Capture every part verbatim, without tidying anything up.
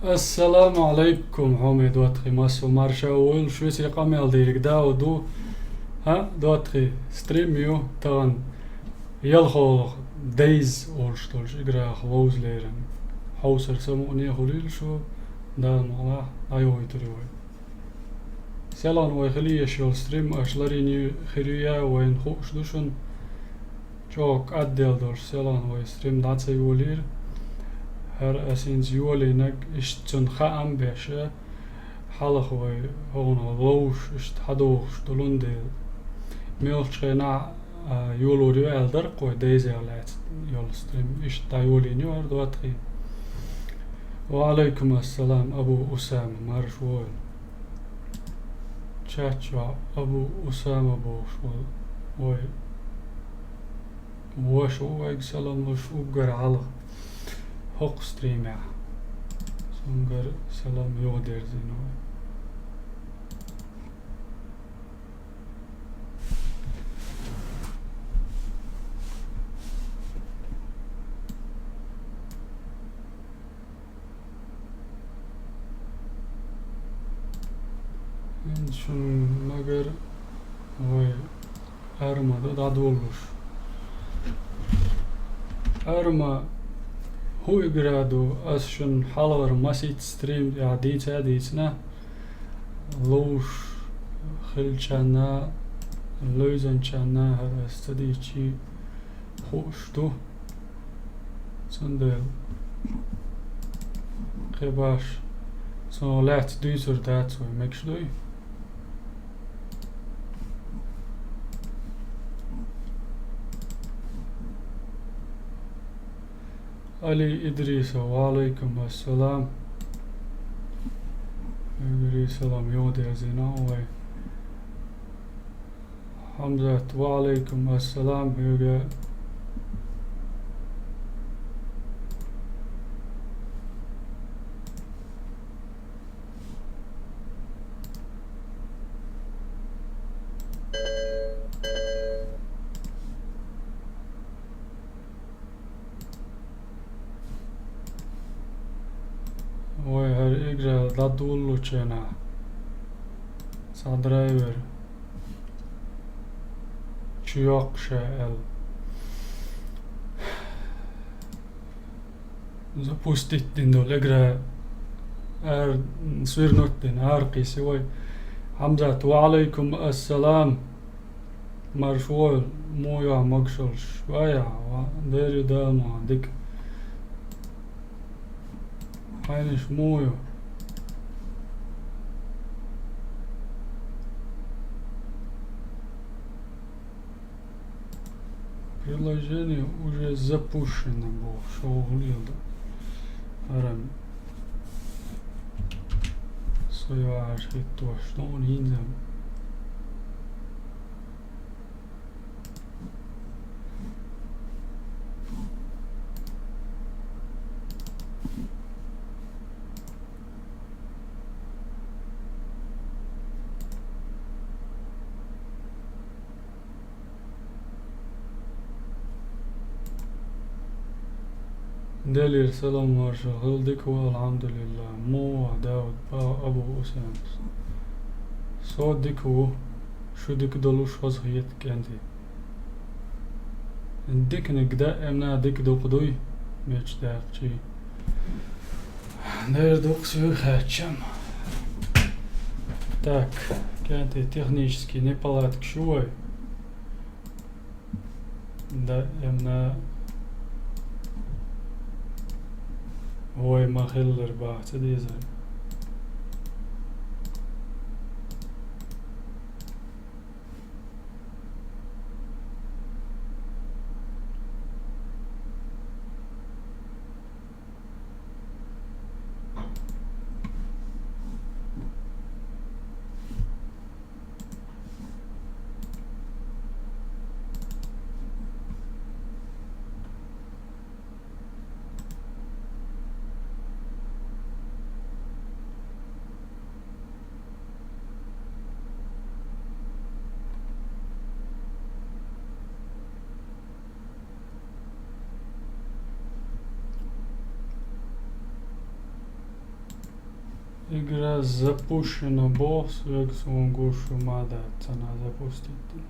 Ассаламу Ӏалайкум, хьоме доттагӀий, массо марша войла шуьца. Къамел дийриг Дауд ву. ХӀаъ, доттагӀий, стрим ю тахана ялхолгӀа Days олуш долчу играх ловза лерина. Хьовсар самукъане хуьлийла шу, Дала мукъалахь, дӀайохуьйтур ю вай. Селхана вай хила езаш йолу стрим аша ларйина хир ю, я вайна хууш ду шуна. ЧӀогӀа кӀадделла долуш селхана вай стрим дӀа ца йолийра. ХӀара аса хӀинца йолийнарг иштта цунна хаам беш, хьалха вай хӀокхунах ловзуш иштта хьадогӀуш долун дела. Муьлххачу хенахь а, йолор ю аьлла дара-кх вай Days-ех лаьцна йолу стрим. Иштта дӀайолийна ю хӀара доттагӀий. Ва Ӏалайкум ассалам, Абу Усама, марша вогӀийла. Чат чохь Абу Усама бохуш волу вай ваша ву, вайга салам луш уггар хьалха хӀокху стримехь. Цуьнгара салам юхадерзийна вай. ХӀинца шуна магар вай Арма ду дӀадолалуш. Арма хӀу игра ду, ас шуна хьалхара масийтта стрим тӀехь дийца а дийцина, ловзуш хилчарна, левзинчарна хӀара ас ца дийцчи хууш ду. Цундела кхин баш цунах лаьцна дуьйцур дац вай, мегаш дуй? Али Идрисов, ва Ӏалайкум ассалам. Идрисов, салам юхадерзийна вай. Хьамзат, ва Ӏалайкум ассалам хьоьга. Вай хӀара игра дӀадолалучу хенахь цхьа драйвер чу йоккхуш аьлла, запустить дина долу игра ара, свернуть дина, аракхийсина вай. Хьамзат, ва Ӏалайкум ассалам. Марша вогӀийла, муха ю хьо, могуш волуш? Вай, ва, дера ю, Дала мукъ лахь, дика. Хьайнаш муха ю? Приложение уже запущено боху, шо хӀун лела ду? Арам. Со йоӀаш хӀиттош ду хӀинца. Делера салам маршалла хила, дика ву, алхьамдулиллахӀ. Муха ву Дауд, Абу Усамас? Со дика ву, шу дика долуш хазахета, кӀентий. Диканиг даимна дика дукха дуй, мечдаьккхачий. Дера дукха соьга хаьттича-м. Так, кӀентий, технический неполадкаш ю вай. Даимна вай ма-хиллара баха ца дезара. Игра запущена боху, соьга суна гуш ма дац, цхьана запустить дина.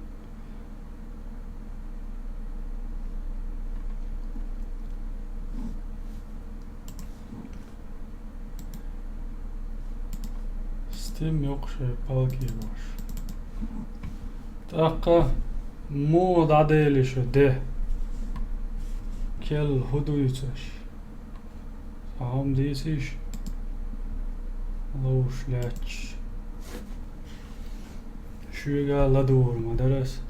Стим йоккха шайн палки баш. ТӀаккха муха дӀадели шу де? Кел хӀу дуьйцуш? Сан хӀума дийцийша, ловш лаьтташ. Шуьга ладугӀур ма дара ас.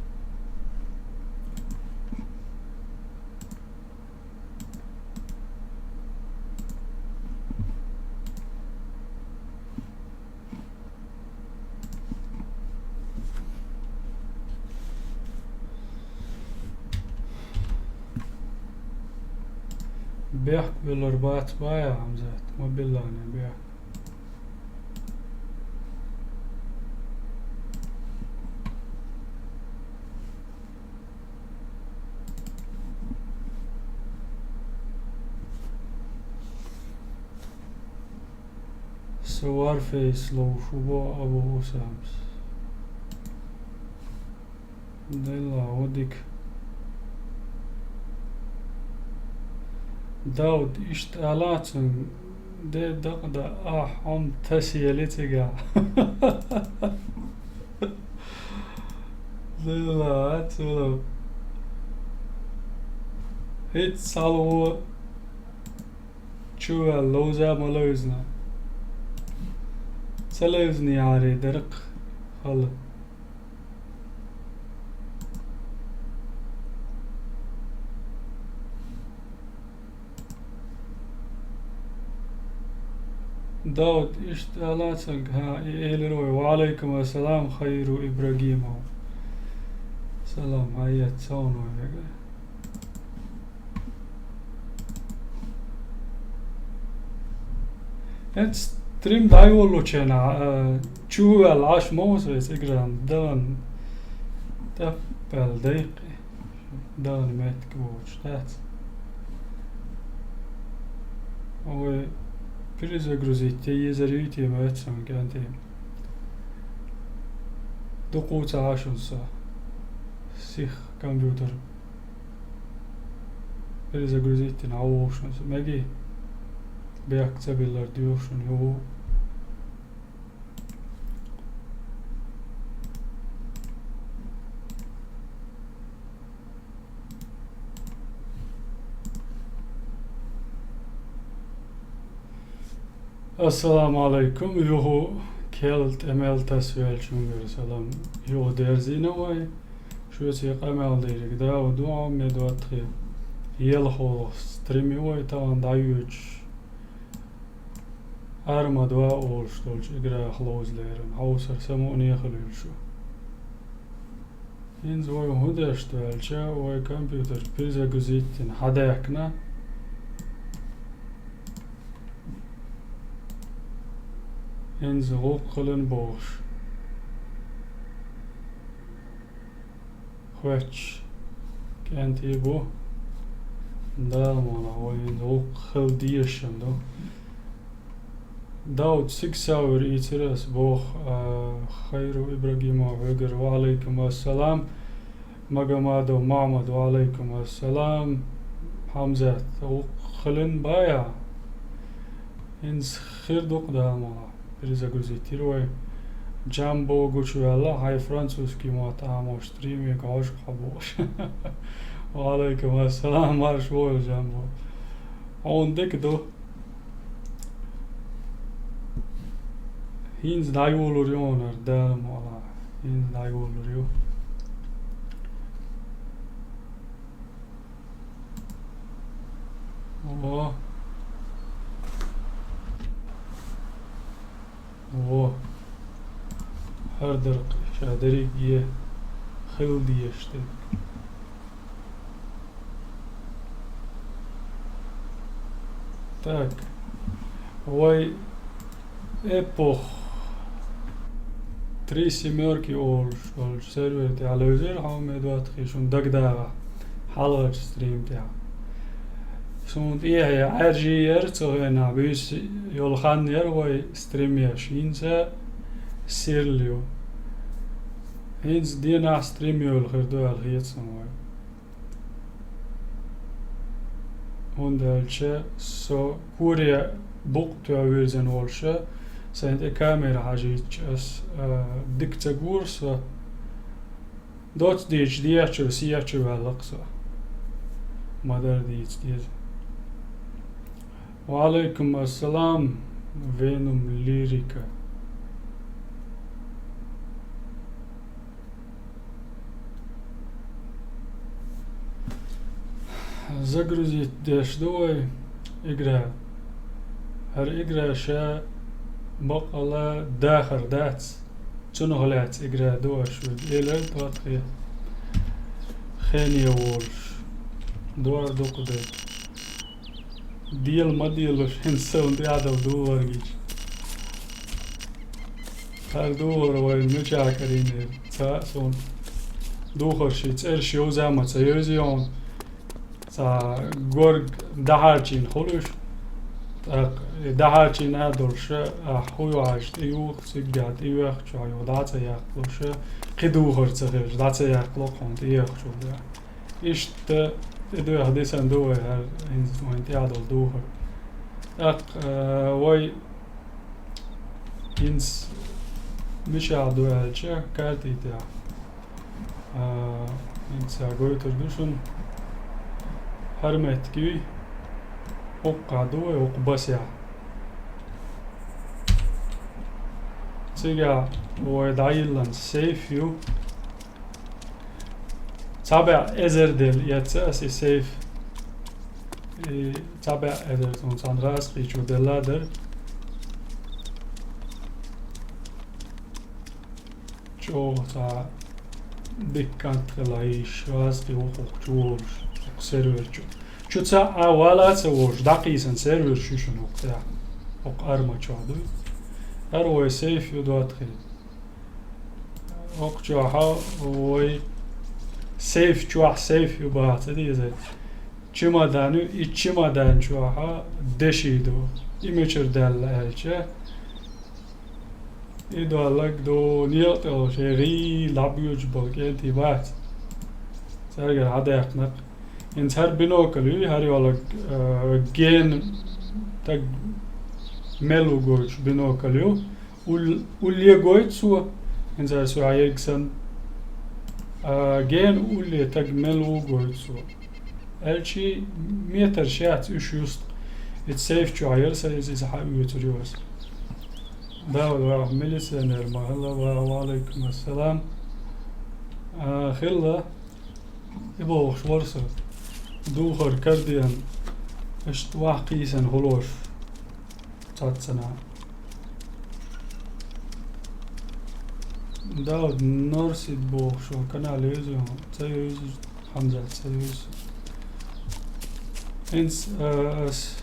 Бехк буьллур бац баьхна, Хьамзат, ма биллахьа бехк. Со Warface ловш ву боху Абу Усамас. Делла ву дика. Дауд, иштта ала цунга, де дакъа да, ахь хьо-м тасъели цигахь. Делла, а, цула. ХӀинца схьалгӀо. Чу ваьлла ловза ма левзина. Ца левзинехьара дара-кх хала. Дауд, иштта ала цунга, хьан, и элира вай: «Ва Ӏалайкум ассалам, Хайру Ибрагимов». Салам, хьан, эццахь вай вегара. ХӀинца стрим дӀайолалучу хенахь, а, чу ваьлла Ӏаш ма ву со иза игран, дан тӀаьппаьлла дайкхи, дан меттиг воцуш дац. Вай перезагрузить е езар юй те ма эццахь кӀентий. Дукха ца Ӏаш ву со. Сих компьютер. Перезагрузить дина, хьан ву шуна со меги? Бехк ца биллар дуьйху шуна, юху. Ассаламу Ӏалайкум, юху кел тӀе мел тасавеллачуьнгара салам. Юха дерзийна вай. Шуьца къамел дийриг да, ва дуьхьа ме доттагӀий. Елхо стрим ю вай тахана дӀайоьдуш. Арма два олуш долчу играх ловза лерина. Хьовсар самукъане хила юьлу шу. ХӀинца вай хӀун деш ду аьлча, вай компьютер перезагрузить дина хьадаьккхина. ХӀинца гӀуллакх хилина бохуш. Хоьттуш кӀентий бу. Дала мукъ лахь, вай хӀинца гӀуллакх хила дезаш ду. Дауд, сигсавир ийцира ас боху, а, Хайру Ибрагимов вегар, ва Ӏалайкум ассалам. Магомадов Махьмад, ва Ӏалайкум ассалам. Хьамзат, гӀуллакх хилина баьхьа? ХӀинца хир ду-кх, Дала мукъ лахь. Перезагрузить йира вай. Джамбо гучуваьлла, хьайн французский мотт Ӏамош стримега хьожуш хьо бохуш. Ва Ӏалайкум ассалам, марша вогӀийла, Джамбо. Хьуна дика ду. ХӀинца дӀайолалур ю хьуна, Дала мукъ лахь. ХӀинца дӀайолалур ю. Во. Во. ХӀара дара-кх ша дерриге хила дезаш дерг. Так. Вай Эпох три семёрки олуш, олуш сервер тӀехь левзира, хьо ме доттагӀий, шуна дагадогӀахь, хьалхарчу стрим тӀехь. Суна тӀехьа Ӏаьржи яра цу хенахь, буьйса йолу хан яра вай стрим еш, хӀинца сирла ю. ХӀинца денахь стрим йолу хир ду аьлла хета суна вай. ХӀунда аьлча со коре букъ тоьхна вирзина волуша, сайн тӀе камера хьажийча ас, а, дика ца гора со. Доцца дийцича дехьа чу, сехьа чу ваьлла-кх со. Ма-дарра дийца деза. Ва алейкум ассалам, Венум Лирика. Загрузить деш ду вай игра. ХӀара игра ша бакъала дахар дац. Цунах лаьцна игра ду аша вуьга. Элар тӀоттхе хене волуш. Дуар дукха дай. Дела ма делаш, хӀинца суна тӀаьхьадала духар гича. ХӀара духар вайна мичахь карийнера? Цхьаъ суна духарший цӀераш йовза ма ца йовзи хьуна. Цхьа горга дӀахьарчийна хуьлуш, тӀаккха и дӀахьарчийна а долуша, ахь хӀун ю хьажа тӀеюху, циггахь тӀеюьххачохь юха дӀа а ца яккхалуша, кхин духар ца хилча, дӀа ца яккхало хьуна тӀеюьххачул тӀехь. Иштта тӀедоьхна дисина ду вай хӀара, хӀинца вайна тӀаьхьадала духар. ТӀаккха, а, вай хӀинца мичахь ду аьлча, карти тӀехь. А, хӀинца гойтур ду шуна. ХӀара меттиг юй. ХӀокхахь ду вай, хӀокху басехь. Цигахь вай дӀайиллина сейф ю. Цхьа бӀе эзар делла эцна ас и сейф. И цхьа бӀе эзар, цунна цхьана гӀазкхичо делла дара. ЧӀогӀа цхьа дика кӀант хила йиш, гӀазкхи ву хӀокху чу волуш, хӀокху сервер чу. Чу цхьа а вала а ца волуш, дӀакхийсина сервер чу шуна хӀокху тӀехь. ХӀокху арма чохь дуй. ХӀара вай сейф ю доттагӀий. ХӀокху чохь вай сейф чохь сейф ю баха ца деза. Чемодан ю, и чемодан чохь деши ду. И мичара даьлла аьлча, и долларг ду, некъа тӀе волуш, и гӀийла дӀабоьдуш болу кӀентий бац. Цаьргара хьадаьккхина-кх. ХӀинца хӀара бинокль юй, хӀара йолларг, а, гена стаг мел ву гойтуш бинокль ю. Ул-, улле гойту цо, хӀинца аса хьан ерг санна. А, гена улле стаг мел ву гойту цо. Аьлчи метраш яц уьш юсту. Иза сейф чохь яра сан иза, иза хьан оьцур ю аса. Да, ва, милиционер ма хилла, ва, ва алейкум ассалам. А, хилла, и бохуш вара со. Духар карден, иштта вахкийсан хуьлуш. Цаццана. Дауд Норсид бохуш вара канал юзу, ца юзу, Хьамзат ца юзу. ХӀинца, а, ас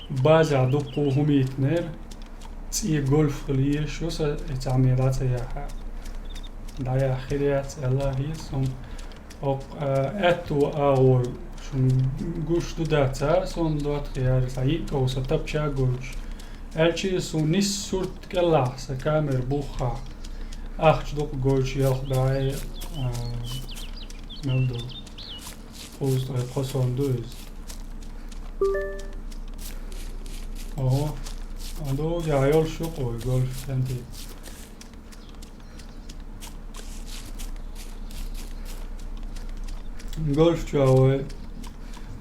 база дуккху хӀума йитнера, цӀе гольф хила езаш ю сан, и цхьа ме дӀа ца яхьа. ДӀаяхьа хир яц, аьлла хьийза суна. Оккха, а, аьтту агӀор шуна гуш ду дац, а, суна доттагӀий, хӀара схьа йиъ ков сан тапча а гойтуш. Аьлчи суна нисса сурт кӀелахь сан камера буххахь. Ахча дукха гойтуш ялх бӀе, а, мел ду. Кхузткъе кхо сом ду иза. Ого, а ду, я йолуш ю кхо гольф кӀентий. Гольф чохь вай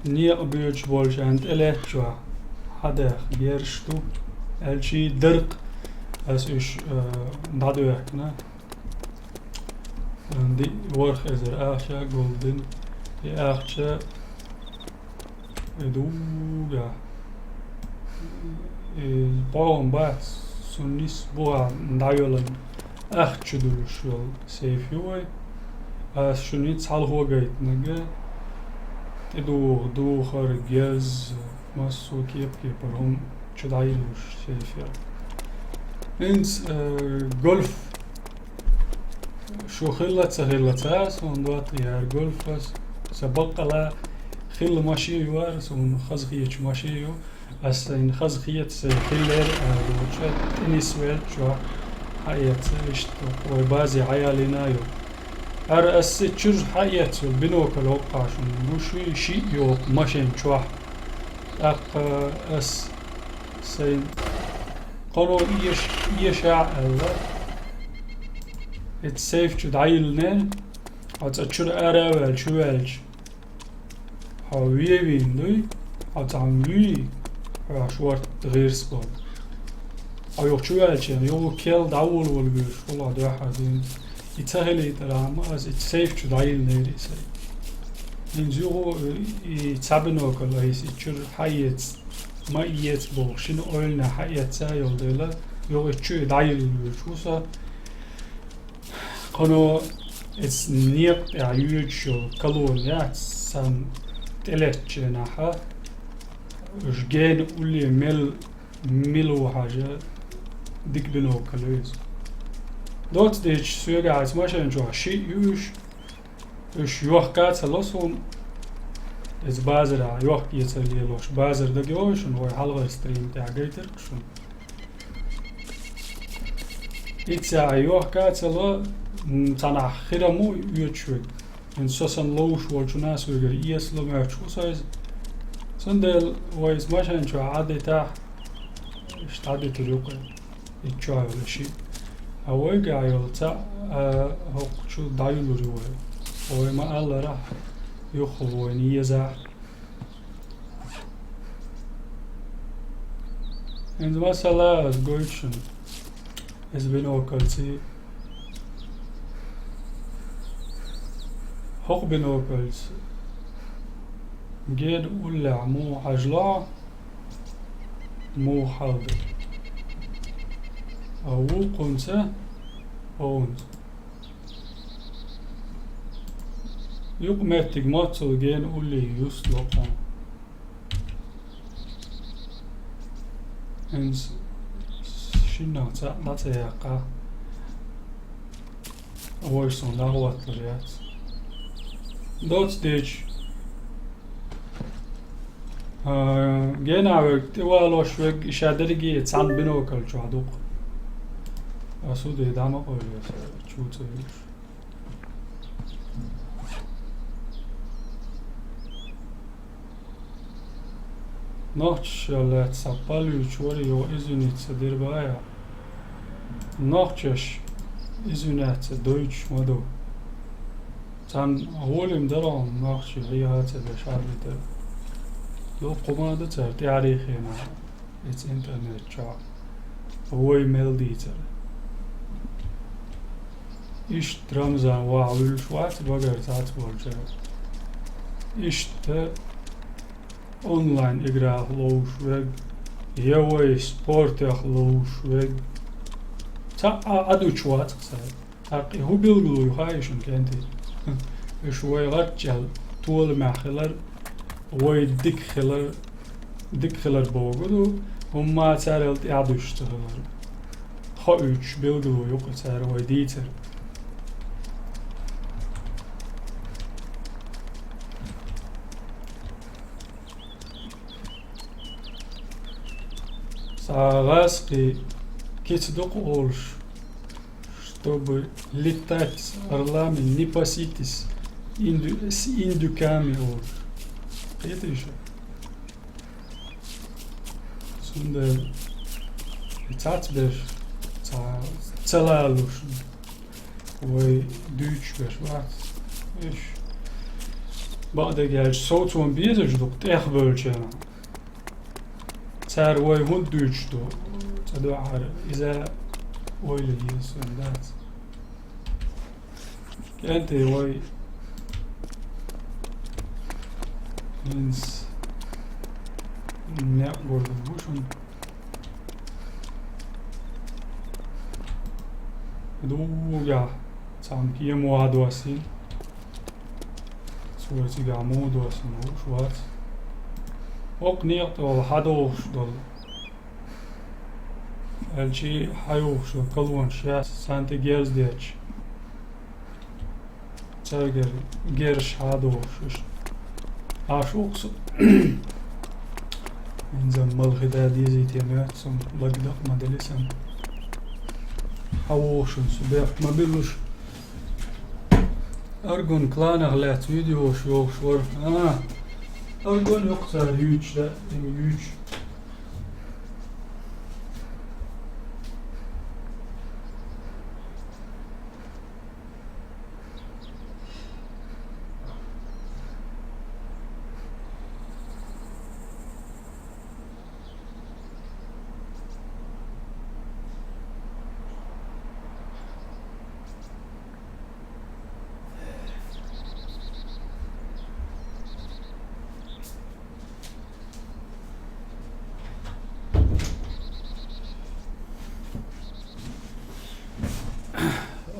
некъа боьдуш болчарна тӀелеттачохь хьадаьхна герзаш ду, аьлчи даркъ аса уьш, э, дӀадоьхкина. Ди-, ворхӀ эзар ахча а гулдина. И ахча И дуга. И бӀогӀам бац, цунна нисса бухахь дӀайолларг ахча чу дуьллуш йолу сейф ю вай. Аса шуна хӀинца хьалхо гайтинарг, тӀедугӀу духар, герз, массо а кеп-кепара хӀума чу дӀайиллуш сейф яра. ХӀинца, э, гольф Шу хилла ца хилла ца, суна доттагӀий, хӀара гольф ас, сан баккъала Хилла машен ю ара, суна хаза хеташ машен ю. Ас сайна хаза хеташ хиллера, а, луча, тӀе нисвелча, хьаэца, иштта, вай базе хьаялийна ю. Ара ас чуьра хьаэца йолу бинокль хӀокху шуна гуш ю, шиъ йоккху машен чохь. ТӀаккха ас сайна кхано эш-, эша аьлла, эцу сейф чу дӀайиллинера, оцу чуьра ара а ваьлла, чу ваьлча. Хьо вевийна дуй, хьо цхьаьна вуй, хьо шорта гӀирс болу. Хьо юха чу ваьлча, юха кел дӀаволавала вуьйш, хӀула дуьхьа дуьйна. И ца хилийтархьама, ас и сейф чу дӀайиллинера и сайна. ХӀинца юха и цхьа бинокль айса и чуьра хьаэца, ма эца боху, шина ойланехь хьаэца йолу дела, юха и чу и дӀайилла вуьйш ву со. Кхано эцу некъа тӀехь йоьдуш йолу колонна яц, сан тӀелеттачу хенахь, уьш гена улле мел, мила ву хьажа, дика бинокль ю иза. Доцца дечу соьгахь эцу машен чохь шиъ ю уьш, уьш йохка а ца ло суна, иза базарахь йохка эцар лелош, базар дага йогӀуш шуна, вай хьалхара стрим тӀехь гайтира шуна. Иццехь йохка а ца ло, м, цхьанхьа хир а ма ву оьцуш верг. ХӀинца со санна ловш волчунна соьгара эсала моьттуш ву со иза. Цундела вай иза машен чохь Ӏадитахь, иштта Ӏадитур ю кхин, итт чохь йолу шиъ. А вайгахь йолу цхьаъ, а, хӀокху чу дӀайуллур ю вай. Вай ма-алларахь, юххе вайна езахь. ХӀинца масала ас гойту шуна. Иза бинокльций. ХӀокху бинокльца гена уллехь муха хьажа ло, муха хьал ду. А вукхунца, хӀокхунца. Юкъаметтиг моццул гена улле юст ло кхунна. ХӀинца шиннах цхьаъ дӀа ца яккха, вайша суна дӀахӀотталур яц. Доцца дечу, а, генахь верг, тӀевалош верг, и ша дерриге цхьана бинокль чохь ду-кх. Ас хӀу де дӀа ма къевлира, чу ца вуьйш. Нохчашна лаьцна цхьа палуьйчу вара, йогӀу извиниться дира баьхьа. Нохчаш извиняться дойтуш ма ду. Царна гӀоле ма дара хьуна нохчий хьехар ца беш хьарбитар. Дуккха ма ду цара тӀаьхьарий хенахь. Эцу интернет чохь вай мел дийцар. Иштта Рамзан ваха вуьллуш вац багара цхьацца болчара. Иштта онлайн играх ловш верг, я вай спортех ловш верг. Цхьа а, а дучу вац-кх цара. ТӀаккха и хӀун билгало ю хаьий шуна, кӀентий? Уьш вай гӀаттачӀел толамехь хилар, вай дика хилар, дика хилар богу ду, хӀумма царал тӀаьхьа дуьсуш ца хилар. Хоуьйтуш билгало ю-кх цара вай дийцар. Цхьа гӀазкхий кица ду-кх олуш, чтобы летать с орлами, не паситесь с инду-, с индюками олуш. Кхетий шу? Цундела и цхьацца берш цхьа ца лалуш, вай дуьйцуш берш бац. Иш, бакъдерг аьлча, совцо безаш ду-кх тӀехбевллачарна. Цара вай хӀунда дуьйцуш ду? Цкъа дуьхьара иза ойла еза суна дац. КӀентий, вай хӀинца некъ гур ду шуна. Дугахь цхьана кема ван доссийна. Цо цигахь муха доссийна хууш вац. ХӀокху некъа тӀехула хьадогӀуш долу, аьлча, хьайогӀуш долу колонаш яц, царна тӀе герз детташ. Цаьргара герзаш хьадогӀуш иштта. Ӏаш ву-кх со. ХӀинца малхи да дезийта моьтту суна, лаг дакъа ма делли сан. Хьан вогӀу шуна, со бехк ма биллуш. Аргун кланах лаьцна видеош йохуш вара. А, Аргун йоккха цара юьйцуш да, юьйцуш.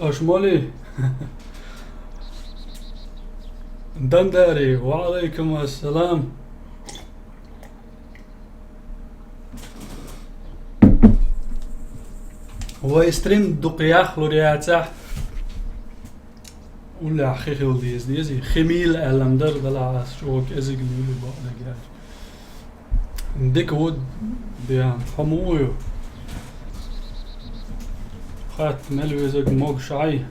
Аш моли? Дандари, ва алейкум ассалам. Вай стрим дукха яхлур яцахь, уллехь хи хила деза дезий, хи мийла аьлла-м дара, дала ас чӀогӀа кӀезиг мийла бакъдерг яц. Дика ву, деан, хьо муха ю? Хатта мел везаг могуш Ӏай.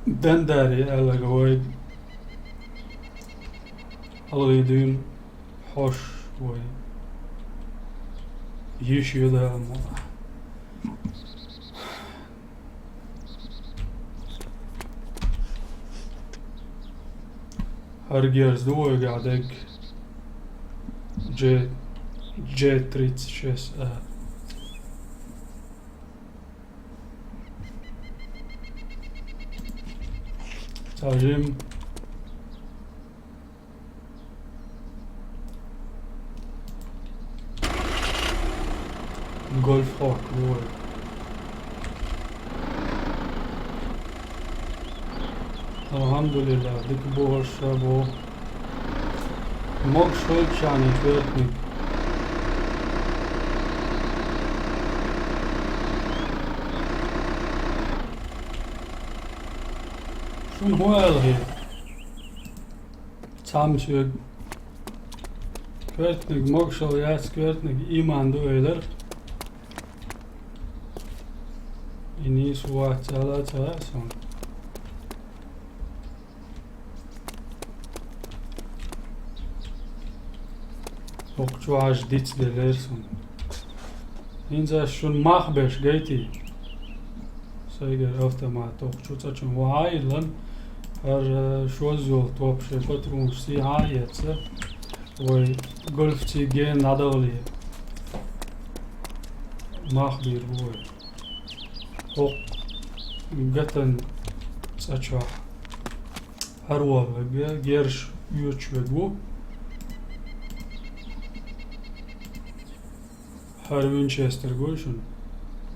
Дандари аьлларг вай. ХьалхӀе дуьйна хьош вай. Йиш ю да ма. ХӀара герз ду вайгахь дерг? Джей, Джей тридцать шесть А. Цхьа жим. Гольф Хок, вой. Алхьамдулиллах, дика бу хӀорш ша бу. Могуш хилчарна коьртаниг. Шуна хӀун аьлла хета? Цхьамма соьга коьртаниг могушалла яц, коьртаниг ийман ду элира. И нийса вац аьлла ца хаьа суна. ХӀокху чу Ӏаш диц делира суна. ХӀинца ас шуна мах беш гайтий? Сайгара автомат оху чу цӀа чу вахьа а йиллан, хӀара шозза йолу топ шайн патронаш сийхьа а эцца, вай гольфций гена дӀадахале, мах бийр бу вай. ХӀокху гатан цӀа чохь хӀара валлаг герш оьцуш верг ву. ХӀара Винчестер гуй шуна?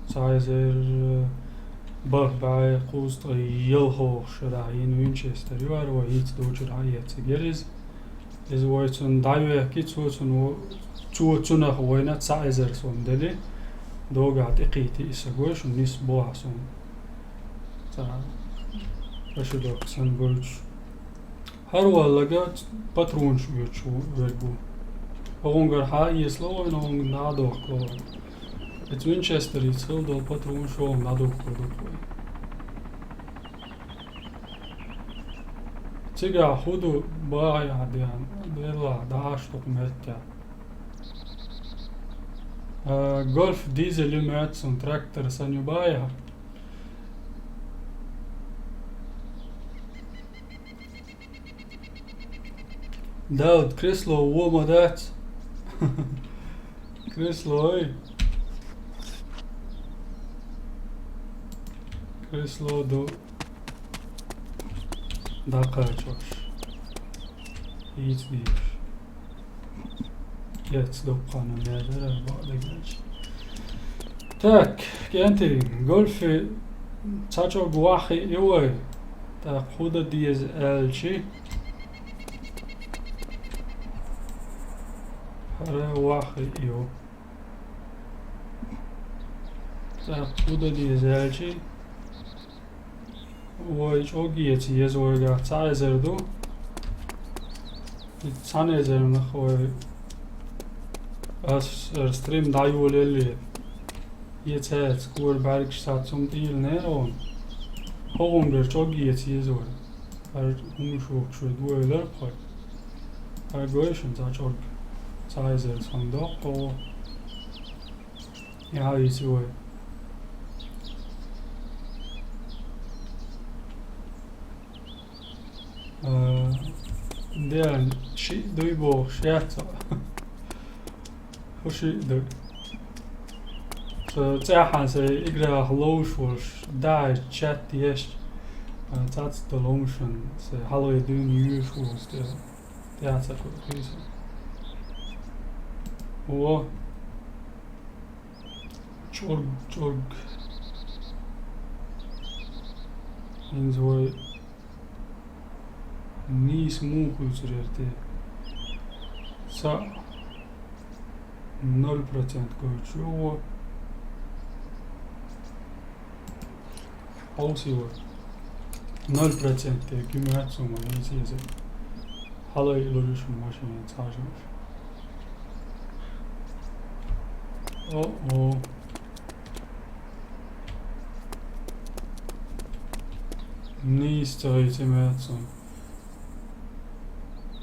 Цхьа эзар бархӀ бӀе кхузткъе ялхалгӀа шарахь йина Винчестер ю хӀара, вай хӀинца долчуьра хьаэцнарг яра иза. Иза вай цунна дӀавехкий, цо цунна во-, цо цунах вайна цхьа эзар сом дели, догахь тӀекхийти и са гуй шуна, нисбо ахь суна. Цхьа аша доккха сан гойтуш. ХӀара валлага патронаш оьцуш ву, верг ву. ХӀунгара хьа а эцало вайна, хӀунга дӀа а дохкало вайна. Эцу Винчестерица хила долу патронаш хӀуна дӀадухкур ду вай. Цигахь хӀун ду бахьа яхь деана, делахь дӀа аш дукха меттехь. А, Гольф дизель ю моьтту суна, трактор санна ю бахьа яхь. Дауд, кресло вон ма дац. Кресло, ой. Кресло ду дӀакхачош. Ийца дийш. Эц дуккхана медар а бакъдерг аьлча. Так, кӀентий, Гольфи цхьа чӀог ваххи и вай. ТӀаккха хӀун дан деза аьлчи? ХӀара ваххи и ю. ТӀаккха хӀун дан деза аьлчи? Вай чӀогга еца еза вайгахь цхьа эзар ду. И цхьана эзарнах вай ас, э, стрим дӀайолаелле. Еца яц, кора бӀаьргаш сацум тӀийла нера вон. ХӀокхунгара чӀогга еца еза вай. ХӀара хӀумаш воккхуш вай дуьйлар пхой. ХӀара гойшан цхьа чӀогга. Цхьа эзар цхьана доккхо. Яхьа вийци вай. А, ден, шиъ дуй бохуш яц хьо? ХӀун шиъ ду? Со цӀеххьана сайн играх ловш волуш, дай чат еш, а, цац долу хӀумашан сайн хьалхе дуьйна юьйш ву тӀе, тӀе ца кхуьйсу. Во. ЧӀург, чӀург. ХӀинца вай нийса муха хуьйцур яра те? Цхьаъ ноль процент гойтуш ю вай. Хьовсий вай. Ноль процент те гуьмаьц хӀума нийса еза. Хьалай луьйш машина цхьажимаш. О-о. Нийса ца хӀийца меца.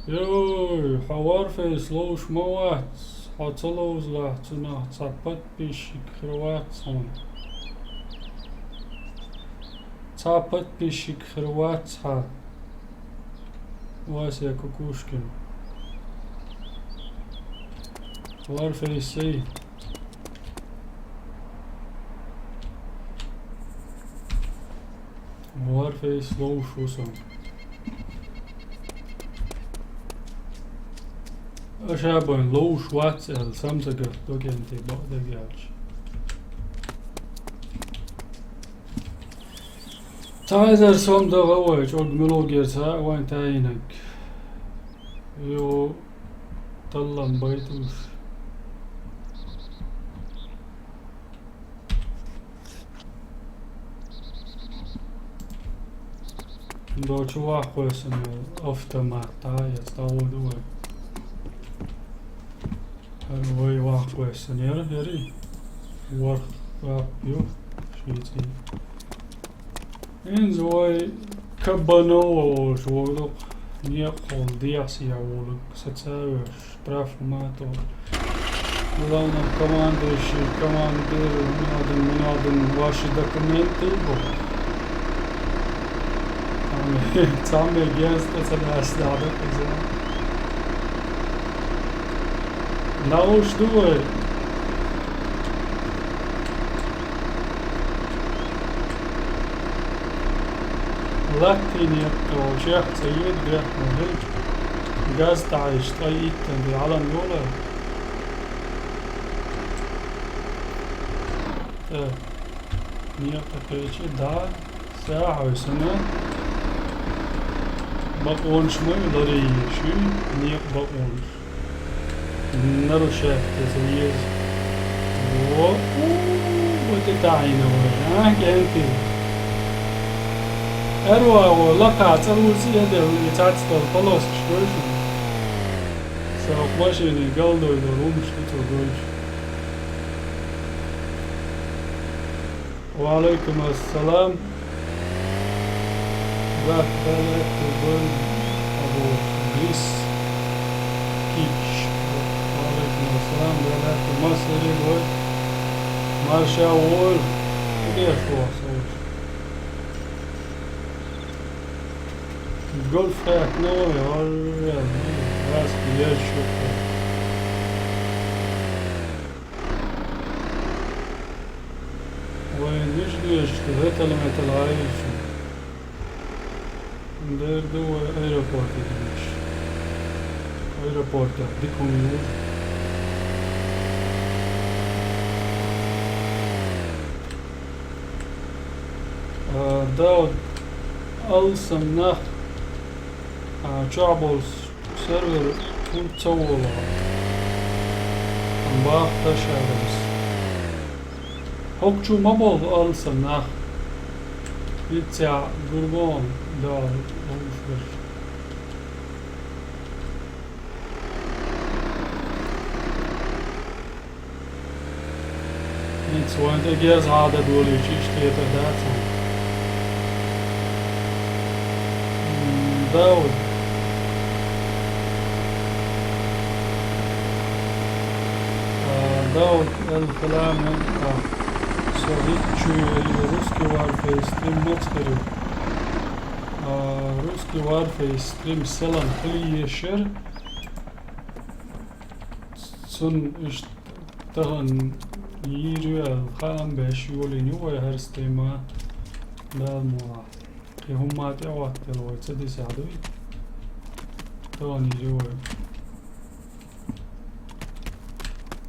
Йой, хьо Warface ловш ма вац, хьо ца ловзалахь цунах цхьа подписчик хир вац хьуна. Цхьа подписчик хир вац хьан. Вася Кукушкин. Warface сай. Warface ловш ву со. Аша бан ловш вац аьлла, самсагах докенти бакъдерг аьлча. Цхьа эзар сом дагӀа вай, чӀог милогер ца а вайн таинаг. Йо, таллам байтуш. До чу вахкхойсана автомат, да, я стало дуэ. ХӀара вай вахкхойсана яра, яри? Ворх вап ю, шийци. Инза вай Кабанова волуш волу, некъахула дехьа сехьа волу, саца а веш, штраф ма то. Главное, командующий, командир, мунадан, мунадан, ваши документы, бо. Цхьамме, цхьамме генста ца лаьцна дӀа дакъиза. Науш ду вай? Латтийна яккха волчех ца йоьду дехна хӀинца. Газ таӀийча, ткъа иттан де Ӏалам йолай. Э, некъа кхечи, да, сахьой сана. Бакъонаш ма ю ларийша, некъа бакъонаш. Нарушать деза еза. Во, у, вот это айна вай, а, кӀентий. Аьрвагъо лакха цӀа луца эдел, и цац долу полоскаш гой шу. Со машине галдой долу хӀумаш ду цо гой шу. Ва алейкум ассалам. Бах, бале, кубан, абу, грис, кич. Ва алейкум ассалам, бале, кумас, эре, гой. Марша, вой. Где что, слушай? Гольф, хак, ну, ой, ой, ой, раз, я чё-то. Вайн вижнешка ветал-метал гӀайрича. Дер ду вай аэропорте динаш. Аэропортехь дика хӀума ю. А, да, алсам нах, а, чохь болу сервер хӀунда ца волу? Амма бах ташаьлларс. ХӀокху чу ма болу алсам нах. Ицця гурбон да луш берш. Ниц вайн тӀе герз хьада долуьйтуш иштта хетар дац хьуна. М, Дауд. А, Дауд Эл-Фаламен, а, со хӀинца чу йолу русский Warface стрим маца хир ю? А, русский Warface стрим селан хила ешара. Цунна иштта тахана йийр ю аьлла, хаам беш йолийна ю вай хӀара стрима, Дала мукъалахь. Кхин хӀумма тӀе а хӀоттаделла вай ца дисахь дуй? Тахана йийр ю вай.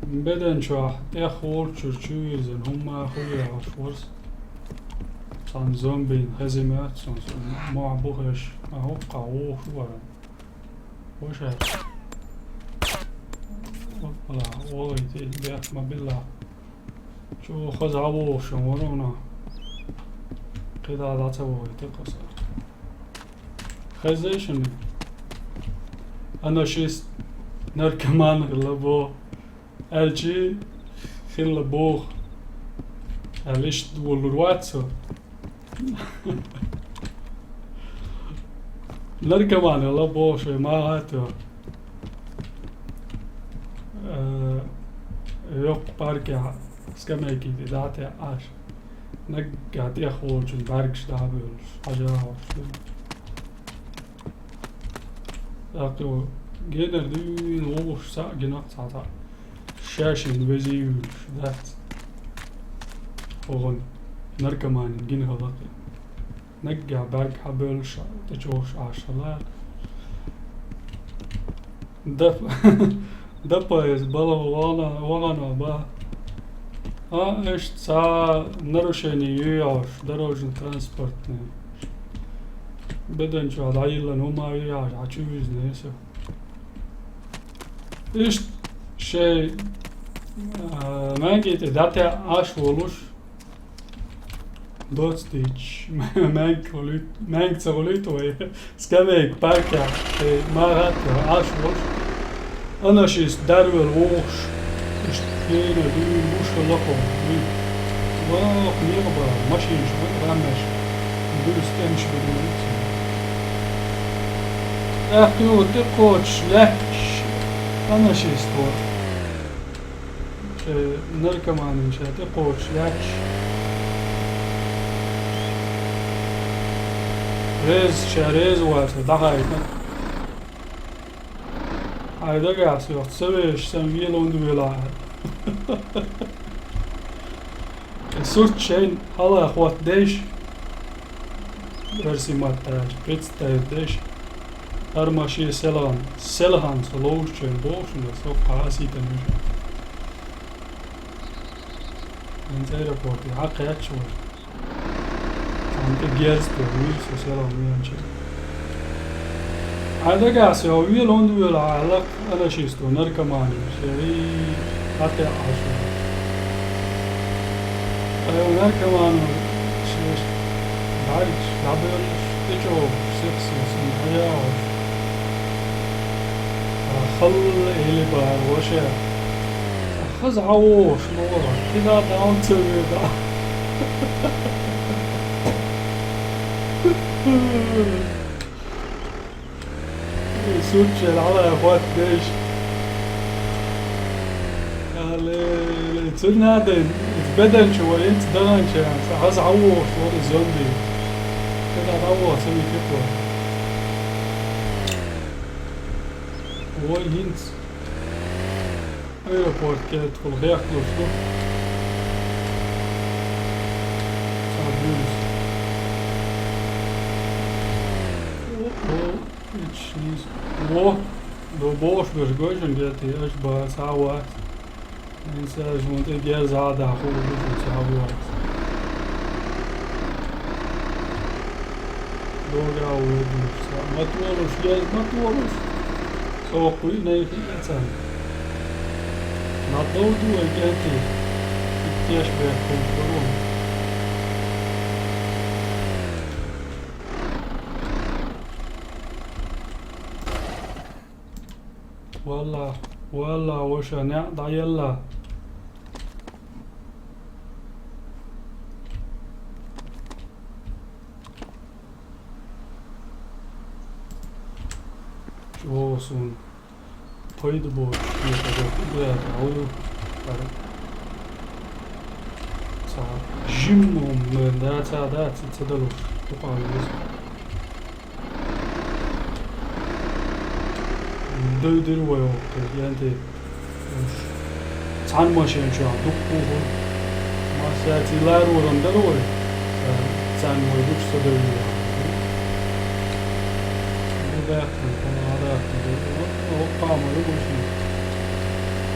Бедан чохь тӀех волчуьра чу вирзина хӀумма хуьлуьйтуш вара со. Цхьана зомбина хезна моьтту суна, со мохь бухеш, а хӀокхахь вогӀуш вара. Ваша. Оппала, вогӀийти, бех ма билла. Чу хаза вогӀуш вара вуно. КхидӀа дӀа ца вогӀийти кхуза. Хезий шуна? Анашист наркоман хилла боху. Аьлчи хилла боху. Аьлла иштта волур вац со. Наркоман хилла боху шайн ма хатто. Э, йоккха паркехь скамейки тӀе дӀа а тӀе Ӏаш. Наггахь тӀех волчун бӀаьргаш дӀа а бевллуш, хьажа а хьош. ТӀаккха генара дуьйна вовшах схьа а гина цхьа цхьаъ. Ша шена везий вуьйлуш дац. ХӀокхунна наркоманин гина хала кхин. Наггахь бӀаьрг хьабевллуш, тӀечӀогӀуш Ӏаш хилла. Дап-, дапа иза бала вахана, вахана ба. А, иштта цхьа нарушение ю йош, дорожно-транспортный. Бедан чохь дӀайиллина хӀума ю йош, хьан чу визна ю со. Иштта шайн, а, маьнги тӀе дӀатаьӀаш волуш, доц дийцча, маьнга хуьлуьйту, маьнга ца хуьлуьйту вай, скамейка паркехь, шайн ма хатто Ӏаш волуш, анашист дарвелла вогӀуш, иштта гена дуьйна гуш хилла кхо, дуьйна. Ваха, некъа бара, машинаш ма гӀаммеш, буьрса кӀемаш бигна иццахь. ТӀаккха юха тӀекхочуш лаьтташ анашист вара. Шайн наркоманин ша тӀекхочуш лаьтташ. Реза, ша реза вацара, дӀахаийтина. Хьайн дагахь со йоху ца вешаш санна вела хӀунда велахь? Сурт шайна хьала хӀоттадеш, оьрсийн маттахь представить деш, хӀара машен селхана, селхана со ловзучеран бохуш, ас хӀокхахь хьасийтина вижа. ХӀинца аэропорте хьакхаьчча вара. Цхьана тӀе герз тӀе вуьйра со селхана веанчи. Хьайн дагахь со вела хӀунда велахь аьлла, анашисто, наркоманин, шерий, хьатаьӀаш вара. Ткъа наркомано шаьш бӀаьргаш дӀабевллаш, тӀечӀогӀуш, сихсо, санна хьаяхьуш. Ткъа халла эли бара ваша. Хаза хьан вогӀуш ма вара, кхидӀа даун ца веда. Суччел хьала хӀоттадеш. Алле, цуьнан а ден, иза беданчу вара, инца даханча, хаза хьан вогӀуш вара иза зомби. КхидӀа дӀавоха ца витира вара. Вай хӀинца. Аэропорт кӀелтахула хехкалуш ду. Цхьа буьйса. О, о, итт шиз. Во, до бохуш берш гойжан гетий, аш бац, хьан вац. Эн саьжа вон тӀе герза а даха хуур ду, шу цхьа вац. Дога а вуьйр ду, ма толуш, герз, ма толуш. Со кхуьйнай хиъна царна. Ма довду вай кӀентий. Иттеш бехк хӀума каро. Валла, валла, ваша неӀ дӀаелла. Чо сун пайда боцуш хетарг, хӀара цхьа жимма хӀума дац, а дац, ца далуш, дукха веза. Дойдира вай оха, янте. Уж цхьана машен чохь дуккха а хуьлу. Массаьрца лароран дара вай. Царна вай гучу ца девлла. Ду баьхкина, хӀума а даьккхина дара. Оха ма ю машен.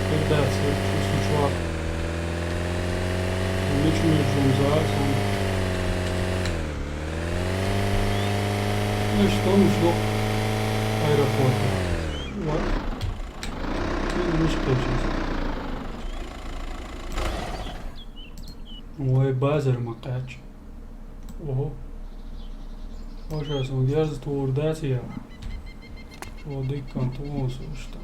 Хир дац, хир чу су чохь. Мича муьжу хӀума зара суна. Иштта хӀумаш ду аэропорте. Вот. Кхин мича кхеча иза? Вай базар ма кхаьчча. Ого. Ваша, суна герз тур дац я? О, дикка тугӀу со иштта.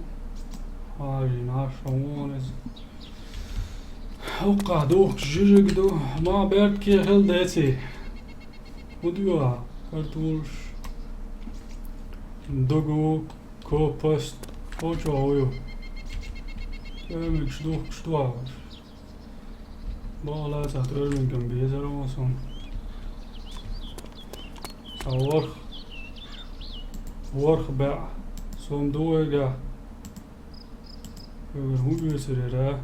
Хьажийна, Ӏаш вон иза. Хьокхахь духкуш жижиг ду, ма бертке хила деций. ХӀун дуьйхьа? Картулш, догу, копаст, хӀо чохь вуй? ТӀоьрмигаш духкуш ду хьуна. Бакъала цхьа тӀоьрмиган безар вон суна. Цхьа ворхӀ, ворхӀ баьӀ сом ду вайгахь. Вегара хӀун оьцур яра?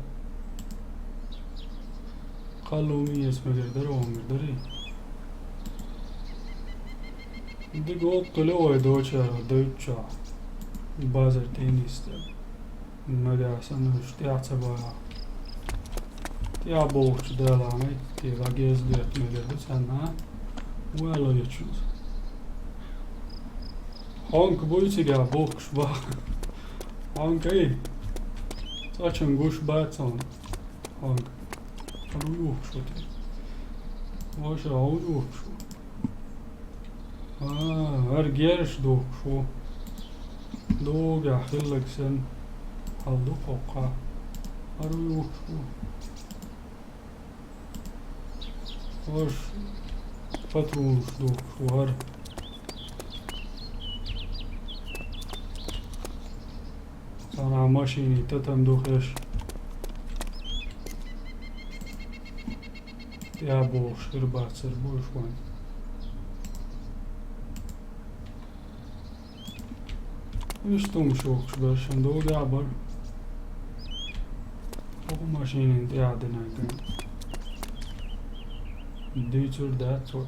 Кхалло ма эца мегар дара, вон мегар дарий? Дика воккхули вай дочара дойтучохь. Базар тӀе нисдара. Нагахь санна уьш тӀаьхьа ца бахьа. ТӀаьхьа бохучу дала меттиг дӀагеза доьтту мегар ду царна, а? Вала йечунца. Хьонка буй цигахь бухкуш баха? Хьонка ай? Цкъачунна гуш бац хьуна. Хьонка. ХӀара вуй ухкуш ву те? Ваша, хьо вуй ухкуш ву? А, хӀара герш духкуш ву. Дугахь хилларг санна, хьал ду кхоккхахь. ХӀара вуй ухкуш ву? ХӀорш патронаш духкуш ву хӀара. Цхьана машенийн татам ду хеш. ТӀаьхьа бохуш хир бацара бу уьш вайн. Иштта хӀумаш йохкуш бара шун, догӀу а бара. ХӀокху машенийн тӀаьхьа динарг. Дуьйцур дац вай.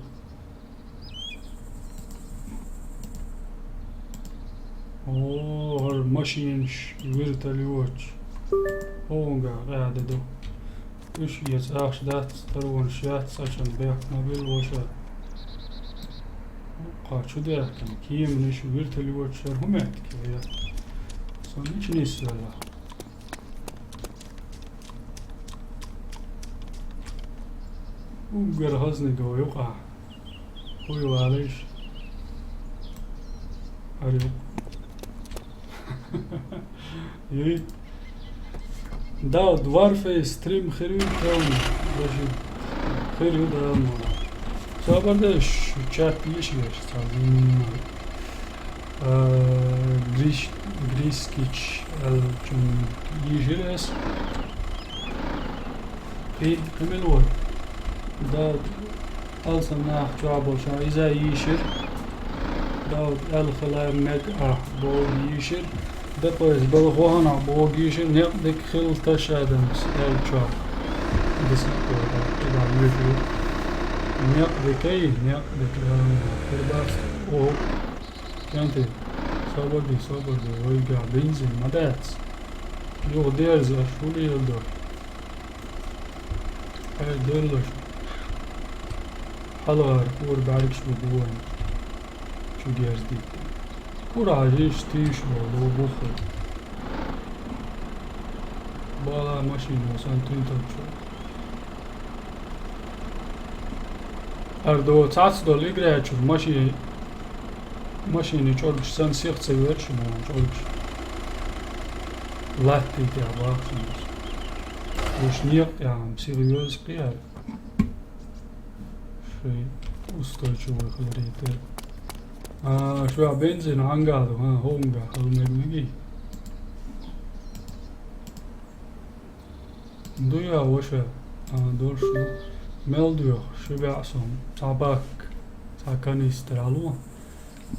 О, хӀара машинаш, вертолёташ. ХӀунгахь къаьхьа де ду. Уьш эца ахча дац, таронаш яц, цхьачунна бехк ма билла ваша. Кхо чу даьхкина, кеманаш, вертолёташ, хӀара хӀун меттиг я? Со мича нисвелла? Уггар хазна го юкъахь. Хьуй валийш. Арю. Юй. Да, Dwarface стрим хир ю, тхьовна, даже хир ю, да, ма. Собар деш, чат йиш веш, цхьа зимма. А, Гриш-, Грискич, а, чун йижира ас. Кхин, кхин мила вара? Да, алсам нах чохь болчара иза йийшира. Дауд аьлла хила мега ахь боху йийшира. Дакъойс балхо хьанахь боху йийшира, некъ дика хила таш адамс аьлла чохь. Дисна кхоьда, кхидӀа йоьшура. Некъ дика ай, некъ дика, хир бац, оха. Кенти, собар де, собар де, вайгахь бензин ма дац. Юха дерза, аш хӀун леладо? Хьай, деллаш. Хьалхара кора бӀаьргаш бу бу вайн. Чу герз дитта. Кура хьажийша тийша боху, буххур. Бала машина сан туьнталчо. Ардо цац долу играчур маши-, машина чӀоргаш сан сих ца верш ма чӀоргаш. Латтий тӀехь бахсанаш. Уьш некъ тӀехь-м сиха йоьза кхиар. Шайн устойчивый хиларе тӀе. А, шуьгахь бензин хьанга ду, хьан хӀунгахь хила мегий? Ду я ваша, а, долуш ду. Мел доьху, ши баьӀ сом, цхьа бак, цхьа канистр хьало.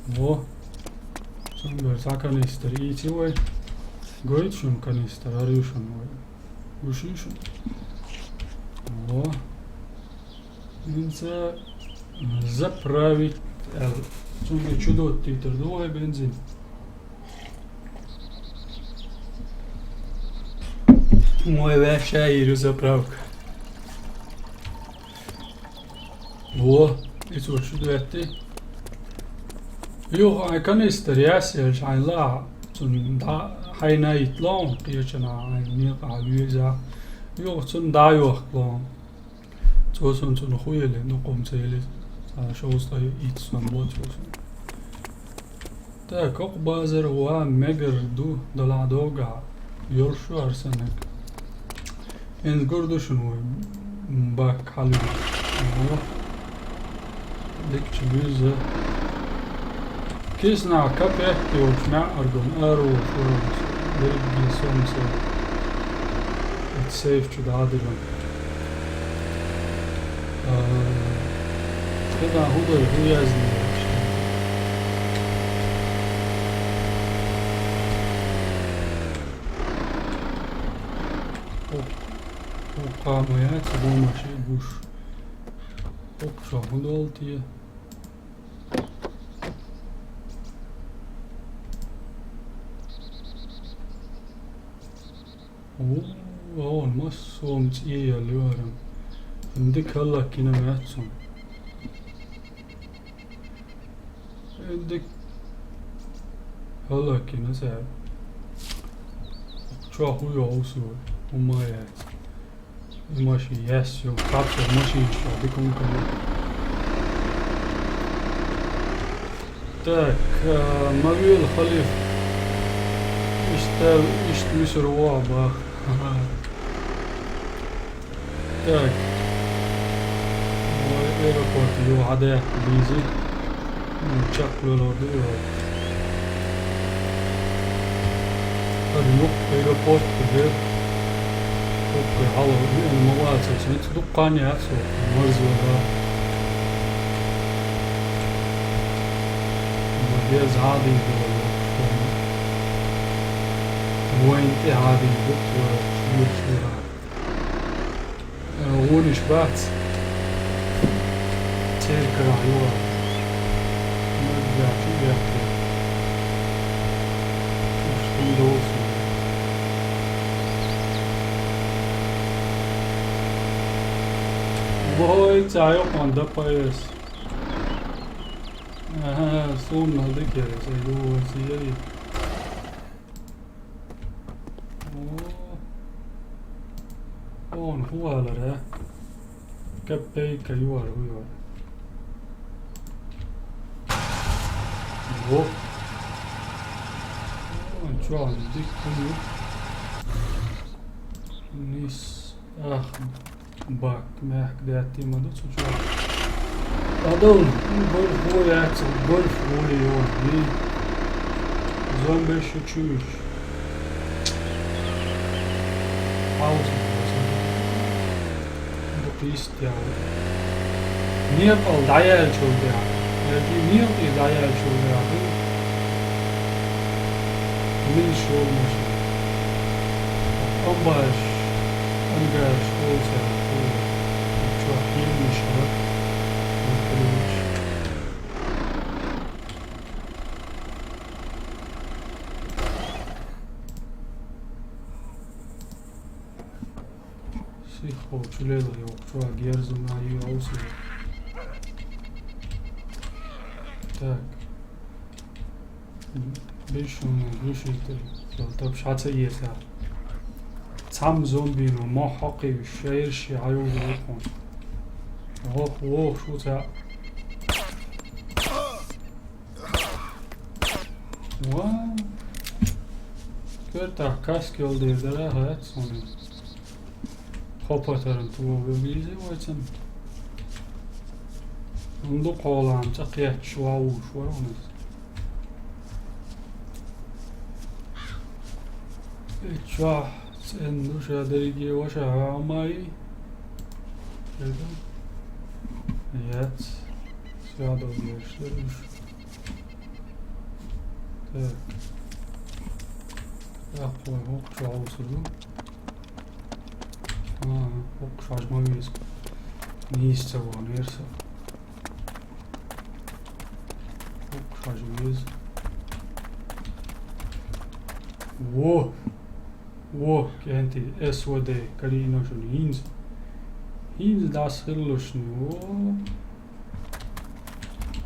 Во. Цундела цхьа канистр ийци вай. Гойту шуна канистр, хӀара ю шуна вай. Гуш ю шуна? Во. ХӀинца заправить аьлла. Цундела чу доттийтар ду вай бензин. Вай ваьшша йийр ю заправка. Во, и цо чу доьттий. Юха хьайн канистр яьсса елча хьайн лахьа, цунна дӀа хьайна йитталахь, кхечанхьа хьайн некъахь везахь. Юха цунна дӀа а йохкалахь. Цо цунна цунах хӀун елла, дукха хӀума ца елла, цхьа шовзткъе итт сом бо цо цунна. Так, хӀокху базар ван мегар ду, далахь догахь йолуш ю хӀара санна. ХӀинца гур ду шуна вай бак хьалуьйш. Дикачу буьзза. Киснахь капет йолчу маьӀаргом араволуш вара дерриге сом ца. Оцу сейф чу дӀадиллина. А, кхидӀа хӀун ду, хӀун яздина? Хьо-, хьо кхаа ма яц, бомбаш а гуш. ХӀокху чохь хӀун долу те? Ву, вон, массо а цӀе яьлла ю хӀара. Дика хӀаллакйина ма яц цунна. Дика хӀаллакйина цара. Чохь хӀун йоху со, хӀумма а яц. И машин яьсса йолу, кхаьчча машинаш чохь дика хӀума ю. Так, а, ма вела халиф. Иштта, иштта вуьсур ву а бах. Так. Ой, аэропорт ю хьадаьккха дийзи. Ну, чекх лелор ду и вай. Ад юкъ аэропорт хӀу дер. Оккхе хьалха веана ма вацара, хӀинца дуккха хан яц вай, марзо да. Ма деза хьадийр ду вай, вайн тӀе хьадийр ду вай, вуьйш дера. Э, вонаш бац. Церкарахь юха. Маддаьчу бехке. Уьш хӀун долу со? Вой, ца йокъан ДПС. Ага, суна дикер, ца ю, ца яри. О. Он хӀун алара? Капейка юар хӀу юар. Во. Он чон дик хӀун ю? Нис. Ах. Бак, мехка даьтти ма ду цу чохь. Адал, гольф ву яц, гольф ву йо, ви. Зомбеш ю чуьйш. Пауза. Ду пист яу. Некъал дӀаяьлчул дехьа. Яки некъий дӀаяьлчул дехьа. Мин шолмаш. Амбаш, ангаш, олцара, чохь химиш хьо, ключ. Сиххо чулела йо, чуа герзуна йо, олсера. Так. Бешуна гуьшийтар, тапш хьа ца еза. Цхьамма зомбино мохь хьокхуьйтуш, шайраш хьайолу вукхун. Вох, вохуш ву цхьаъ. Ва? Ка ТӀаккха каска йолу дийр дара хӀаьта суна. Тхо патаран тӀе вевза вайцан. ХӀунда кхолам цӀа кхетташ ван вуш вара хьуна иза. И чохь цӀена ду ша дерриге ваша хьамай. Яц. Сяда веш дерш. Так. Так, вай, хӀокху чохь вусур ду. ХӀокху шажма веза. Нийса ца вахана вера со. ХӀокху шажма веза. Во! Во, кӀентий, С В Д, карийна шуна хӀинца. ХӀинца дӀасахиллалаш шуна. Во!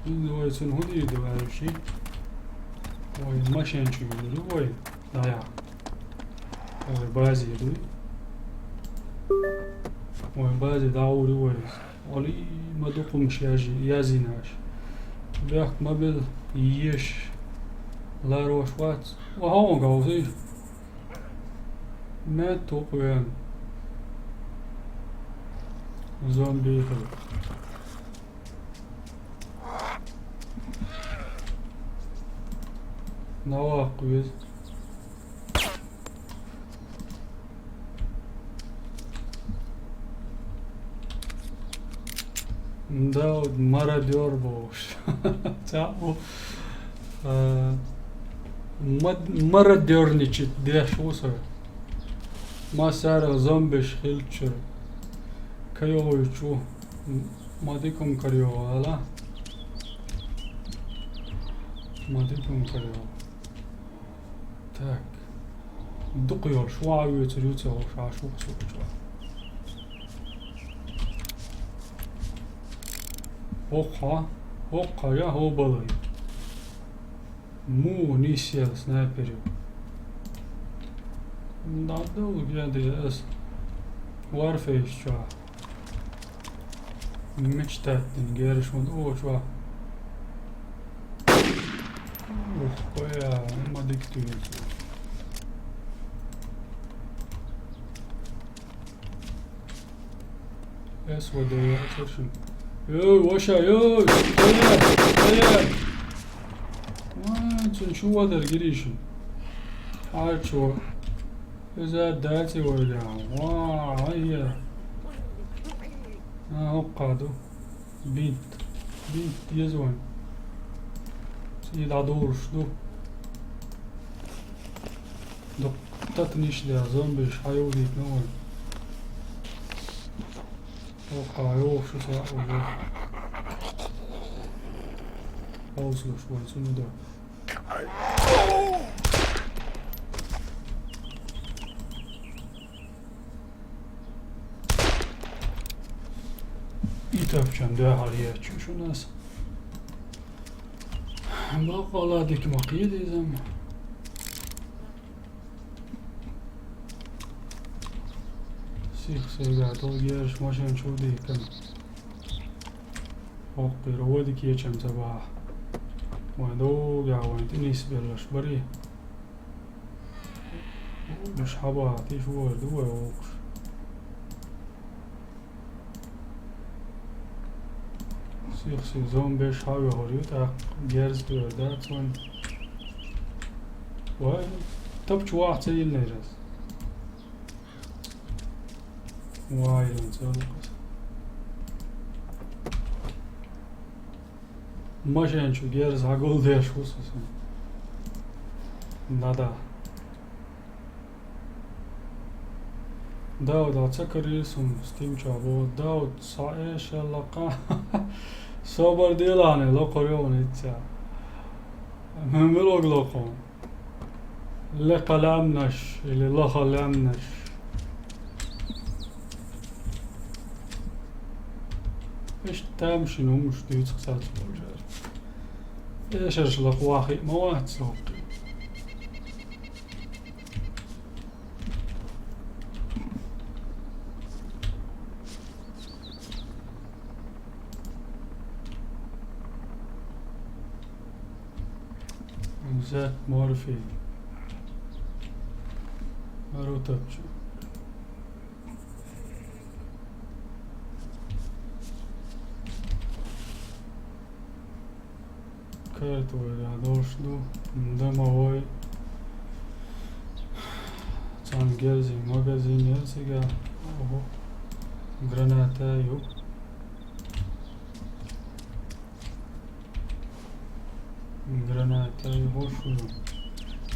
ХӀинца вай цунна хӀун дийр ду аьлча? Вай машен чу вуьйлур ю вай. ДӀаяхьа. Вай базе дуй. Вай базе дӀагӀур ю вай. Олий, ма дукха хӀумаш яз-, язйина аша. Бехк ма била, еш. Ларош вац. Ва хьо говзий. Мет тукъ вен. Зомби хир. Навакъ вез. Да, мародёр бу уж. Цхьаъ ву, а, мад-, мародёрничать деш ву со. Массара зомбиш хилчура. Кайович ву. М-, ма дика хӀума карайо ала. Ма дика хӀума карайо. Так. Дукха йолуш ван а оьцур ю ца хӀуш, Ӏаш ву-кх со чохь. ХӀокху хьо, хӀокху хьо я хӀо балай. Муха нисъелла снайпер ю? ДӀадовла генде аса. Warface чохь. Мечтать дина гераш ван оцу чохь. Ух, бая, ма дика туьйцу. С В Д яцара шуна. Йой, ваша, йой, стоять, стоять! Ва, цунна чу вадар гирий шуна. Хьарчо. Иза даци вайга. Ва, айя. А, хӀокху ду. Бинт. Бинт деза вайн. Ци дӀадугӀуш ду. Дукха татанаш деш, зомбиш хьайовдийтина вайн. Оха, йохуш ю цхьаъ ву. Хьовсалуш вайн цунна ду. И тапчан дуьхьал етташ ю шуна аса. Бакъалла дика ма кхета иза-м. Сих-сиха тӀе герзаш машен чу дихкина. ХӀокхуьра вади кечам ца бахьа. Вайн догӀа вайн тӀе нисбеллаш барий. Уьш хьабахьа тиша вахар ду вай вовкъаш. Сих-сиха зомбеш хьавоьхур ю, тӀаккха герз тоьар дац вайн. Вай, тапча вахь ца йиллера ас. Вай, ца ву ас. Машен чу герз хьагулдеш ву со сан. Да-да. Дауд, а ца карийра суна, Steam чохь боху. Дауд, схьа эшалла кхаъ. Собар делахьа, локхур ю хьуна хӀинца. Муьлхарг локху? Лекха лаьмнаш или лоха лаьмнаш? Иштта тамашийна хӀумаш дуьйцу-кх цаьрца болчара. Эшарш лакха ваххий ма вац со хӀокху. Зак Морфи. Рутапчу. Карта вай долуш ду. Домовой. Цхьана герзийн магазин яра цига. Ого. Граната ю. Граната ю, хӀун шу ю?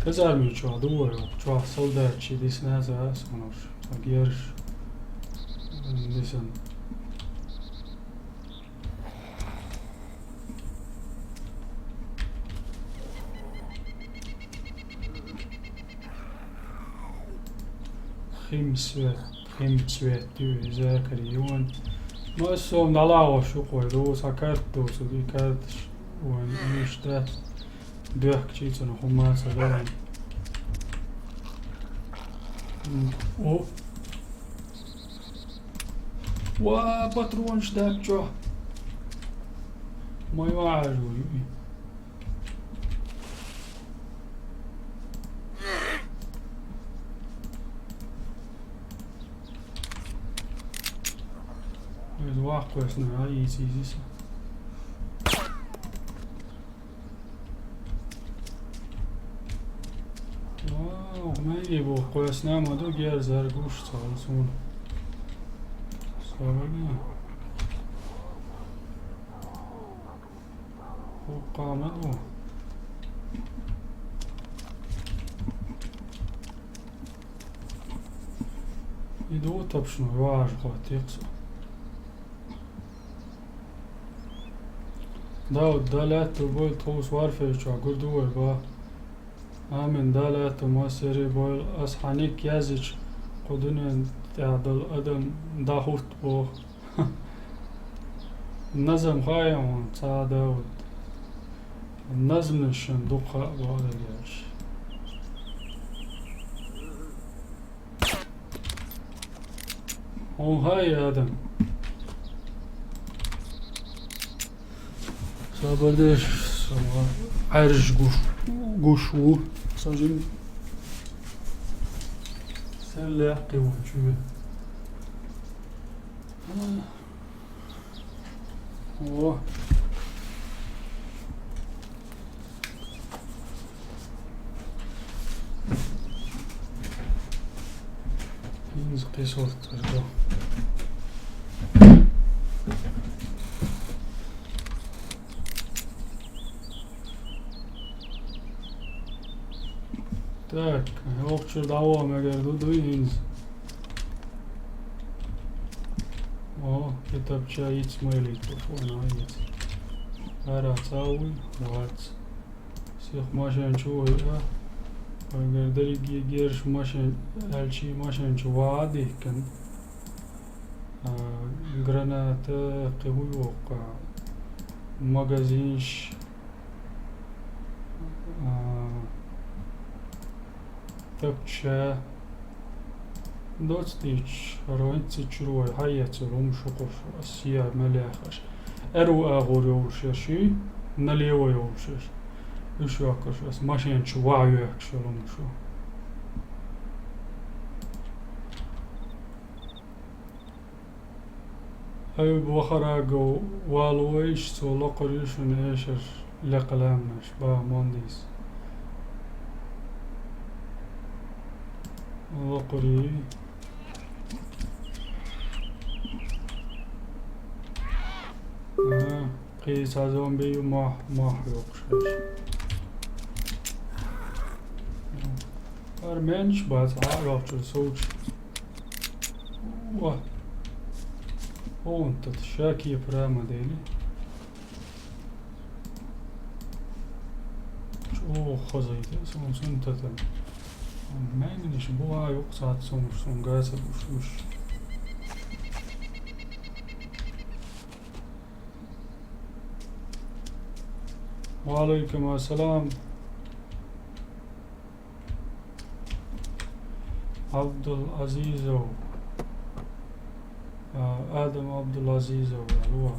Казарми чохь ду вай, чохь солдатчий дисна а ца а сонуш, а герш дисна. Хим свет, хим цвет ю иза карийон. Ма ас сом дӀалагӀо шу кхой ду, сан карт ду, цу ди карташ вайн иштта. Доьхкачий цунах хӀумма а ца ваьлла. О! Ва, патронаш даьпчо! Мой ваьӀаж ву юй. Иза ваккхавеш нагахь йийца иза. Вау, мегий бу кхоьсна ма ду герзар гуш цхьа суна. Сорага. Хуккха ма ду. И ду тапшну, важа хӀоттийкх со. Дауд, Дала аьтту бойла тховса варфейчохь гур ду вай, ба. Амин, Дала аьтту массерий бойла, ас хьан ник язйича, кху дуьнен тӀехь долу адам дӀахӀутту боху. Назам хаьа хьуна, ца Дауд. Назманаш шун дукха хаьа боху дагаш. Хьуна хаьа, Адам. Сабар деш, сама Ӏаьржа гуш, гуш ву. Сан жим сел лаьккхи ву чуьра. О. ХӀинца кхин сорт ду. Так, хӀокхучуьра дӀаваха мегар ду, дуй хӀинца? О, кхин тапча йиц майлийта, фу, ана йиц. Ара ца вуй, вац. Сих машен чу вуй, а? Вайгара дерриге герш машен, аьлчи машен чу ваха дихкан. А, граната, кхин хӀун ю воккха? Магазинаш, а, тапча. Доцу дийцча, хӀара вайн цу чуьра вай хьаэцар хӀума шу кхуш, ас сия мел яхаш. Аьрру агӀор йолуш ерш, налево йолуш ерш. Уьш йоккхуш, ас машен чу ваха йоьхкуш йолу хӀума шу. Айб вахарагов валуйш, цо локхур ю шуна эшар лекха лаьмнаш, баха Мондис. Локхур ю. Ага, кхин цхьа зомби ю, мохь, мохь йоккхуш берш. Арменаш бац, а, йоккхуш совчу. Ва. Оун тата ша кепара ма дели. ЧӀогӀа хазайта, сон цунна тата. Майминаш буха юкъ сац сон, сон гаса буш уш. Ва алайкум ассалам. Абдулазизов. А, Адам Абдулазизов, алло.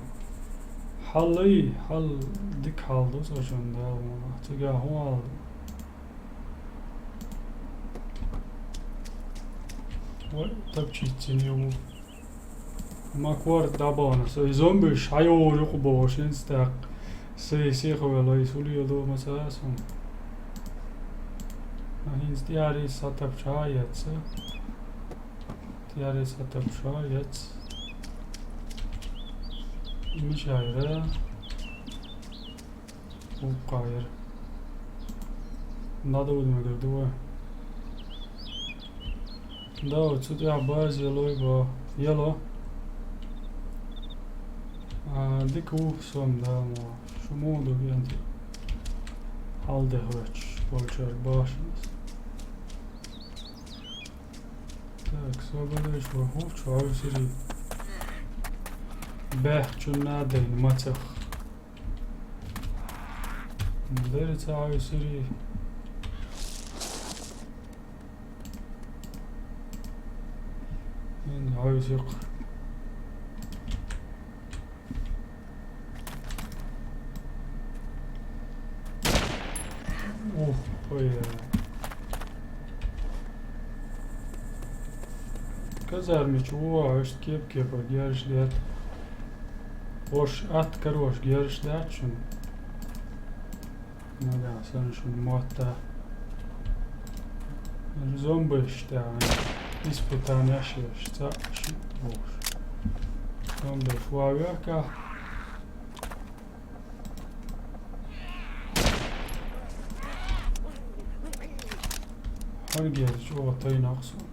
Хьаллай, хьал дика хьал ду цо шун Дала мукъ лахь. Цига хӀун хьал ду? Вай, тапчийтина ю. Ма корта дӀабахана со. И зомбиш хьайолуш юкъа бохуш хӀинца тӀаккха. Сай сиха вела, и сулело ма ца ас хӀума. А хӀинца тӀаьхьарий сатапча а яц. ТӀаьхьарий сатапча а яц. Мичара? Уккха яра. Надо вуд мегар ду вай. Да, вот цу тӀехь база ялой бо. Яло. А, дика ву сом, да, мо. Шу муха ду генти? Хьал де хвоьтуш, вочар башнас. Так, собалеш вай хӀу, чу хьовсири. Бехчунна дайн мацах. Деррица хьовсири. Ин хьовсикх. Ух, ой, э. Казармичу вогӀуш кеп-кепа герш даьтта. Ош атта карош герш даьтта шуна. Нагахь санна шуна мотта. Зомбеш тӀехь испытанеш еш, цхьаъ шиъ бохуш. Зомбеш ван вехкахь. ХӀара герз чӀогӀа тайнакъ суна.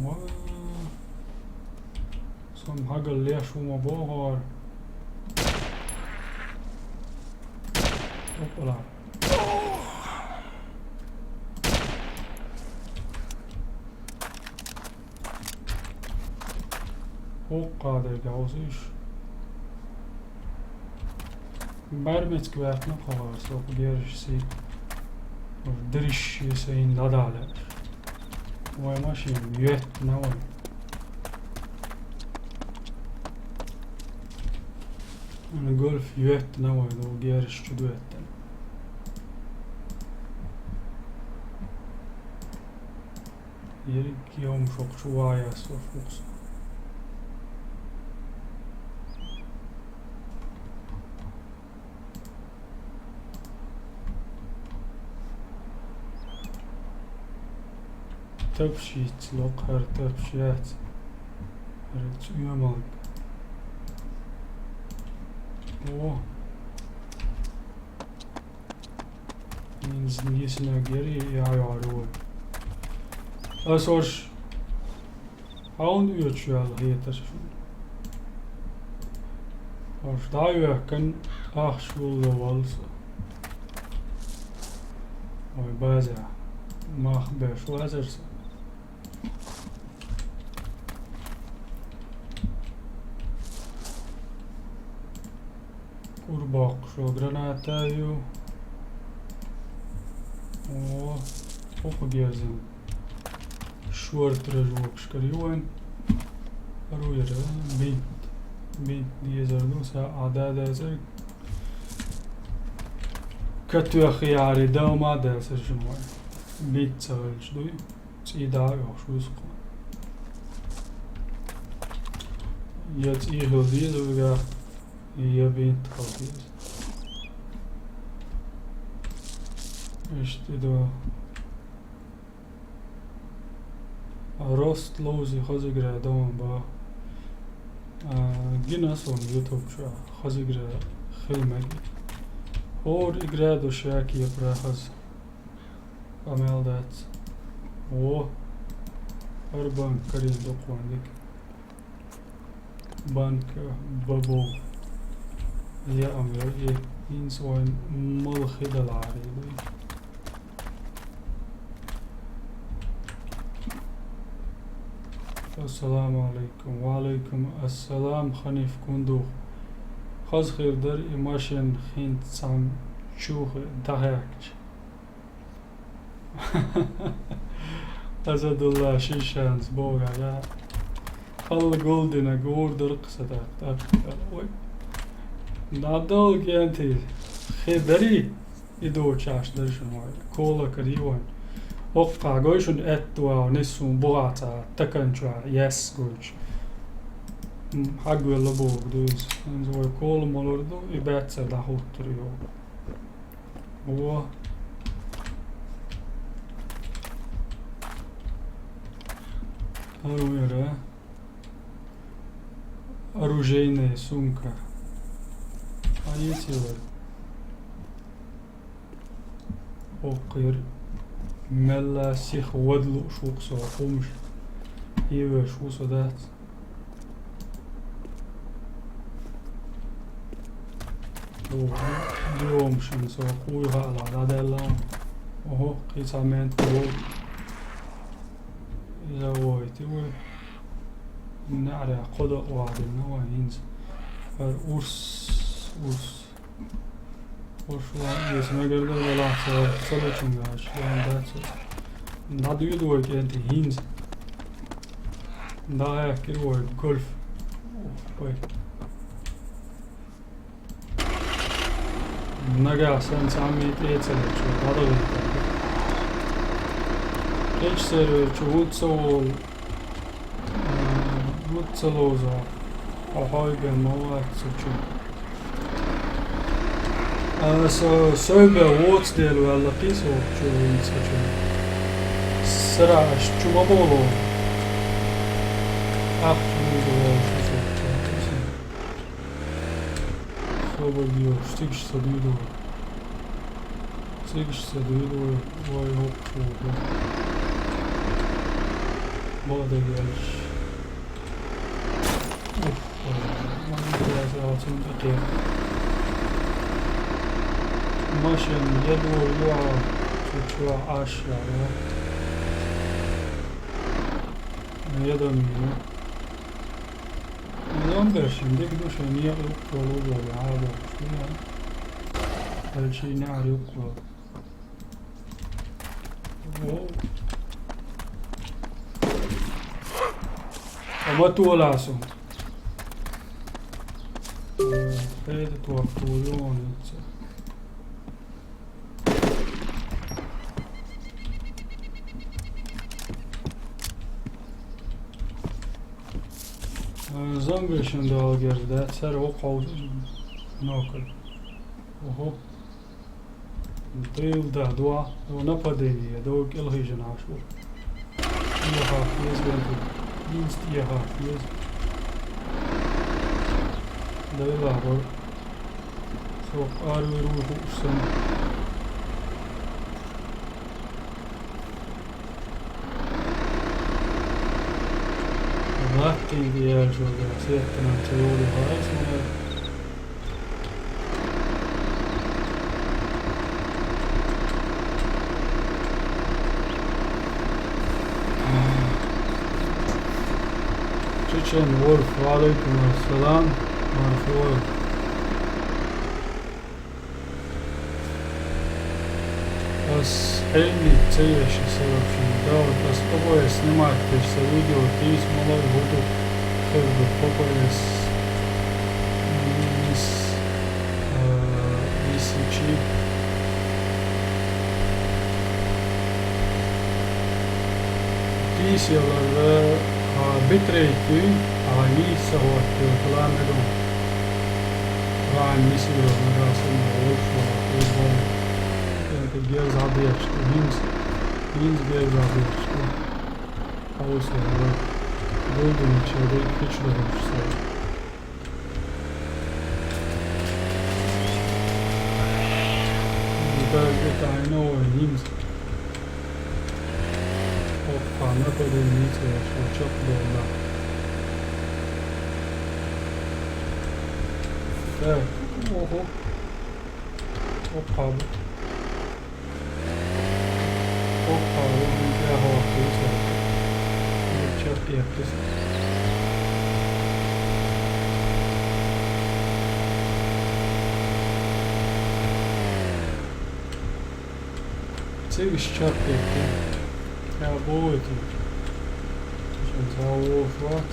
Ва. Сон хьагал леш ву ма боху хӀара. Оппала. ХӀокху кхадарга хьовсийша. Бара мецка ваьккхина кхо гӀар со кху герзаш сий. Уж дириш шен сайна дӀадахьа лаьаш. Вай машина йоьттина вай. Вайн гольф йоьттина вай, ду герзаш чу доьттина. Ерриг йомашокху чу ван яс ваш вукху со. Тапш йицло, кхара тапш яц. ХӀара цӀоьмалг. О! Инза йисинарг яра и яхьа йогӀур вай. Ас ош хьан оьцуш ваьлла хеташ шуна? Ош дӀа а йоьхкан, ахча гулло валла со. Вай база. Мах беш вазар со. КӀур боккхуш граната ю. О, хӀокху герзина. Шорта рожокаш кара ю вайн. Пару яра бинт. Бинт дезар ду, са Ӏа да дацар. Катоьххе яхьаре дама а дацар шуна вайн. Бинт ца хилча дуй. ЦӀий дӀа а оьхуш ву со кху. Я цӀий хила деза вигахь, я бинт хила деза. Иштта ду. Рост ловзи хаза игра дама ба. А, гина сон YouTube чу хаза игра хила мега. ХӀора игра ду шаьки я прахаз. Къамел дац. Во. ХӀара банка карийна дукха ван дика. Банка бабо. Я ам йо, и хӀинца вайн мала хи даларе дуй. Ассаламу алейкум. Ва алейкум ассалам, Ханиф Кундух. Хаза хир дара и машен хӀинца цхьана чухе дӀахаьхкича. Асадулла шишанца богӀара. Халла гулдина гур дуркх садакъ. Ой. Надал генти. Хедари. И дочаш даршин вай. Кола кари вайн. Оккха гой шуна аьттув нисун бухаца таканчохь яьсса гойчу. М, хьагвелла боху дуьйцу. ХӀинца вай кола молур ду, и баьццара дӀахӀуттур йогӀу. Во. ХӀара вера. Оружейная сумка. А если вот? Оккхир мелла сиха вада лууш ву-кх со хӀумаш. Ивеш ву со дац. Охьа, биомашна со кхуй хаалахь дӀадаьлла. Охьо, кхин цхьа мент бу. Иза войти вай. НеӀарехь кхо дакъа вахана вай хӀинца. ХӀара урс, урс. Урс ван эца мегар ду, валахь ца, ца лучун гач, ван дац. ДӀадуьйду вай кӀентий хӀинца. ДӀахаьхкира вай гольф. Ой. Нагахь санна цхьамма тӀе а ца лечо, дӀадахийтарг. Кхечу сервер чу хӀунда ца волу, а, хӀунда ца ловзо, хьо хьой бен ма вац цу чу. А, со, сой бен воцу дела ваьлла кхийса вокху чу, вуьйна цкъа чу. Сара аш чу ма боху. Ахча вуьйла волуш аса. Собар йохуш, цигаш ца дуьйду вай. Цигаш ца дуьйду вай, вай хӀокху чу ву. Бакъдерг аьлча. Ух, вай, вай, вай, вай, цунна тӀе кхел. Машен я дуьйла, я цу чохь Ӏаш яра. Я дан йина. Зомбешна дика ду шайн некъ юккъе лур долу, хьан бохуш ду, я? Аьлча и неӀар юккъе. Во. Ама тола со. Э, хеда тохка ву йону ца. Э, зомбешна дала герз дац, цара вокхо нокал. Ого. Дайла да, дуа, о, нападение, до кӀелхийжина Ӏаш ву. ТӀехьа хеза вен ду. ХӀинца тӀехьа хеза. Дайла бара. Со къарвер ву хууш санна. Латтийга яьлча вара сеттанан ца йолу хьайса хӀума. Чечен Вольф, ва алейкум ассалам, Марфуэль. Ас хьенниг ца еш и сарапшин. Давай, ас обои снимать деш сан видео тийс, малой хӀу ду хир ду, попа эс мис, а, висичи. Тийс ялар, а, битрейт дуй, а, нийса хӀотта, план мегам. Вайн мисиро нагахь санна вовшах хӀума. ТӀе герз хьабечка, хӀинца, хӀинца герз хьабечка. Хьовсал, гулдинча дерг хич лохуш сай. Дагга тайна вай хӀинца. Опа, нападение ца еш, вай чекхдолу нах. Так, ого. Опа, бу. Опа, вон тӀе хьокхуьйту. Чекхдеттис. Цигаш чекхдетти. Я, бу вайтина. Шен цхьа вовш вац.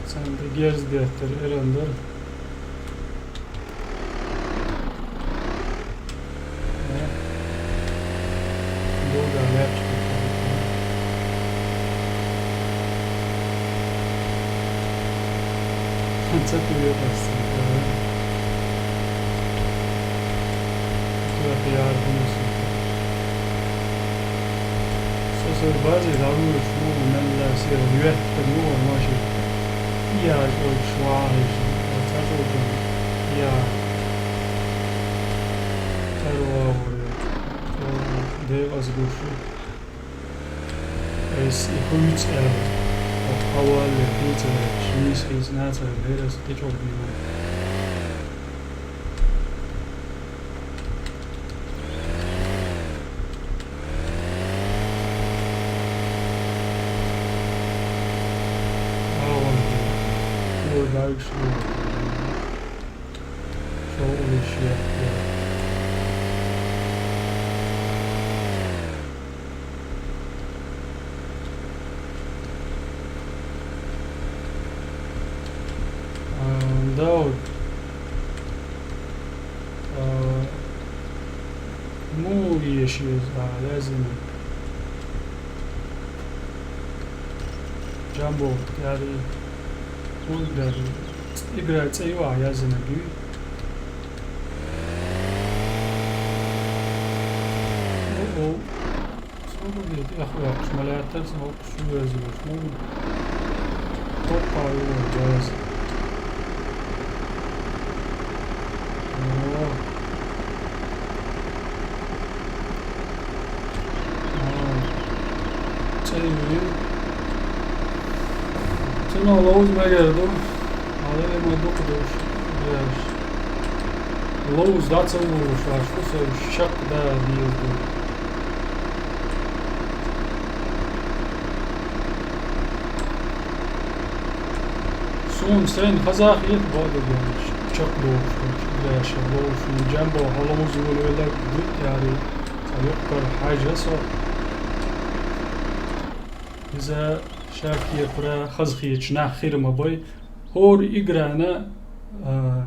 Царна тӀе герз деттара, эран дара. Ца туе къаьстта. Туе яр бунусу. Со сой базе давлуш му, мелла сир юэттер му, маши. Я, ой, швахиш. Ца золдун. Я. Тарва. Де аз гушу. Эс и хуйц, э, хавале, пицца, чимис, хиц, наца, верес, ты чё, понимаешь? А, вон, ты, ты дальше, шо уличья, А, да, вот. А, ну, и ещё, а, лазим. Джамбо, яри. Вот, да, игра цею, а лазим, гю. О-о. Согуди, эх, эх, шмалятар, согуди, шу везу, шу. Топа, ю, джаз. О. О. Цей вил. Цена лоуз мегерду. Але ма дук душ. Лоуз да цена лоуз, а шу се шак да дизду. Сун сен хазах ет боду генш, чак дохуш, граша лоуш, джамбо, халоуз вулвела, дут яри, ца юккар хажа со. Иза шак епра хазхич нах хирма бой, хор играна, а,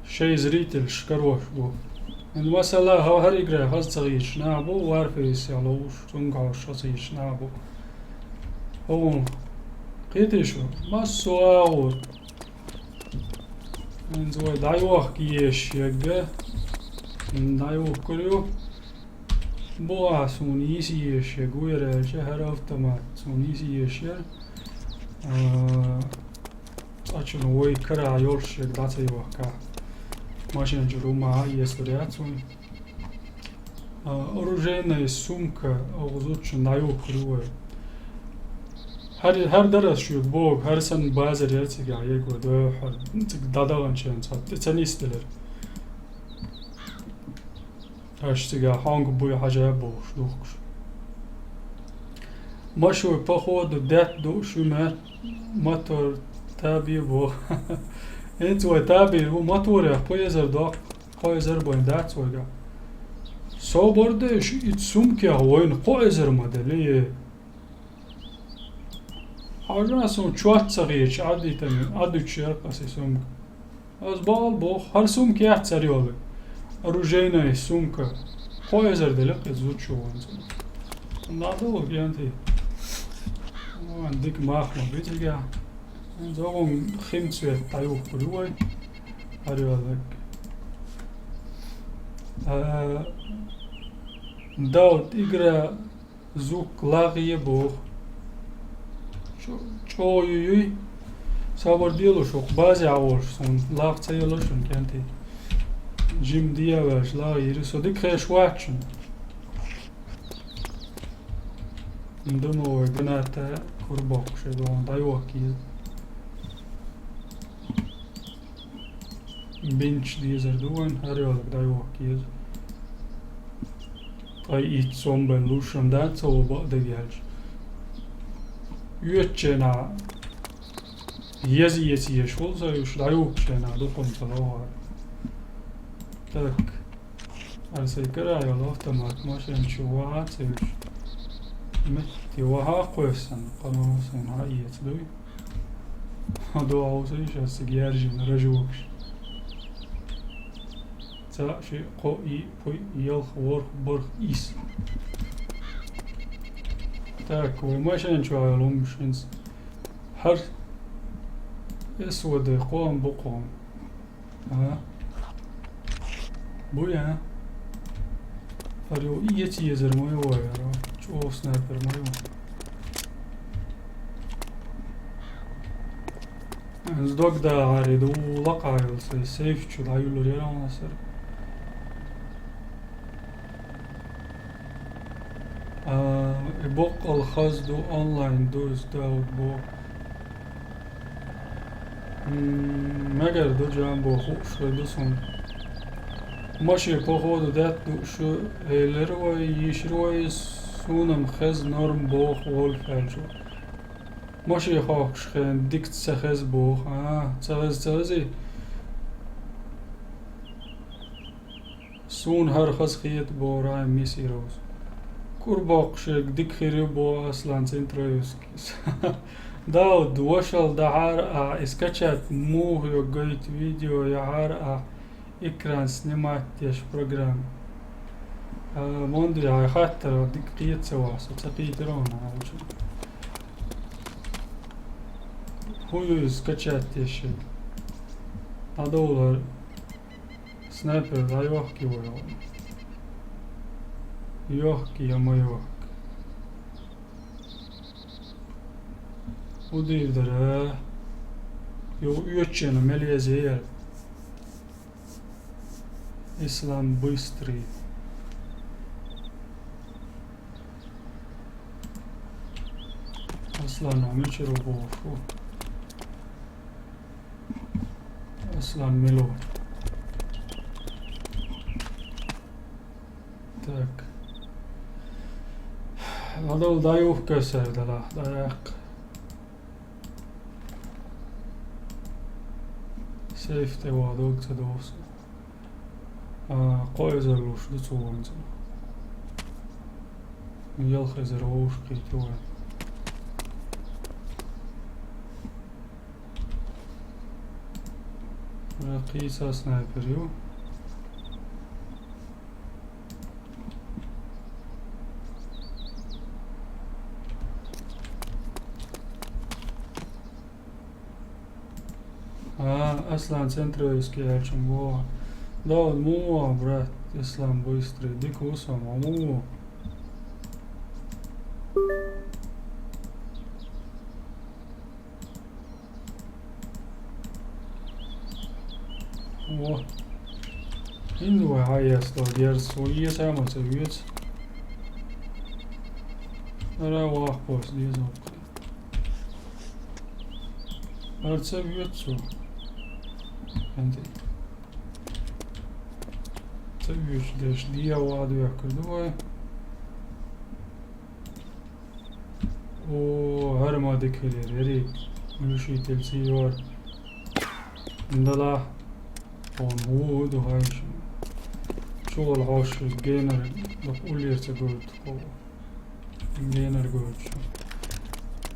Шей зритель шкарош бу. Ин масала, гьа-, гьар игра хаз ца гъийчна бу, Warface я лоуш, цунга хаз ца гъийчна бу. Хьун кхетий шу? Массо агӀор. Ин зувай дайвах киеш ягга. Ин дайвах курю. Бу а сун йис еш ягу, яра шахар автомат. Сун йис еш я. А, Цачун вой кара йолш як даца йохка. Машин чурума, если ряцун. А, оружейная сумка, огузуч наю круе. Гьар, гьар дарас шу бог, гьар сан базар яцига, яго до, гьар, цик дадаган чен, цат, цанистелер. Аш цига хьонг буй хьажа бохуш духкуш. Машуй, походу, дет ду шуьмет мотор таби бо. Эц вай таби бу моторех кхо эзар доккх, кхо эзар байн дац вайга. Собар деш, ит сумкех вайн кхо эзар ма дали. Хьажа сон чуат ца гъечи, Ӏадитами, Ӏадучи яркъаси сумка. Аз багьал бох, гьар сумка яц цар йоли. Оружейная сумка. Кхо эзар делихъ я зучу ванцӀу. Надо лугьянти. Ван дик мах ма битига. Зогъун хим цвет таюх курувай. Гьар йоли. А, Дауд, игра Зук лагъ е бох. Чо-, чо юй-юй. Сабар диялуш, укх базе гӀавулш сун. Лагъ ца ялуш сун кӀанти. Жим дияваш, лагъ ири. Со дик хеш вачун. Думаю, граната курбок ше дон. Дай ваки. Бинч дезар ду вайн, гьар йолаг дайвахъ кез. Ткъа ит сом бен лушан дац, ва бакъдагелч. Юеччена, ези-ези еш вол, за юш дайвухъ шена, дукъун цалавар. Так. Ар сай кара йол автомат машин чу ваха цевш. Метти ваха къосан, къанун сан гьа иец дуй. Хьадо авсай шас гержин ражувакш. Ца ши къо и пуй ялх ворх борх ис. Так, вай машен чу йолу хӀуманаш хӀинца. ХӀара эс ваде кхоам бу кхоам. А? Буй, а? ХӀара ю и еци езар ма ю вай, хӀара чӀогӀа снайпер ма ю. Ан здог да гӀари ду лакъа йолу сай сейф чу дӀаюллур яра хьуна сара. А, и боккъал хаза ду, онлайн ду иза, Дауд боху. М, мегар ду, Джамбо, хууш хир ду суна. Машен походу детта дууш ю, элира вай, йийшира вай, суна-м хеза норм боху волфаьлчо. Машен хохкуш хенахь дика ца хеза боху. А, ца хеза, ца хезий? Суна хӀара хаза хета боху Райм Мисировс. Кура боккхуш ерг дика хир ю боху Аслан Центроевскийс. Дауд, вашалла дахьара ахь, и скачать муха йо гайта видео яхьара ахь, экран снимать деш программа. А, Монди, хьайн хаттар дика кхета ца вахь, со ца кхийтира хьуна хьан чу. ХӀун ю иза скачать деш? ДӀадовлар. Снайпер дӀайохкий вай хьуна? Йохкий я ма йохка? ХӀун дийр дара? Йо, оьчуьйна мел еза яра. Ислам Быстрый. Аслан, а мичара ву бохуш ву? Аслан мила ву? Так. ХӀадал дӀаюхка сай дала, дӀаяккха. Сейф тӀе ван дог ца довса. А, кхо эзар луш ду цо вайна цунах. Ялх эзар вовшахкхийтина вай. Кхийса снайпер ю. А, Аслан Центроевский аьлча ма вогӀу. Дауд, муха вогӀу, брат, Ислам Быстрый? Дика ву со, ма муха вогӀу? Во. ХӀинца вай хьан яц дог ерза, вай еса ма ца веза. Ара вахпос деза ваккхий. Ара ца веза цо. ХӀинца. Ца везаш деш, дӀа ван доьхкур ду вай. О, хӀара ма дика хилира, ерриг. Глушитель ца йора. Дала. О, ву, ву ду хьайша. ЧугӀал хьош генар, дукха уллера ца гойту. Генар гойту.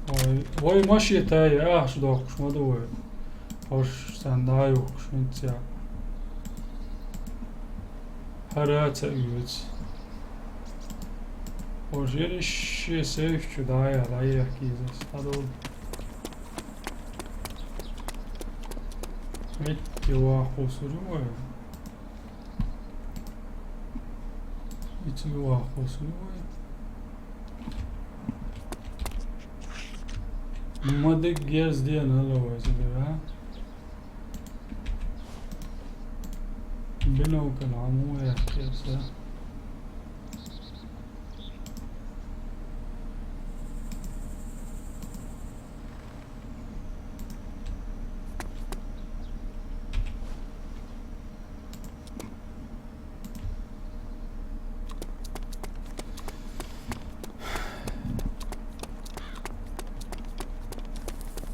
Вай, вай машен тай, ахча доккхуш ма ду вай. Хьош сан дӀа а юхкуш, хӀинца яа. ХӀара ца оьцу. Хьош ерриш шен сейф чу дӀа а яла, дӀа а яхкийза ас. Хьадолу. Метте ван кхуссур ю вай. Ицу ван кхуссур ю вай. Ма дерг герз дена ала вай зугара. Бинокль хьан муха яхкера сан?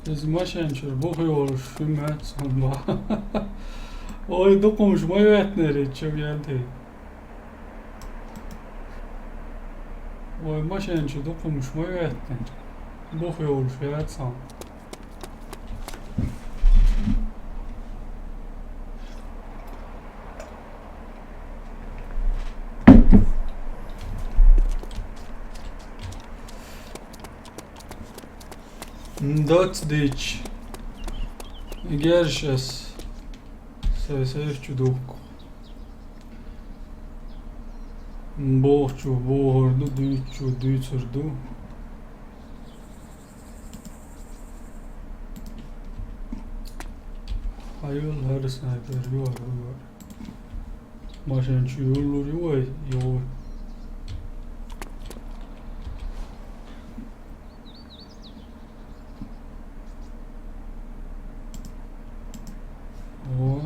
Иза машен чуьра бух йолуш хӀума ма ца хӀума. Ой, дукхамаш ма йоьттинера чу генти. Вай машен чу дукхамаш ма йоьттина. Бух йолуш яц хьуна. Доц дич. Гершас. Се сейф чу духку. Бохчу бохур ду, дуйчу дуйцур ду. Хьайол хӀара снайпер ю, хӀара. Машин чу юллур ю вай, йо. О.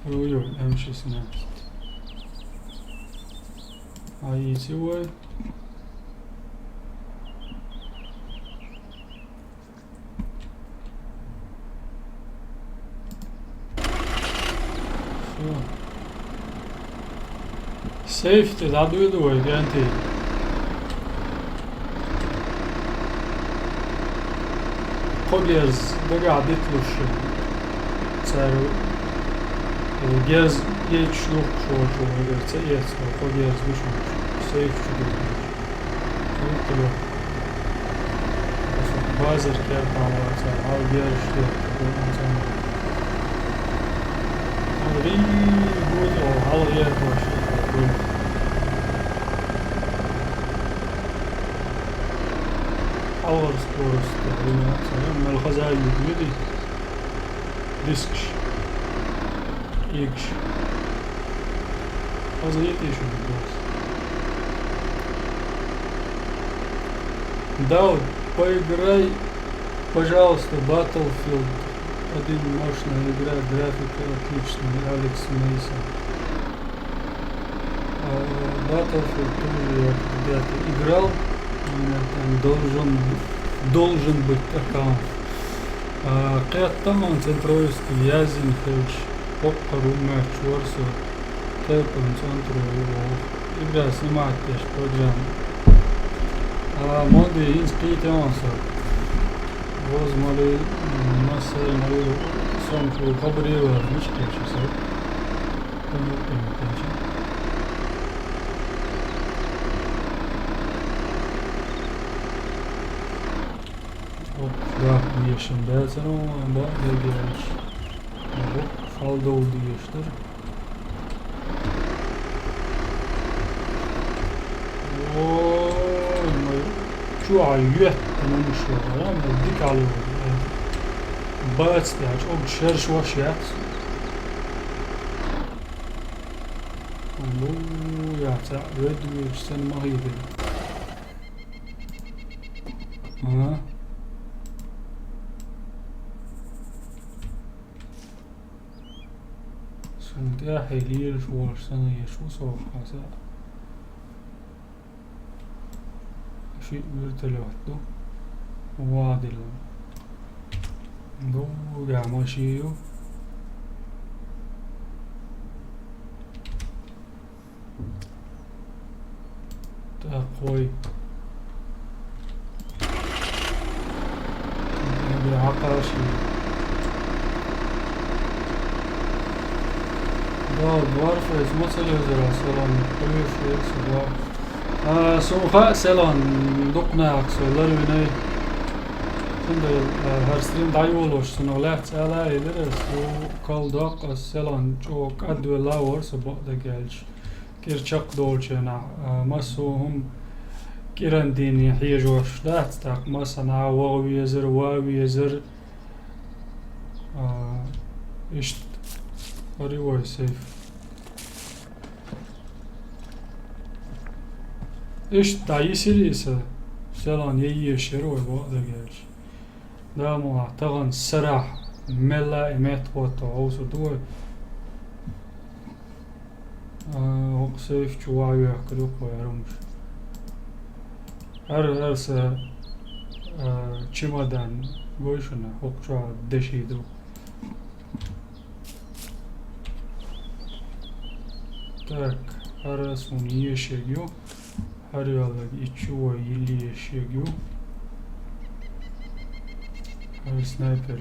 Ой-ой, М шестнадцать. А эти вай. Всё. Сейфти дӀадуйла вай, дӀаянтий. Кхо герз дагахь диталуш шуна. Цара, э, герз эцаш духкуш волчо вай, ца эцна, кхо герз ду шуна. Сейф чу диталуш. Базар кертахь вацахь, хьал герзаш детташ ду, оцу. Рий гуд, о, хьал герзаш ду. Хьалхара скорость, рий вацахь, мел хаза юг види. Дискаш. Игаш. Хаза йитий шуна бос. Дауд, поиграй, пожалуйста, Battlefield один, мощная игра, графика отличная, Алекс Мейсон. А, Battlefield тоже я когда-то играл. У меня там должен, должен быть аккаунт. А, кхетта хьуна центровский язйина хилча, хӀокху руммач вара со, тайпан центро ю оха. Игра снимать деш программа. А, Монди, хӀинца кхийтина со. Возможно, м, массарна вуй, сон чуьра хабаре вара, мича кхеча со. Кхин юккъе ма кхеча. Оп, да, дешан дацара, бакъ дерг аьлча. Оп, хьалдовла дезаш дара. Ой, май, чу а йоьттан муш вара, май, дика хьалдовла. Бац, тӀехь чӀогӀа шерш ваш яц. Ну, я цхьаъ вед вуьйцу санна ма хетара. А? Суна тӀаьхье лелаш волуш санна еш ву со хаза. Шиъ вертолёт ду. Вадилла. Дугахь машин ю. ТӀаккха вай. Хьакъаши. Да, Дворфейс, ма ца лезара, салам. Привет, привет, салам. А, суна хаьа, Селан, дукха наха со ларвинай. Цундела, а, хӀара стрим дӀайолош, цунах лаьцна ала а елира, со кхалдоккху ас, Селан чӀогӀа кӀадвелла а вара со бакъдерг аьлча. КӀира чекхдолчу хенахь, а, массо а хӀума кӀиран дийне хьежош дац, тӀаккха массанхьа ваха везар, ван везар. А, иштта, ари вай сейф. Иштта дӀайисира иза, Селан, я ешира вай бакъдерг аьлча. Да, ма тахана сарахь мелла а и меттахӀотто хьовсур ду вай. А, хӀокху сейф чу ван вехкар ю кхо ярумаш. ХӀара, хӀара сан, а, чемодан гой шуна, хӀокху чохь деши ду. Так, хӀара суна ешерг ю. ХӀара йоллаг и чу вай йилла ешерг ю. ХӀара снайпер.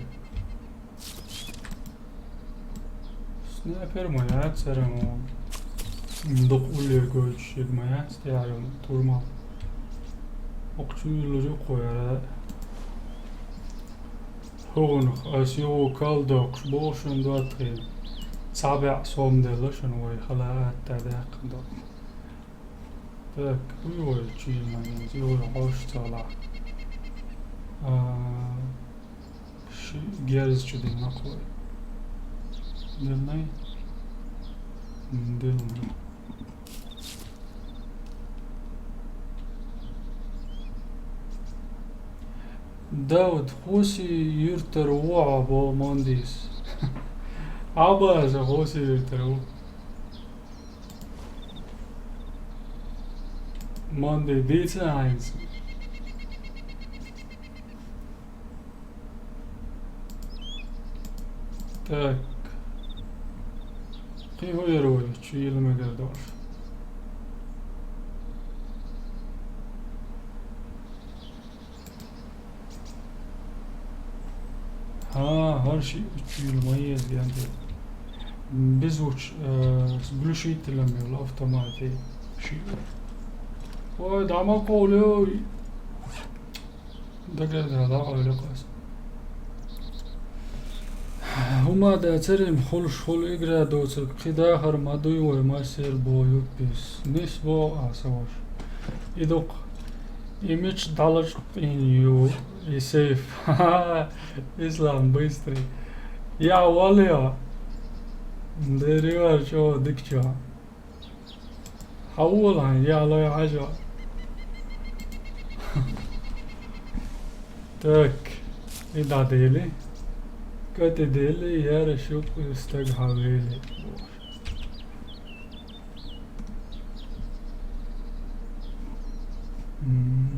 Снайпер ма яц, хӀара мо дукха улле гойтуш ерг ма яц, тӀехь йолу турмал. Окху чу юьллур ю кхо яра. ХӀугунах ас югӀу калдоккхуш боху шуна доттагӀий. Цхьа бӀе сом делла шуна вай хала атта даьккхина доккху. Так, уй вай чуьйла ма янза, югӀу хьош ца лахь. А, ши герз чу дина кхо. Дилнай? М, дилнай. Дауд, Хоси юьртара ву хьо боху Мондис. Хьан баха, Хоси юьртара ву? Монди дийца хьайнца. Так. Кхин хӀун яра вай, чуьйла мегар долуш? ХӀан, хӀара шиъ чуьйла ма еза, янте. Безучу, э, глушитель-м йолу автомате шиъ. Ой, дӀа ма кховлуй. Дагардала дӀакъевлира ас. ХӀума дацарий-м хуьлуш хуьлу игра доцург, кхин дахар ма дуй вай массеран боху юппис. Нис боху ахьа сан ваша. И дукха. И мича дӀалачкъийна ю, и сейф. Ислам быстрый. Я, валио. Дерриге а чӀогӀа дика чу. Хьан волахьан, яхьлой хьажа. Так, и дӀадели. КӀа тӀедели, яра шуьга стаг хьан вели. М.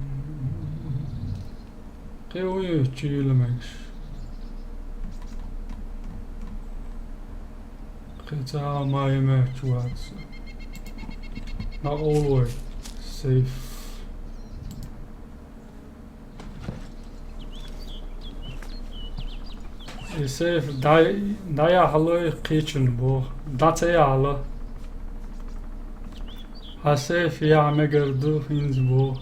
Кхин вуй чуьйла мегаш. Кхин цхьа а ма ю моьттуш вац. ДӀакъовла вай. Сейф. И сейф дӀа-, дӀаяхьалой кхечун боху. ДӀа ца яхьала. Хьан сейф яхьа мегар ду хӀинца боху.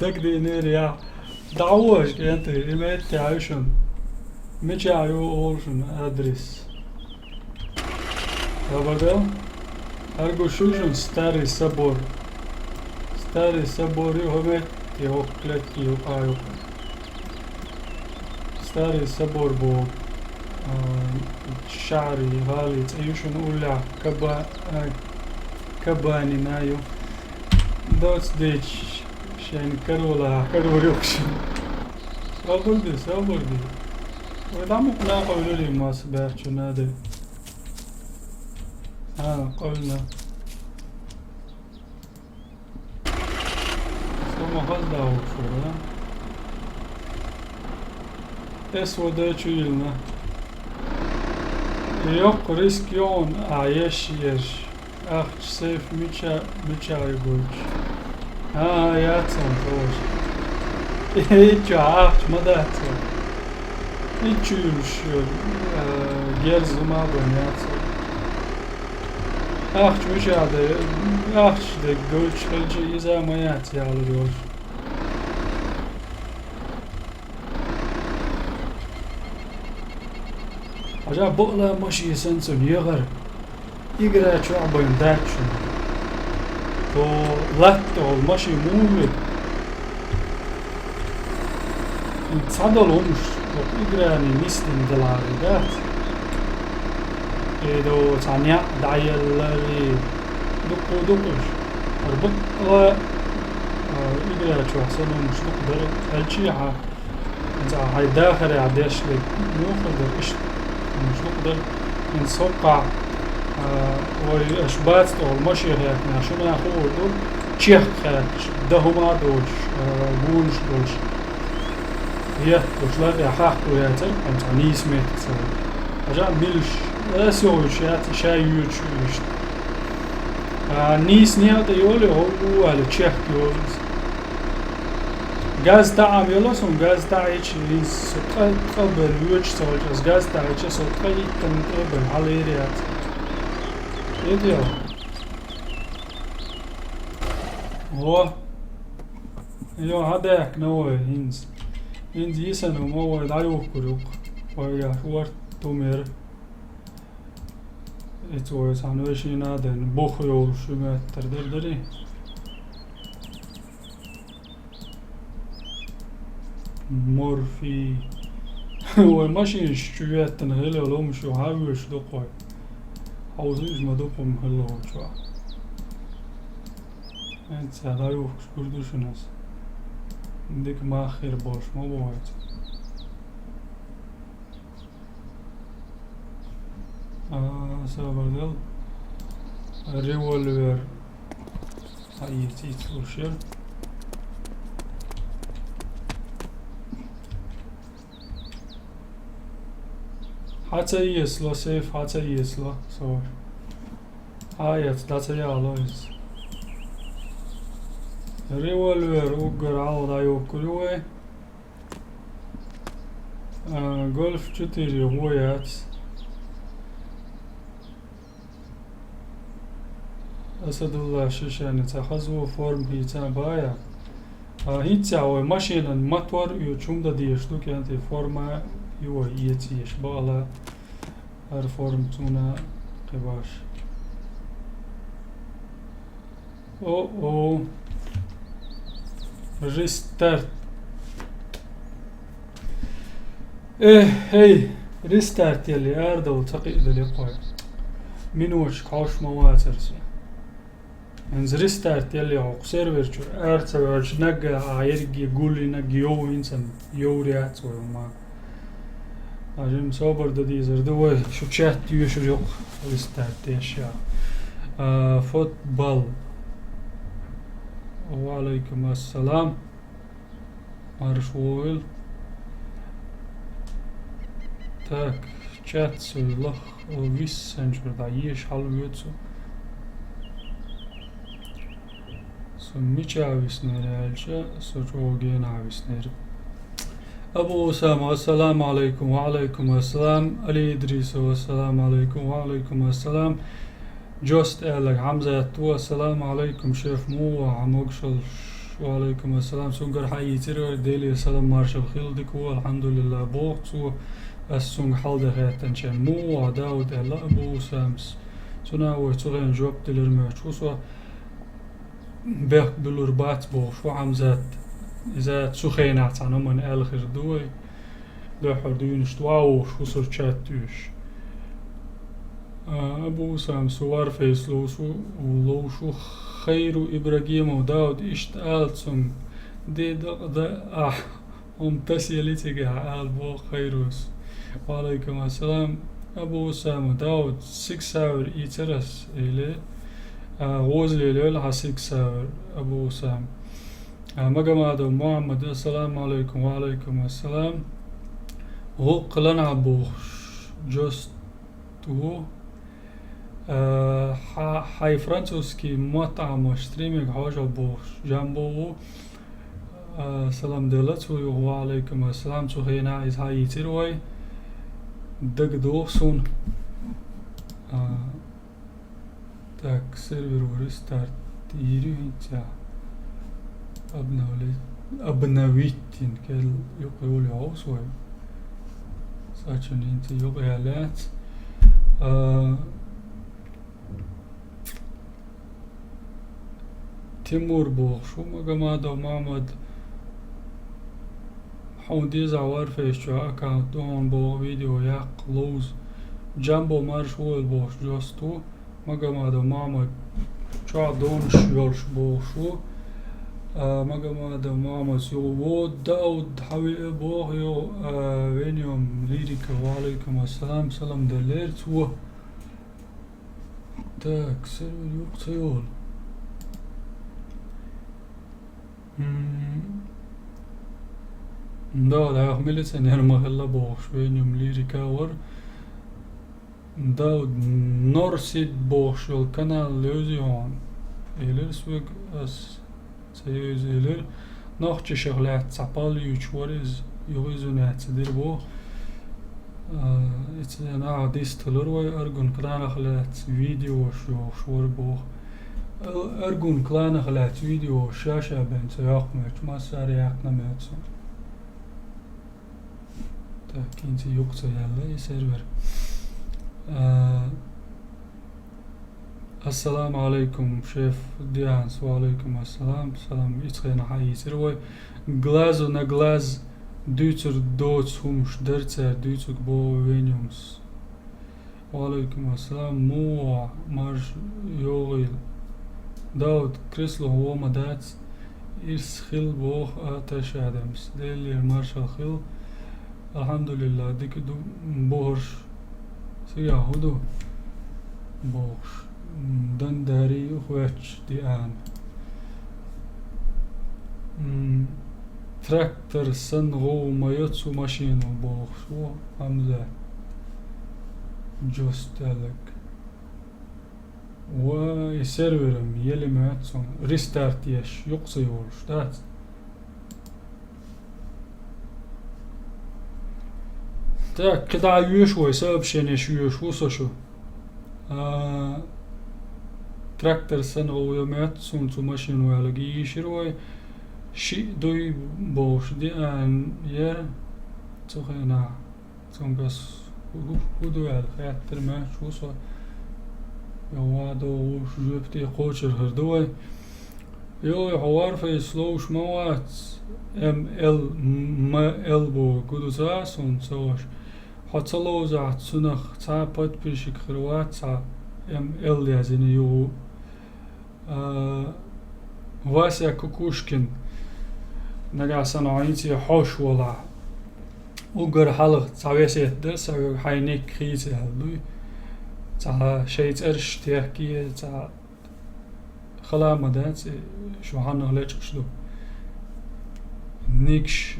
Дагадийнера яхьа. ДӀа а вожа, кӀентий, и меттехь ю шуна. Мичахь ю олу шуна адрес? Хабадал? Аргу шу шуна Старый собор. Старый собор ю хӀума, и хӀокху клетки юкъа ю. Старый собор боху, а, шахьари, гӀали цӀе ю шуна уллехь, Каба-, а, Кабанина ю. Доцу дийча, шайна карола, карор ю шуна. Собар де, собар де. Вай дӀа мукъ накъа вуьлур ю маса баьрчу наде. А, къовлина. Со ма хаза дагӀуш вара. Эс вада чу йилна. Йоккха риск йогӀун а еш еш. Ахча сейф мича, мича ю гуч. А, яцам товш. Ичча ахча ма дац. Ичча юлуш, э, герз ма бан яц. Ахча мича де, ахча де гуч хилча иза ма яц яла йош. Хьажа бакъла машин санна цунна егӀар. Игра чохь бен дац шуна. То латта олу машин муха вега? Цхьадолу хӀумаш, хӀокху играни нисдина даларе дац. Эдо цхьа неӀ дӀаелларе, дуккха дукха уьш. Хьара бакъла, а, игра чохь санна хӀумаш дукха дара, аьлчи хьан. ХӀинца хьайн дахарехь деш дерг муха дара иштта? ХӀинца дукха дара. ХӀинца хӀокхахь, а, вай аша бац тӀехула машен хӀоьттина, шуна хуур ду, чехка хаьтташ, дан хӀума а доцуш, а, гонаш долуш. Етталуш ларъян хьахко яцара, хӀинца нийса меттиг ца вара. Хьажа милш, аса йогӀуьйтуш яц, ша йоьдуш ю иштта. А, нийса некъа тӀе йолу, хӀу ву аьлла, чехка йолу иза. Газ таӀам йолу суна, газ таӀийча, иза со ткъа, ткъа бен воьдуш ца волчу, аса газ таӀийча, со ткъа иттанна тӀе бен хьалийр яц. Эдел. О! Йо, хьадаьккхина вай хӀинца. ХӀинца йисана ма вай дӀаюхкур юкъа. Вай яхь варт тумер. Эцо вай цхьана вешина а ден, бух йолуш шу меттара дара дарий? Морфий. Вай машинаш чу веттана хила йолу хӀума шу хьан вуьйш ду кхой? Хьовзийш ма ду кху хӀума хила волчохь. ХӀинца дӀаюхкуш гур ду шуна аса. Дика мах хир болуш ма бу вайца. А, сабар дал. Револьвер. А, иц, иц луш яра. Хьан ца иесло, сейф, хьан ца иесло, сор. А, яц, дӀа ца яало иза. Револьвер уггар ӀалгӀа дӀайоккхур ю вай. А, Гольф четыре гӀо яц. Асадулла Шишани ца хазво форм хийца бая. А, хӀинца вай машинан мотор ю чум дан дезаш ду кӀентий форма ю вай эца еш бала. ХӀара форм цунна кхибаш. О-о. Рестарт. Э, хей, рестарт елли, арадовла ца кхиъдале кхой. Минуташка хьовш ма вацара со. ХӀинца рестарт елли хьо кху сервер чуьра ара ца воьлча нагга а ерриге гуллинарг йовхинца йовр яц вай хӀума. Ткъа жимма собар дан дезар ду вай, шу чат йоьшур ю-кх, рестарт деш я. А, футбол. Ва алайкум ассалам. Марш вогӀийла. Так, чат суй лах, о, виссанчуьра дӀа еш хьал воьцу. Со мича виснера аьлча, со чӀогӀа гена виснера. Абу Усама, ассаламу алайкум. Ва алайкум ассалам. Али Идрисов, ассаламу алайкум. Ва алайкум ассалам. Джост аьлларг Хьамзат ву, ассаламу алайкум, шеф, муха ву хьан могушалла? Ва алайкум ассалам. Цуьнгара хьайийцира вай, Делера салам маршалла хилла, дика ву, алхьамдулиллахӀ, боху цо. Ас цуьнга хьал дан хаьттинчарна, муха ву хьан, Дауд, аьлла, Абу Усамас. Цунна вай цу хенахь жоп делира моьттуш ву со. Бехк буьллур бац бохуш ву Хьамзат. Иза цу хенахь цхьана хӀуманна аьлла хир ду вай. Дуьххьара дуьйнаш тӀе ван вохуш ву сур чат уьш. А, Абу Усам, со Варфейс ловш ву, ловш ву Хайру Ибрагимов, Дауд, иштта ала цунга, де дакъа да ахь, хӀума тасъели цигахь, ала боху Хайрус. Ва алайкум ассалам. Абу Усама, Дауд, сиксавер ийцар ас, эле, а, гӀоза лелийла хьан сиксавер, Абу Усама. А, Магомадов Мухаммад, ассаламу алайкум. Ва алайкум ассалам. ГӀуллакх лана бохуш, Джост ву. А, хьа-, хьайн французский мотт Ӏамош стримега хьожал бохуш, Джамбо ву. А, салам делла цо юха, ва алайкум ассалам. Цу хенахь иза хьайийцира вай. ДагадогӀу суна. А, Так, сервер ву рестарт йийр ю хӀинца. Обновле-, обновить йина кел юкъа йолу йовс вай. Сачун хӀинца юкъа яьллац. А, Тимур бохуш ву, Магомадов Махьмад, хьуна деза Варфейс чохь аккаунт ду, хьуна боху видео яккха ловза. Джамбо марш войла бохуш Джост ву. Магомадов Махьмад чохь донаш йолуш бохуш ву. А, Магомадов Махьмад юха вон Дауд хьан веа боху йо, а, Венюм Лирика, ва алайкум ассалам, салам деллера цо. Так, сервер юкъа ца йолу. М, да, дӀахо милиционер ма хилла бохуш, Венюм Лирика вара. Дауд Норсид бохуш йолу канал левзий хьуна? Элира соьга ас. Ца йовза элира. Нохчашах лаьцна цхьа пал юьйцуш вара иза, юха иза нахаца дира боху. А, эца наха дистхилира вай, Аргун кранах лаьцна видеош йохуш вара боху. Ар-, Аргун кланах лаьцна видео ша-ша бен ца йоккху моьтту, массара яьккхина моьтту суна. Так, хӀинца юкъа ца яьлла и сервер. А, Ассаламу алейкум, шеф Дианс. Ва алейкум ассалам. Салам, ицхена хьаийцира вай. Глазу на глаз дуьйцур доцу хӀумаш дара цара дуьйцург боху вен юмс. Ва алейкум ассалам. Муха марш йогӀийла. Дауд, кресло гӀо ма дац. Ирс хила боху а таш адамс. Деллера маршалла хила. Алхьамдулиллах, дика ду бохурш. Цигахь хӀун ду? Бохуш. М, дан дарий хӀоьтташ диана. М, трактор санна гӀо ма йо цу машино бохуш ву Хьамза. Джос тӀеллаг. Ва и серверам еле моьтту суна. Рестарт еш, юкъа ца йолуш, дац? Так, кхидӀа йоьшу вай, сообщенеш йоьшу ву со шу. А, трактор санна гӀо йо моьтту суна цу машино аьлла, гийшира вай. Шиъ дуй бохуш диана яра цу хенахь. Цуьнга ас хӀу, хӀу ду аьлла хаьттира моьттуш ву со. Йо, ва догӀуш жоьпа тӀе кхочур хир ду вай. Йой, хьо Warface ловш ма вац, М Л, М Л боху, гу ду ца а суна ца ваша. Хьо ца ловзахь, цунах цхьа а подписчик хир вац, цхьа М Л яздина юху. А, Вася Кукушкин, нагахь санна хьо хӀинца хьош волахь. Уггар хьалха цхьа весет дара сан, хьайн ник хийца аьлла дуй. Цхьа шайн цӀераш техкий, цхьа хала ма дац, и шу хьаннах лечкъаш ду. Никаш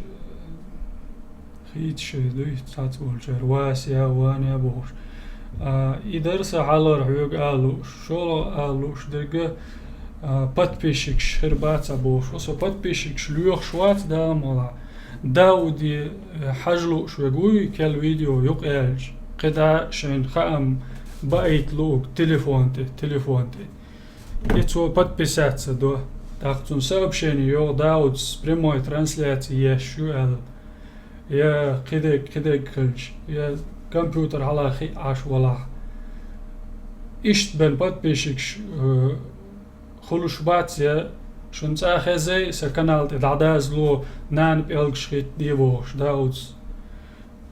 хийца шайн дуй, цхьацца волчара Вася, Ваня бохуш. А, и дара сан хьалхара хьоьга ала лууш, шолгӀа ала лууш дерг, а, подписчикаш хир бац а бохуш. Со подписчикаш лоьхуш вац, Дала мукъ лахь. Дауде, э, хьажа лууш верг вуй, кхел видео юкъа аьлча. КхидӀа шайна хаам баийта луург телефон тӀе, телефон тӀе. И цо подписаться до. ТӀаккха цунна сообщение йогӀу, Даудас прямой трансляция еш ю аьлла. Я кхидерг, кхидерг хилча, я компьютер хьалха хиъ Ӏаш валахь. Иштта бен подписчикаш, э, хуьлуш бац, я шуна цӀа хезай, сан канал тӀе дӀадазло, нана пӀелгаш хӀиттаде вохуш, Даудас.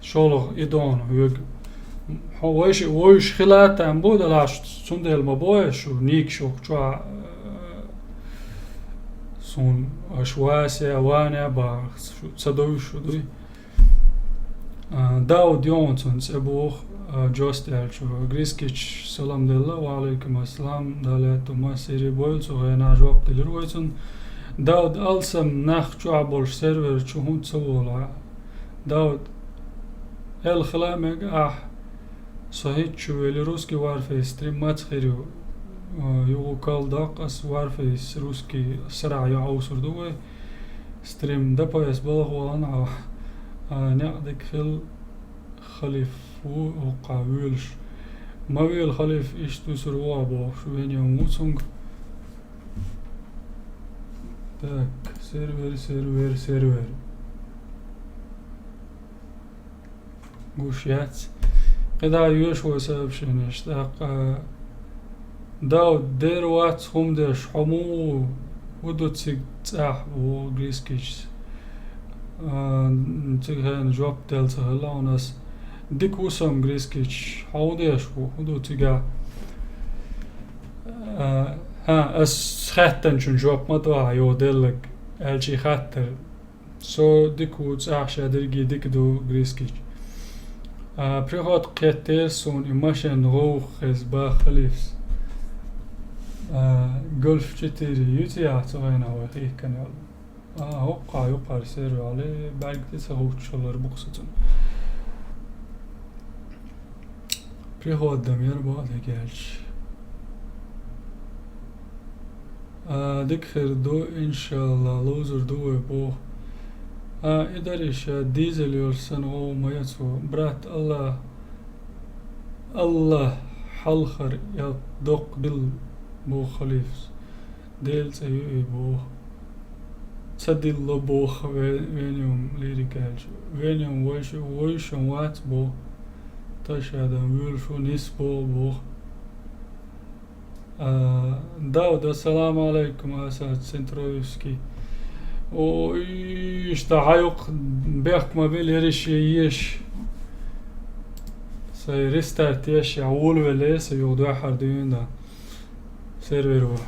ШолгӀа и дона хьоьга. Хьо вайша, вайша хила там бу далаш, цундела ма бой шу, ник шух чохь, э, суна аш Вася, Ваня бахарх, шу ца дуй, шу дуй. А, Дауд йогӀун цунна цӀе боху, а, Джост аьллачо. Грискич салам делла, ва алейкум ассалам, Дала аьтту ма сири бойла, цу гӀенахь жоп делира вай цунна. Дауд алсам нах чохь болуш сервер чу хӀунда ца волу? Дауд, эл хила мега ахь, со хӀинца чу вели русский Warface стрим маца хир ю, а, югу кал доккху ас Warface русский сарахь йо Ӏовсур ду вай. Стрим Д П С балха валан а, а, некъ дика хила халиф ву хӀокху велаш. Ма вела халиф иштта вуьсур ву а бохуш, вен йо ву цунга. Так, сервер, сервер, сервер. Гуш яц. КхидӀа йоьшу вай сообщенеш. ТӀаккха Дауд, дера вац хӀума деш, хьо муха ву, хӀу ду цига цӀахь, боху Грискичас. А, цига хенахь жоп делла ца хилла хьуна ас. Дика ву со-м, Грискич, хьо хӀу деш ву, хӀу ду цигахь? А, хӀа, ас хаьттанчун жоп ма до ахь, йо деллаг, аьлчий хаттар. Со дика ву, цӀахь ша дерриге дика ду, Грискич. А, приход кхеттера суна, и машен гӀовгӀа хеза баха халифс. А, Гольф четыре ю цигахь цу гӀенахь вай хийккана йолу? А, хӀокхахь юкъара сервер, бӀаьрг тӀе ца хӀуттуш хилар бу-кх со цунна. Приходдам яра боху дагеача. А, дика хир ду, иншалла, ловзур ду вай боху. А, и дариша, дизель йолуш санна гӀовгӀа ма яц ву. Брат, Аллах, Аллах хьалхара я доккха билла боху халифас. Дела цӀе ю и боху. Ца дилла боху ве-, Вениум лирика аьлча. Вениум вайша, вайшан вац боху. Ташадан вуьйлуш ву, нис боху боху. А, Дауд, ассаламу алейкум, Асад Центроевский. О, иштта хьаюкх бехк ма бил, еррише еш. Сай рестарт еш, я вулвеле, сай юха дуьххьара дуьйна дан. Сервер ву.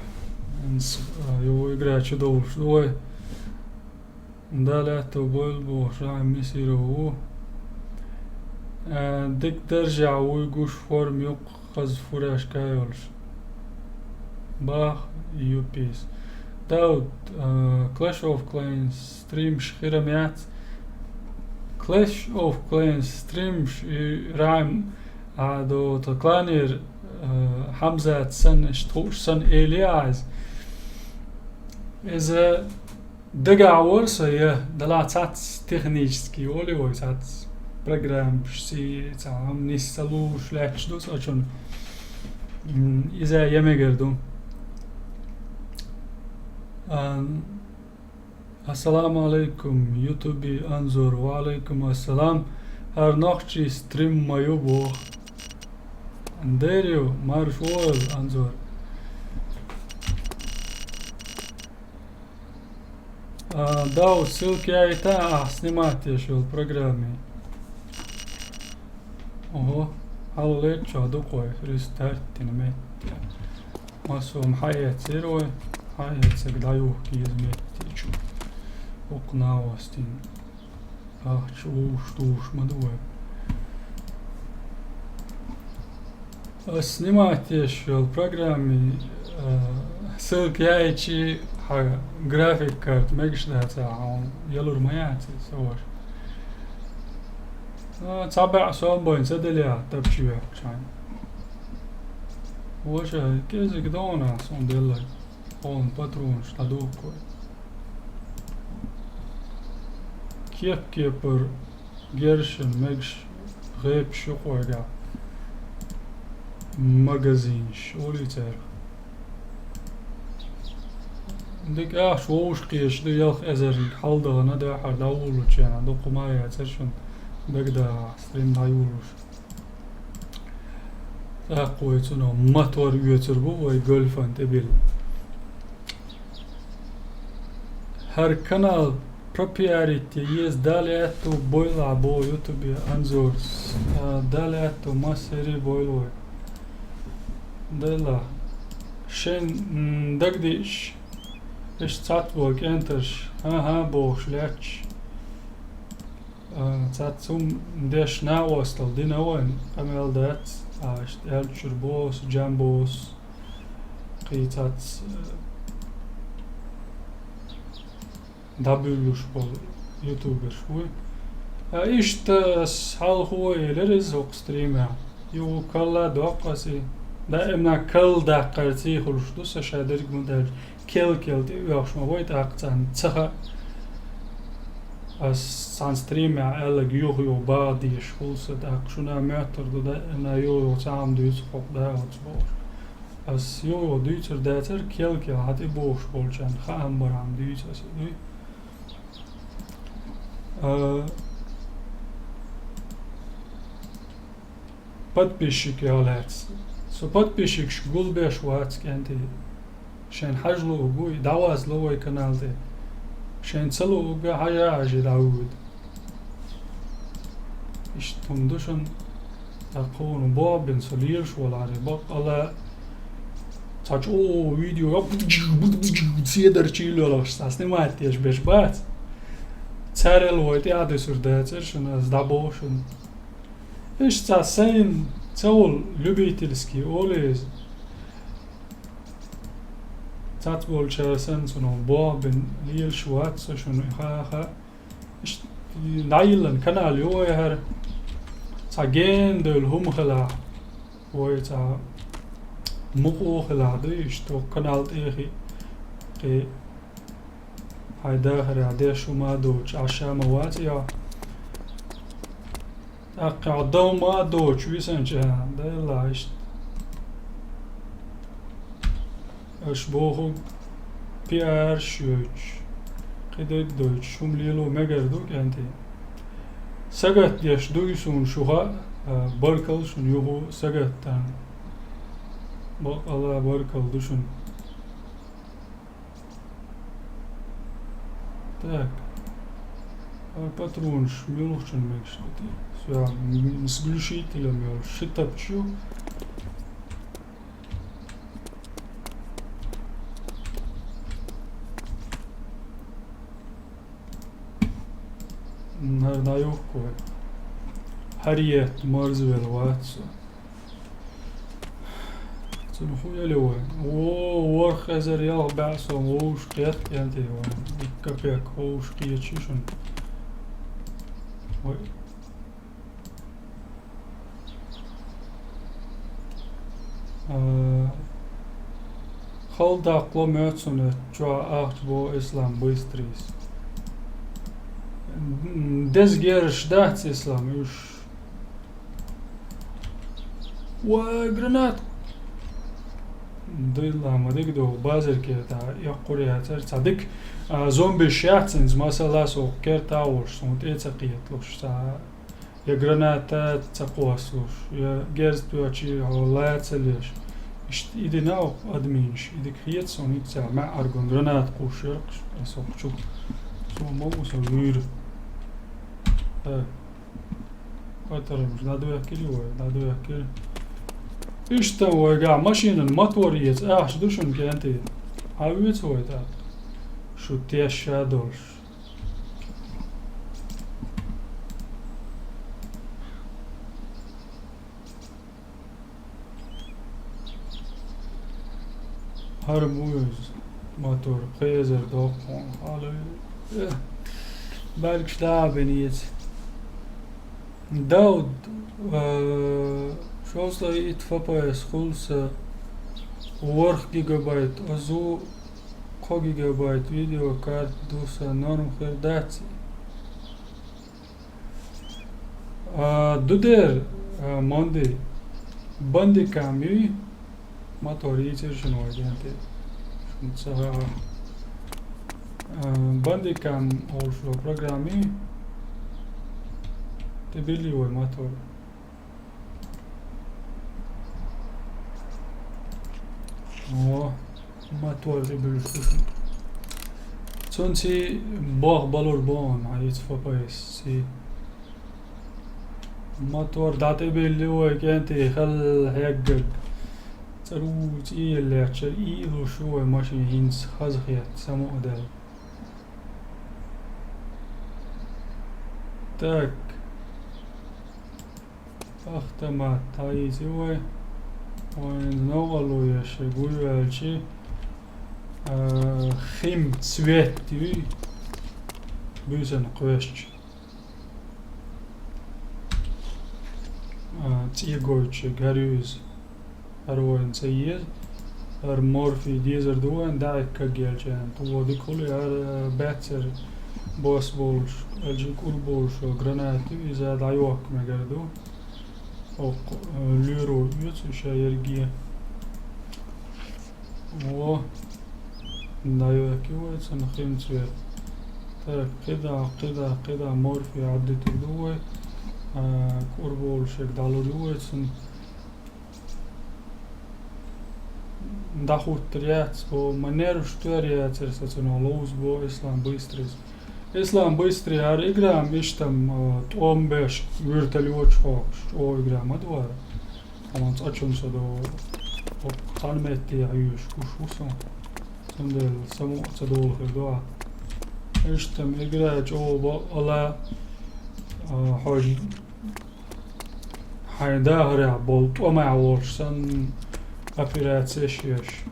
Ин с-, а, ю игра чу довлуш ду вай. Дала аьтту бойла бохуш, Жан Мессиров ву. А, дика даржехь вуй гуш, форма юккъе хаза фуражка йолуш. Бах, юпис. Дауд, а, Clash of Clans стримаш хир-м яц. Clash of Clans стримаш и райм А, до, то кланера, э, Хьамзат санна, иштта хууш санна, эле Ӏа иза. Иза дагахь вара со, я, дала цхьацца технический олий вай, цхьацца программаш, си-, цхьа хӀума нисса луш лаьтташ ду со чун. М, иза я мегар ду. А, Ассаламу алейкум, ютуби Анзор. Ва алейкум ассалам. ХӀара нохчий стрим ма ю боху. Дерриг марш вогӀийла, Анзор. А, Дауд, ссылка яйта ахь снимать еш йолу программе. Ого, хьалалеччохь ду-кх вай, рестарт дина метте. Массо хӀума хьаэцира вай, хьаэцнарг дӀаюхка еза метте чу. ХӀокху нахостин ахча вовш тухуш ма ду вай. Ас снимать еш йолу программе, а, ссылка яйчи, хьан график карта мегаш дацахь, хьуна ялур ма яц иза, ца ваша. А, цхьа баьӀ сом байна ца делахь, тапча вехчахьана. Ваша, кӀезиг дона суна делларг, хьуна патронаш дӀадухку вай. Кеп-кепара гершина мегаш гӀепаш ю-кх вайгахь. Магазинаш олий цаьрга. Дика ахча вовшахкхеташ ду, ялх эзарниг хьалдахана дуьххьара дӀавуллучу хенахь, дукха хӀума яцара шуна дагадахахь, стрим дӀайолалуш. ТӀаккха вай цунах мотор оьцур бу, вай гольфан тӀе билла. ХӀара канал пропиарить еза, Дала аьтту бойла ахь боху ютубе, Анзорс. А, Дала аьтту массаре бойла вай. Дала. Шен, м, дагадеъча, иштта цхьацца болу кӀентарш, хӀан-хӀа бохуш лаьтташ. А, цхьацца хӀума деш накъосталла дина вайна, къамел дац, а, иштта аьллачуьра босу, Джамбос, кхин цхьацца, э, дӀабуьйлуш болу ютуберш вуй. А, иштта ас хьалхо а елира иза хӀокху стримехь. Юха калла доккху ас и. Даимна калла даккхарций хуьлуш ду сан ша дерг ма даьлча. Кел-кел тӀе оьхуш ма вай тӀаккха царна ца хаьа. Ас цхьана стримехь аьлларг юха-юха баха дезаш хуьлу сан, тӀаккха шуна моьттур ду, даимна юха-юха цхьа хӀума дуьйцу хӀокху да оцу бохуш. Ас юха-юха дуьйцур дацара, кел-кел хьан тӀе бохуш болчарна хаам бархьама дуьйцу аса, дуй? А, подписчикех лаьцна. Со подписчикаш гулбеш вац, кӀентий. Шайна хьажа луург ву и, дӀавазло вай канал тӀе. Шайна ца луург хьажа а хьажий дӀавоьду. Иштта хӀума ду шуна. ТӀаккха хӀуна боху бина со лелаш валахьара, баккъала цхьа чӀогӀа видео, седарчий лоьлуш, цхьа снимать деш берш бац. Царел вай тӀе а дуьсур дацара шуна, ас дӀабоху шуна. Иштта цхьа сайна ца волу любительский олу иза. Цац болчара санна цунах боху бина лелаш вац со шуна, ха-ха. Иштта дӀайиллина канал ю вай хӀара. Цхьа гена девлла хӀума хилахь, вай цхьа мукъо хилахь ду, иштта канал тӀехи кхин хьайн дахарехь деш хӀума а доцуш, Ӏаш ма вац и. ТӀаккха дан ма доцуш висанча, Дела, иштта. Аша боху, пиарш йойтуш, кхидерг дойтуш, хӀума лело мегар ду кӀентий. Сагатдеш дуй суна шуха, а, баркалла шуна юха сагатдан. Бакъала баркалла ду шуна. Так. А патронаш муьлхачун мегаш ду те? Всё, м, с глушителем йолуш ши тапчу. ХӀара дӀаюхку вай. ХӀара етта марзвелла вац со. Цунна хӀун ели вай? О, ворхӀ эзар ялх бӀе сом вовш кхетта кӀентий вай. Капек вовш кхечи шуна. Вай. А, хала даккхало моьтту суна, чохь ахча бо Ислам быстрийс. М, деза герзаш дац Ислам, уьш. Вай, гранат! Дилла ма дика ду, базар керта, яккхур яцара, цхьа дика, а, зомбиш яц хӀинца, масала, со керта а волуш, суна тӀе а ца кхеталуш, цхьа я граната ца кхоссалуш, я герз тоьчий хьо лаца леш. Иштта и дина оха адамаш, и дика хета суна, хӀинца маьӀаргун граната кхуссуш яра-кх аса хӀокху чу. Со ма ву, со вуьйра. Э, патарамаш дӀадоьхкира вай, дӀадоьхкира. Иштта вайгахь машинан мотор эца ахча ду шуна кӀентий. Хьан оьцу вай тӀаккха? Шу тешша долуш. ХӀара муьйза мотор, пхи эзар доккхун хьала. Э, баьргаш дӀа а бина иза. Дауд, э, шовзткъе итт Ф П С хуьлу сан, ворхӀ гигабайт, озу кхо гигабайт видеокарта ду сан, норм хир дац? А, ду дера, а, Монди, Бандикам юй, мотор йийцира шуна вай ден тӀе. Шуна ца хаьа. А, Бандикам олуш йолу программа юй, тӀе билли вай мотор. О, мотор тӀе буьлуш ду шуна. Цунций бох балур бу хьуна, хьан йиц Ф П С-ций. Мотор дӀатӀебилли вай кӀентий хала хьеггаг. ЦӀаруй цӀийллаьчча, ийлуш ю вай машин хӀинца хазахетта, самукъадаьлла. Так. Автомат, хьан йийци вай? Вайн новкъарло еш, гуй ваьлчи, а, хим цвет юй, буьйсанна кхоьссича. А, цӀе гойтуш гӀаьрюьза. ХӀара вайна ца еза. ХӀара морфий дезар ду вайн, даьӀахк кагъелча. Тхо дика хуьлу, хӀара баьццара бос болуш, аьлча кӀур болуш гранат ю, иза дӀайохка мегар ду. Оккха, э, луьро оьцу ша ерриге. О, дӀайохки вай цунна хим цвет. Так, кхидӀа, кхидӀа, кхидӀа морфий Ӏаддитур ду вай. А, кӀур болуш ерг дӀалур ю вай цунна. ДӀахӀуттур яц бо, ма нерваш тоьар яцара сан цунах, ловза бо Ислам Быстрис. Ислам Быстрий, хӀара игра-м иштта-м, а, тӀом беш, вертолёташ хьокхуш, чӀогӀа игра ма ду хӀара. Хьуна цкъачунна со до, хӀокху хан метте хьоьжуш гуш ву со. Цундела самукъа ца долу хир ду ахь. Иштта-м игра чӀогӀа бакъала, а, хьо Хьайн дахарехь болу тӀомехь волуш санна операцеш еш.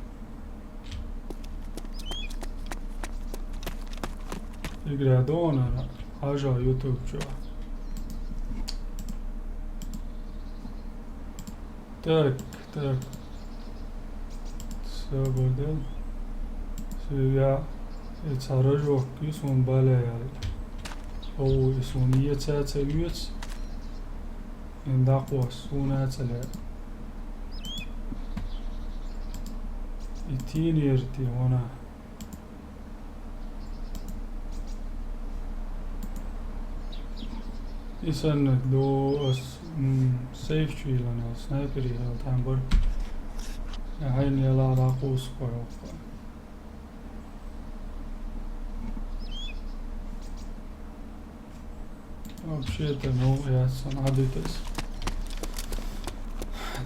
Игра дона хьажа YouTube чохь. Так, так. Собар де. Соьга и цхьа рожок ю суна бале яьлла. Оу, и суна еца ца оьцу. Ин дакъос, суна а ца ле. И тийнер те вана. И санна ду ас, м, сейф чуйлана, снайпери хьал там бар. Я хьайна яла ракъус парохка. Вообще-то, ну, я сан адитас.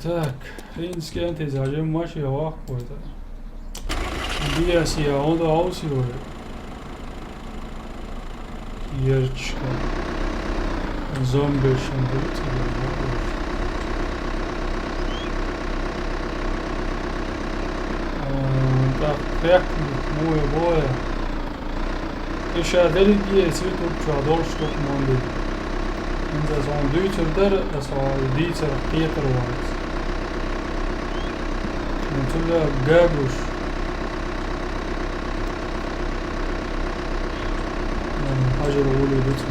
Так, хинскент из ажем маши вахкота. Биас я ондо аусиор. Ерчка. Зомби шин дулица. Так, тряк, ну и боя. Иша дерриге цветут чуа дорш тук монди. Инза сон дюйцер дер, а сон дийцер кхетер варц. Ну, цуля гагуш. Ну, хажер ули дуцу.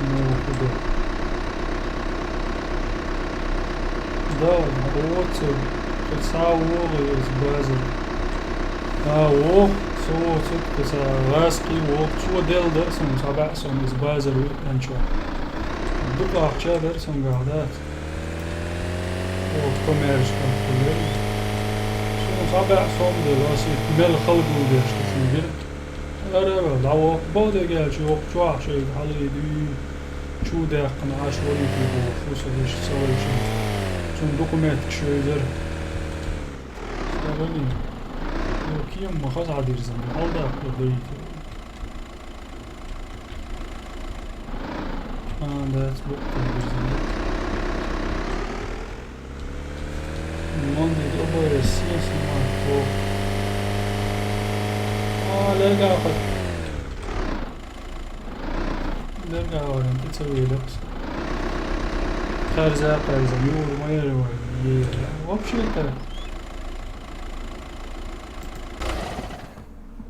Ну, куда? Да, вот, кыца уолу из базар. А, ох, со цуд кыца васки, ох, цо дел дер сон, саба сон из базар витанчо. Дукъа ахча дер сон гагъдат. Ох, коммерчка хуле. Сон саба сон дел, оси мел халгу деш, сон бир. Ара, ара, ла ох, боде гел, чи ох, чуа, шей, хали, дуй. Чу дехкана аш вали, дуй, бо, фуса, иш, савай, шей. Сон документ, шей, дер. Савани. Ё, кием махаз адирзан, алда кудайти. А, да, сбоку там везде. Вон здесь обои снимать. А, лега хоть. Лега, вон, ты целый лекс. Харза, харза, юр, майор, майор. Вообще-то.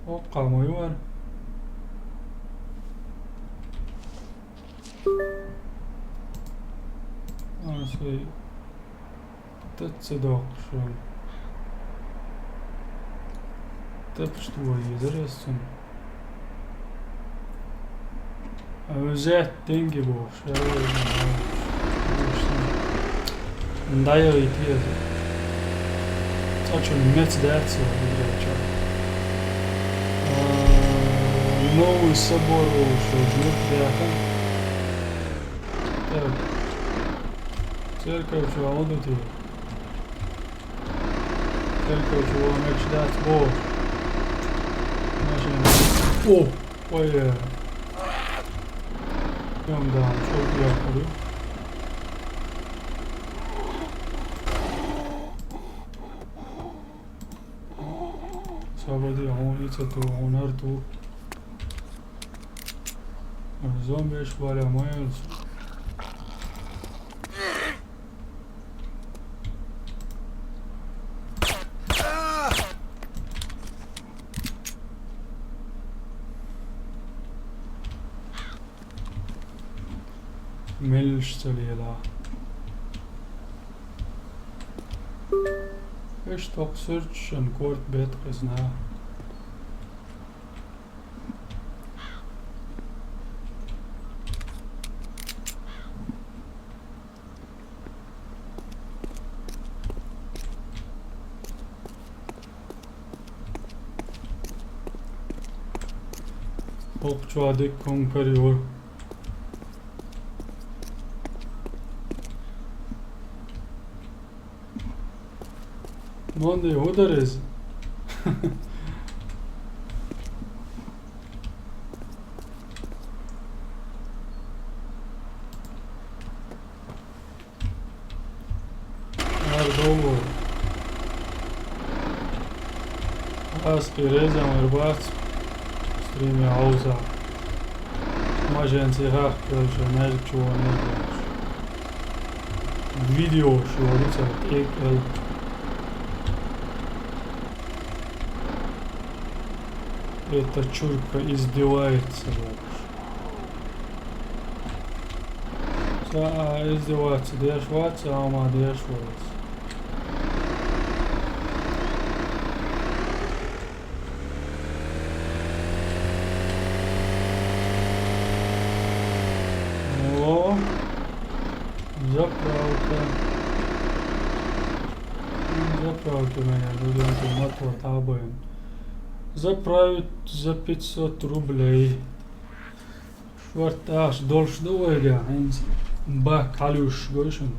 Окка мой вар. А, сой. Тыцци докшун. Тыпш твой, интересно. А взять деньги бо. Дай итиез. Очень меч дается, играча. А, новый собор вышел, жмут яха. Так. Церковь, что, а вот эти? Церковь, что, меч дать, бо. Машина. О! Ой, э. Идём, да, чё я говорю? Сабади, а он лица то, он арту. Зомби шваля, мой. Мелш цалила. Эш токсырчын корт бет кызна. Окчуадик конкариор. Монди, ударез. Ардову. Аз пиреза мырбац. Стриме ауза. Мажен сиха, короче, нажик чего не знаешь. Видео шоу, это эл. Эта чурка издевается, бабушка. Ца издеваться деш вац, ца ама деш вац. О, Заправка. Заправка моя, ребята, мотор дӀабайна. Заправить за пятьсот рублей. Шортта ахча долуш ду вайга, хӀинца бак хьалуьйш гой шуна.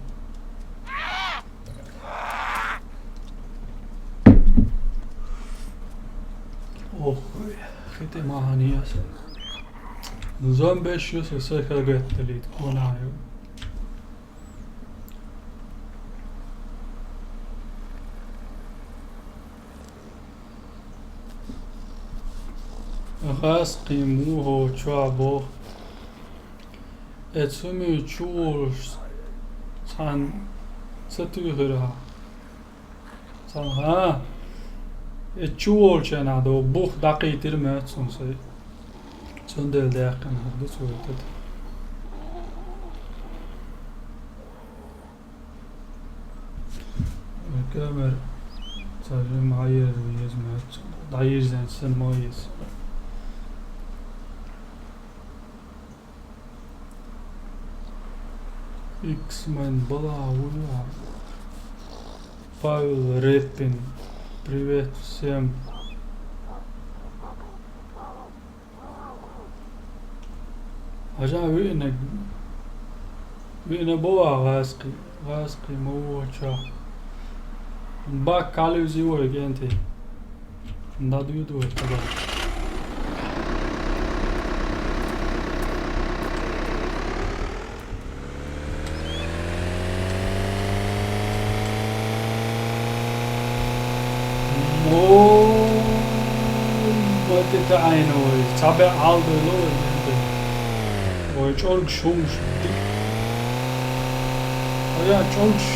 Ох, хи тӀе ма хьан еза. Зомбеш ю со, са хагатталийта, кхунахь ю. ГӀазкхий муха чохь боху? Эцу хӀума чу волуш цхьаьна ца туьйхира хьан? Цхьаьна, хӀа? Эцу чу волчу хенахь ду, бух дӀакхийтира моьтту суна сайн. Цундела даьккхина хӀара ду цо тата. Камера ца жима хьан еза, еза моьтту. ДӀайирзина санна ма еза. Икс-мен бала вуй. Павел Репин. Привет всем. Хьажа виънарг, виъна бу ван гӀазкхий, гӀазкхий ма ву чохь. Бак хьалуьйзи вай, кӀентий. ДӀадуьйду вай хабар. Ой, ма тӀе таӀийна вай, цхьа бӀе Ӏалдойла вай, вай чӀоргаш хӀумаш дика. Ай, чӀоргаш.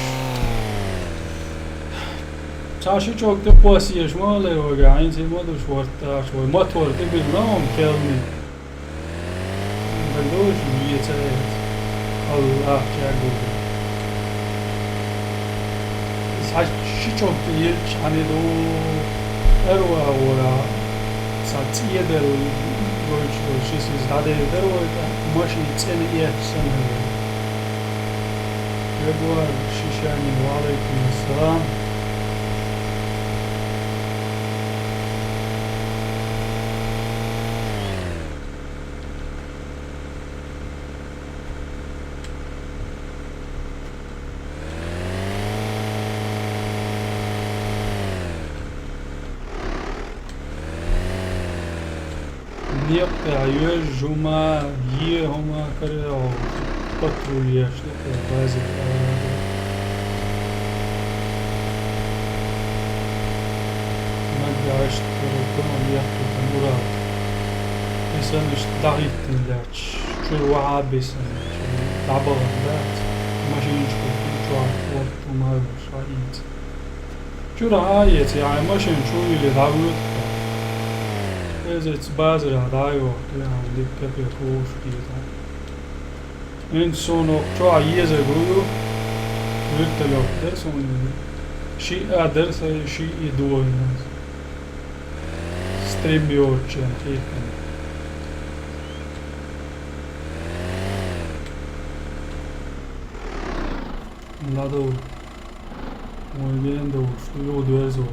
Цхьа ши чӀорг тӀе кхоссаеш ма ле вайга, хӀинца ма душ варташ, вай мотор тӀе бина ла хӀума кхелний. Дан дойша веца эца. Аллах чергу. Иза хьаьжча ши чӀогӀа тӀе елча хьан ду? ТӀарвагӀора, сан цӀе дара гойтуш долу ши сиз дӀадевдара вай тӀаккха, машин цӀена эцна санна. Ягуар шишани, ва алейкум ассалам. Некъ тӀехь йоьжжа хӀума, е хӀума карайо, патруль еш ду кху базе тӀехь. Наггахь иштта кара кхуьнан некъ тӀехь Урал. И санна иштта дӀахӀиттина лаьтташ. Чуьра вахьа а бисина, чуьра дӀабахана дац, машинаш кху чохь хӀорд хӀума а йолуш, хьаийца. Чуьра хьан а эца, яхьа машина чу а йилла дӀавоьду. Эзица базарахь дӀа а йохку, яхьа дика капек вовшах кхета. ХӀинца суна окху чохь езарг ву ю, вертолёт дара суна. Шиъ а дара сайн, шиъ и догӀина. Стрим йоцучеран хетарг. ДӀадовла. Вай гена довлуш ду, юха доьрзу.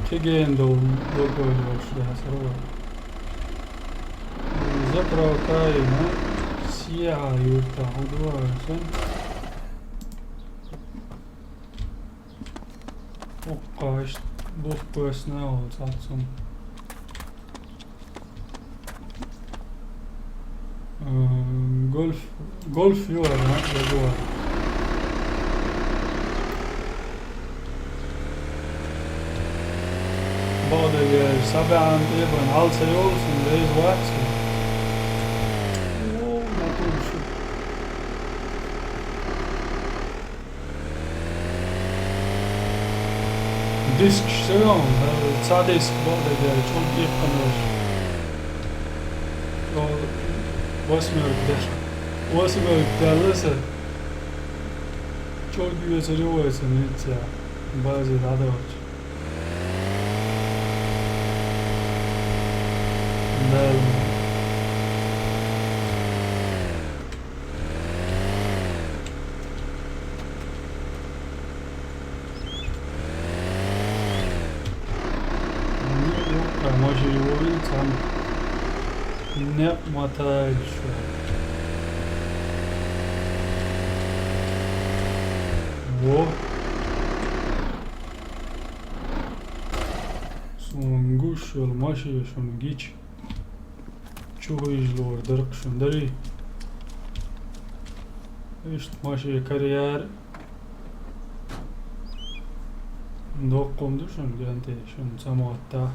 Кхин гена довла, догойла йолуш яцара вай. Заправка а йина, сехьа юьртахь хӀун ду аьлла сан. Уккха иштта бух кхоьссина а волу цхьацца хӀума. Э, гольф, гольф ю вара, а, ягуар. Бакъдерг аьлча, схьабаьхьана тӀе а бан, хьал ца йолу, цунна дайза вац. О, натура шу. Дискаш ца йогӀу, цхьа диск бакъдерг аьлча, чӀогӀа иккхина йолуш. Чо-, восьмёрка дара. Восьмёрка даьлла сан. ЧӀогӀа оьцур ю вай сан хӀинца, базе дӀадахча. Дала. Некъ ма тайша. Во. Суна гуш йолу машен шуна гича. Чу хьийжалора дара-кх шуна, дарий? Иштта машен караяра. Доккха хӀума ду шуна, генте, шуна ца моттахь.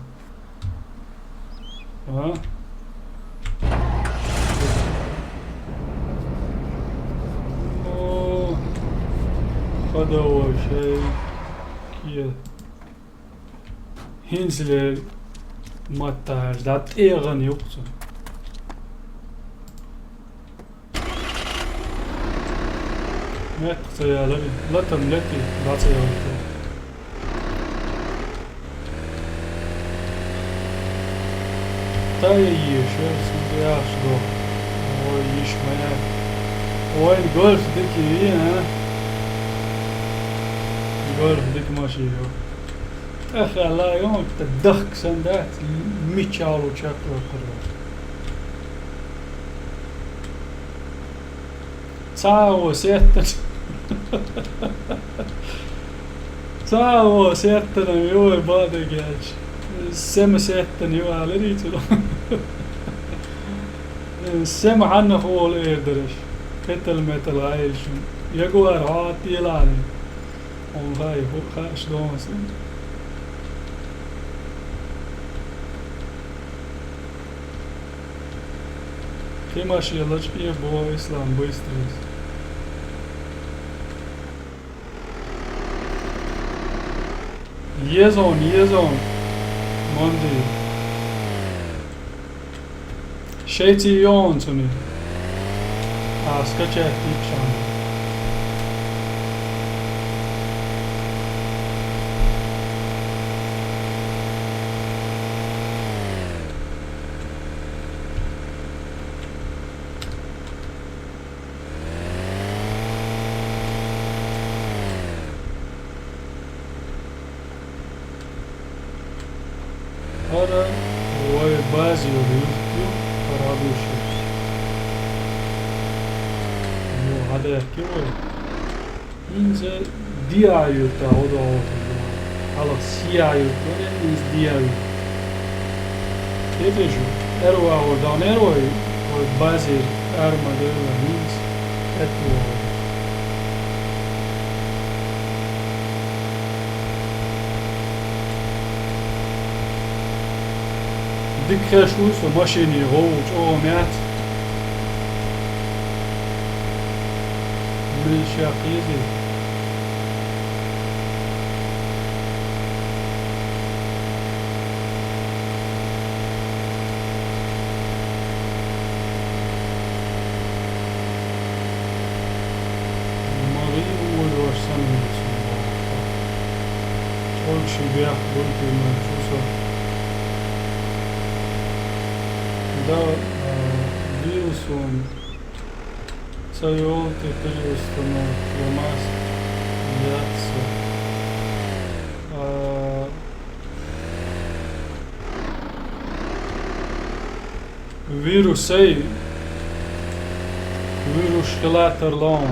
А? О, ходовой шай. Кхе. ХӀинцале маттахь аьлча, дӀа тӀегӀан юкъа цунна. Меттах ца ялари, латам лети, дӀа ца ялари. Та я еш, я, сан яхаш до. Ой, йиш ма яц. Ой, гольф дика йий, а? Гольф дика машен ю. ТӀеххьа ла йонг тӀе дахка санна дац, мича лу чекхваккхар вара. Цхьа а во сеттана. Цхьа а во сеттана, йой, бадагӀ яьлча. Сема сеттана ю аларий цуьнан. Сема хьаннах олу эр дара аша? Петал-метал хьаелча. Ягуар хьо а тӀелахьа. Хьуна хай, хӀу-, хаш дона сан. Кхин машен лачкъе боху Ислам быстро. Езон, езон. Манди. Шайций йогӀун цуьнан. А, скачать йича. ХӀара вай база йолу юрт ю, хӀара Ӏадуш ю. Ю, хьадаьхки вай. ХӀинца диа юрта хӀодо гӀортар ду. Хьалха сиа юрт вара, хӀинца диа юрт. Кхеташ ю? Эрва гӀор дан эрвай, вай база ара ма девла, хӀинца хӀетта вогӀу. Дика хеш ву со машине гӀовгӀа чӀогӀа маьц. Мел шех кхийзи. Ма гӀийла вожош санна ву со. ЧӀогӀа ши бехк гулти ма чу со. Да, а, вирус он. Ца йолу те переустановка, я маск, яц со. А, Вирусай, вирус хилатар лон.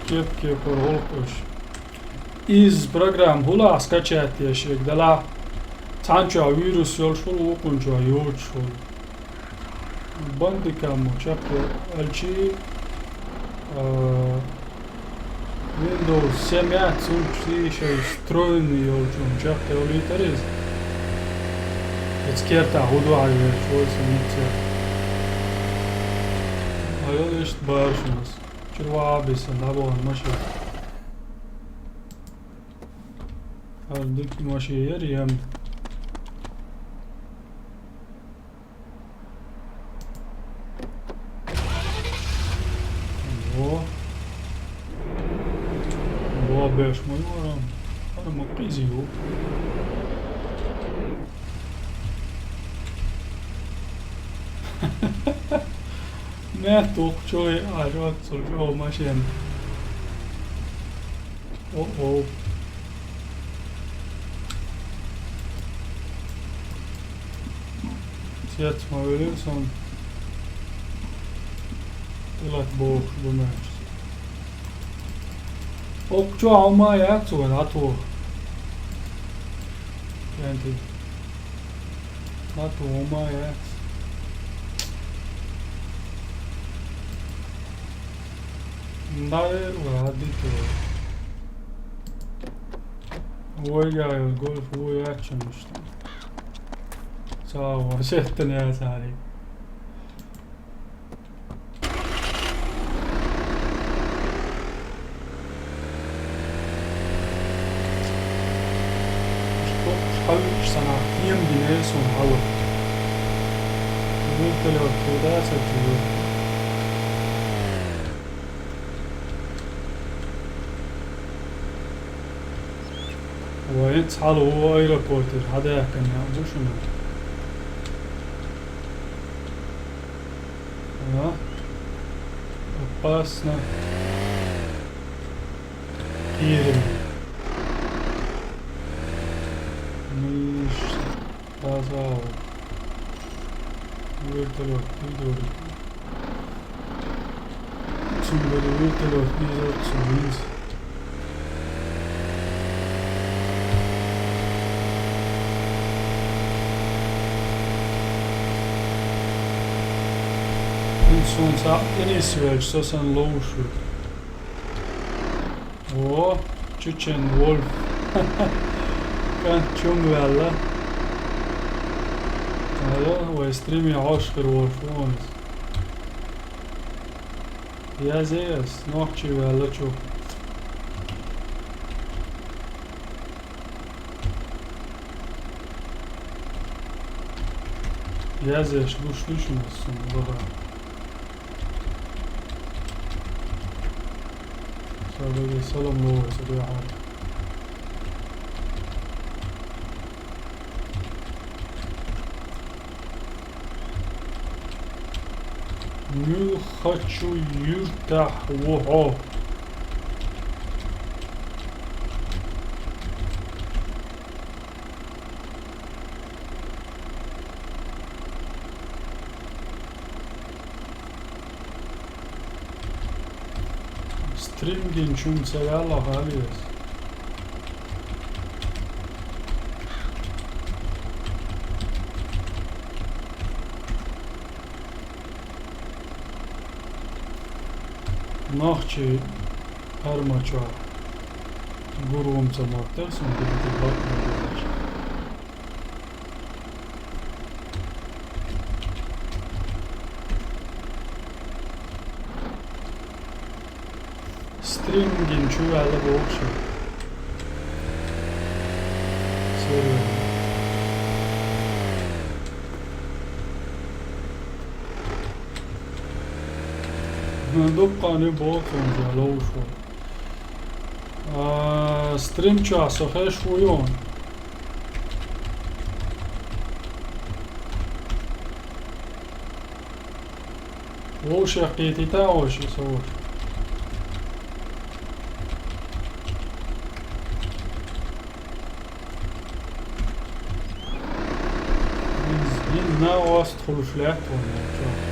Кеп-кепара гӀуллакхаш. Иза программа хӀуллахь скачать еш ерг далахь. Цхьана чохь вирус йолуш хуьлу, вукхунна чохь йоцуш хуьлу. Бандикам чекхйо аьлчи, а, Windows семь яц, цунчий шайн встроенный йолчун чекхйовлийтар иза. Эца кертахь хӀун ду хьажа веш вай сан йиццехь. Айо иштта баршунас. Чуьра ваха а биссан, дӀабахана машен. ХӀара дика машен яра, ем. Во. Во, беш ма вара. Ара ма къизий ву. Меттух чой а жо цу жо машен. О-о. Кеца ма велира сан. Тилат бохуш бу маьрша. Оккхачу хьо ма яц вай, дӀатоха. Кенти. ДӀатоха ма яц. Наре, ладно, то. Вай, я, гольф, вай, я, чё, ну что? Цава, сеттан яцари. Школа, школа, санахь кема гинера суна хьалха. Вертолёт куда сацур. Вай, цхьалха ву аэропортера хьадаьккхина яа бу шуна. А? Опасно. Кхераме. Миш, таза ву. Вертолёт, придурок. Цуьнан бара вертолёт бийзар цу виз. Хьуна суна цхьаъ тӀе нисвелча, со санна ловш ву. О, Чечен Вольф. КӀант чу ма ваьлла. Ала, вай стриме хьош хир волуш ву хьуна иза. Язъе ас, нохчий ваьлла чу. Язъеш гуш ду шуна ас, суна лаха. Ша дагахь салам ловр ца дуьхьал. Муьлххачу юьртахь ву хьо? Стрим гинчунна ца ваьлла хьалес. Нохчий хӀара ма чохь. Гур ву ма ца моттара суна дигитиг бакъ ма бу. Стрим гин чу ваьлла боху ша. Сервер. Ну, дуккха а не боху, цунна ловш ву. А, стрим чохь со хеш ву юн. Вовшех кхетийта а вовши со вовш. Хин, хин на ост хуьлуш лаьтта ван чохь.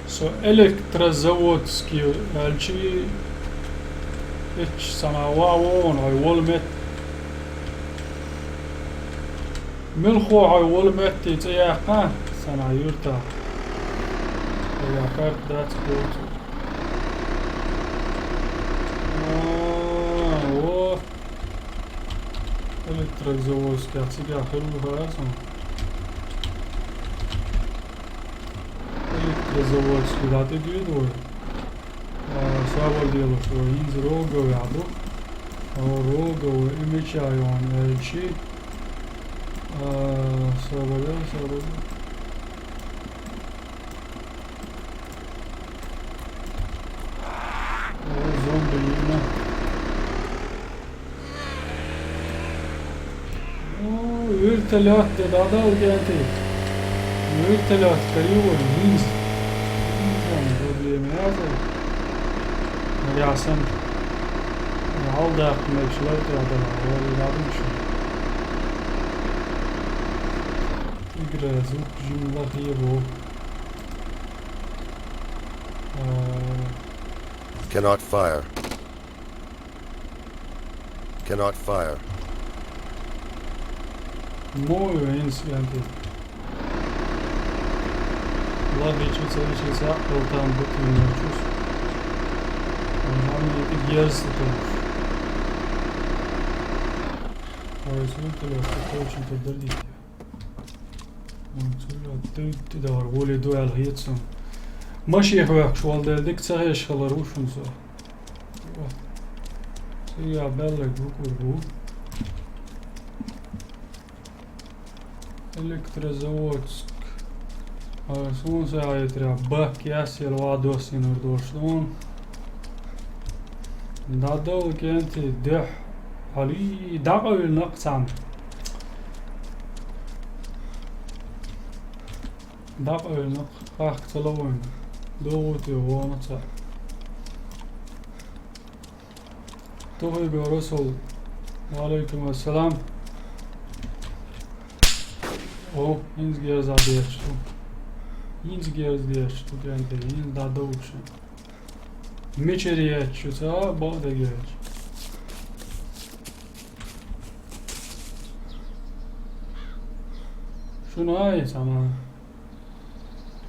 Со Электрозаводский аьлчи, эчча сама ван вогӀун хьой волу метта. Муьлххо хьой волу метте цӀе яьккха, сана юьртахь. Ая карта дац боцу. А, во. Электрозаводский, цигахь хир ву хаа сан. Электрозаводский дӀатӀедоьду вай. А, сабар делаш вай, хӀинца Роговехь ду. А, Рогово и мича йогӀун аьлчи. А, сабар дел, сабар дел. О, зомби йина. О, вертолёт де дӀадала кӀентий. Вертолёт карийвар винз. Винзан проблема яцара. Нагахь санна. Хьалдаккха мегаш лар тӀе дӀадала. О, и дӀадуьгуш. Гра звук жимла хебо. А, Cannot fire. Cannot fire. Мой инсианти. Ладно, чё-то, чё-то, там вот у меня чувство. Там это герз, это. Ой, смотри, это очень-то дорогие. Ой, смотри, ты, ты давай, более дуэл хитсон. Маши хвахш валдел дик цагеш халар ушун со. Цига беллэг букву бу. Электрозаводск. А, сунса айтра бак ясел вадос инур дошлун. Дадал кенти дэх. Али дагавил наксам. Дагавил нак. Ах, целовой. Долгути вона ца. Тухуй Расул. Ва алейкум ассалам. О, инз герз абиячту. Инз герз диячту, генте, инз дадовчи. Мечериячу, ца, бо дегеч. Шуну ай, сама.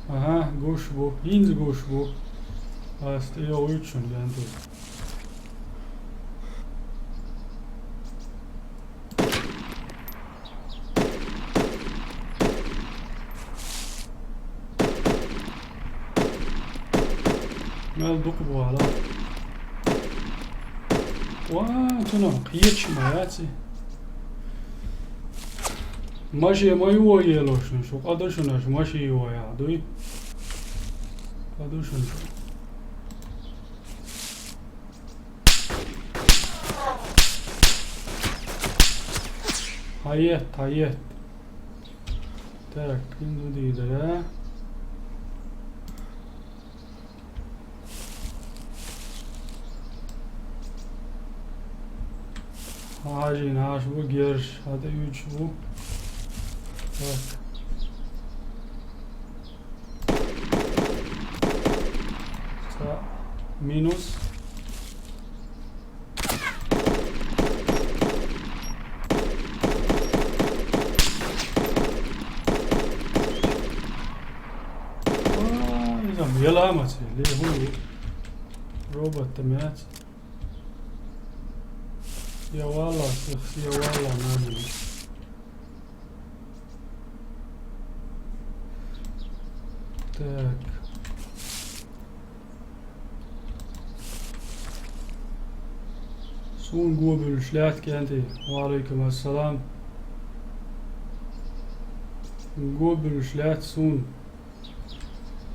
Ага, гуш бу. Инз гуш бу. Аст, я уйчун, генте. Мел дукъ буала. Ва, тунам, къиечма яци. Маши ма юа елошун, шу къадушунаш, маши юа я, дуй? Къадушун шу. Хайет, хайет. Так, инду дидере. Хажин, хаш бу, герш, хата юч бу. Так. Са, минус. Ой, изам, яламац, ле, хуй. Робот-то мяц. Я вала, я вала, надо. Так. Сун гобулш лят кенти. Ва алейкум ассалам. Гобулш лят сун.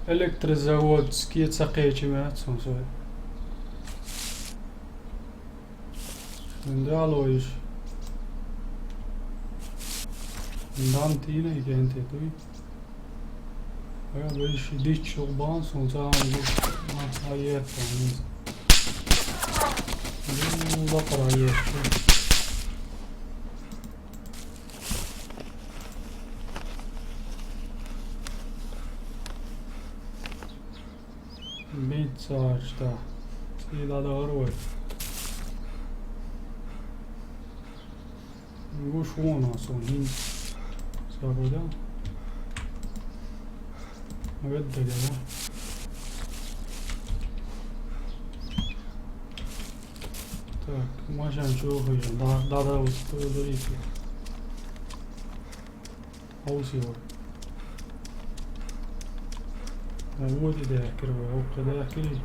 Электрозаводский цакъечи мят сун сой. Ин далоиш. Дан тина икенте туй. Ага, беш дич шугбан сун саам бу. Ма, аетта. Бу лапар аетта. Бинт саачта. Сила да гарвай. Гуш вон а сон хин. Сабада. Веддагава. Так, машан чухуя. Да, да, да, вот, что говорите. Аусио. Вуди дехкир, вуди дехкир.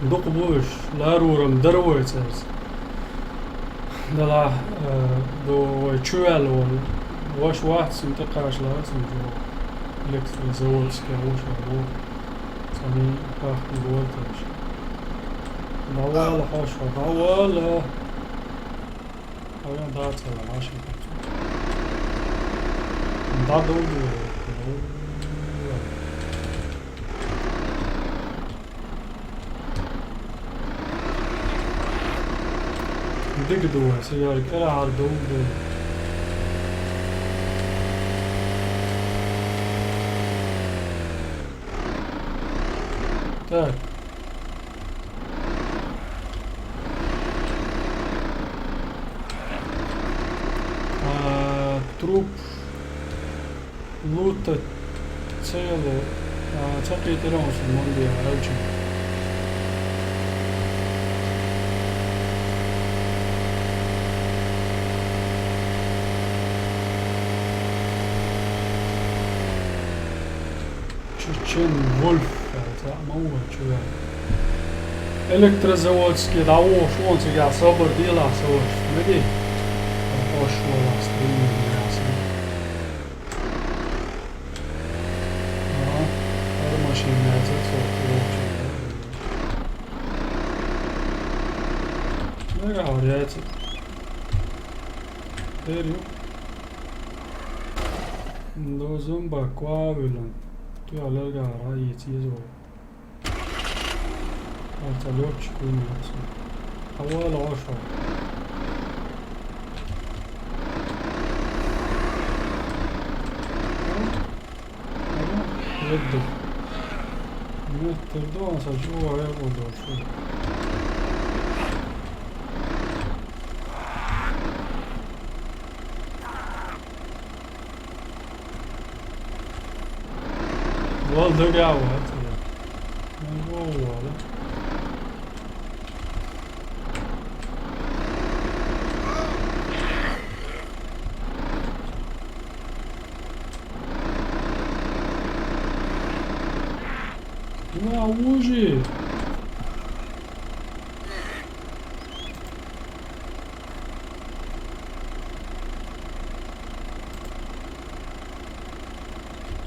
Дукъ буш, ларурам дарвайцарс. Дала, э, до вай чуял вал. Ваш вац, сунтӀа кхашлац, сунтӀа. Электрозаводский ваш вац. Цани пахни вольтаж. ДӀавала хьо, дӀавала. Хьо дацала машин. ДӀадовду. Дигдува, сигарет кӀарахьар довду. Так. А, труп. Лута целая, а, цакъи тӀера онсун мон диа аралчи. Чечен Вольф, а, за ма ву чуян. Электрозаводский, да, о, шо он цига собар дила, саваш. Меди? Ош вала стрим ясен. Ага, ар машин яца, со, о, чуян. Мега, а, яца. Дерю. Дозум баква вилан. Ту алерга ара ецизо. Алта лётчик винятся. Ава лоша. Ага, веду. Нет, ты дома сочу, а я буду. Валда гава, ацала. Вала. Ва, ужи!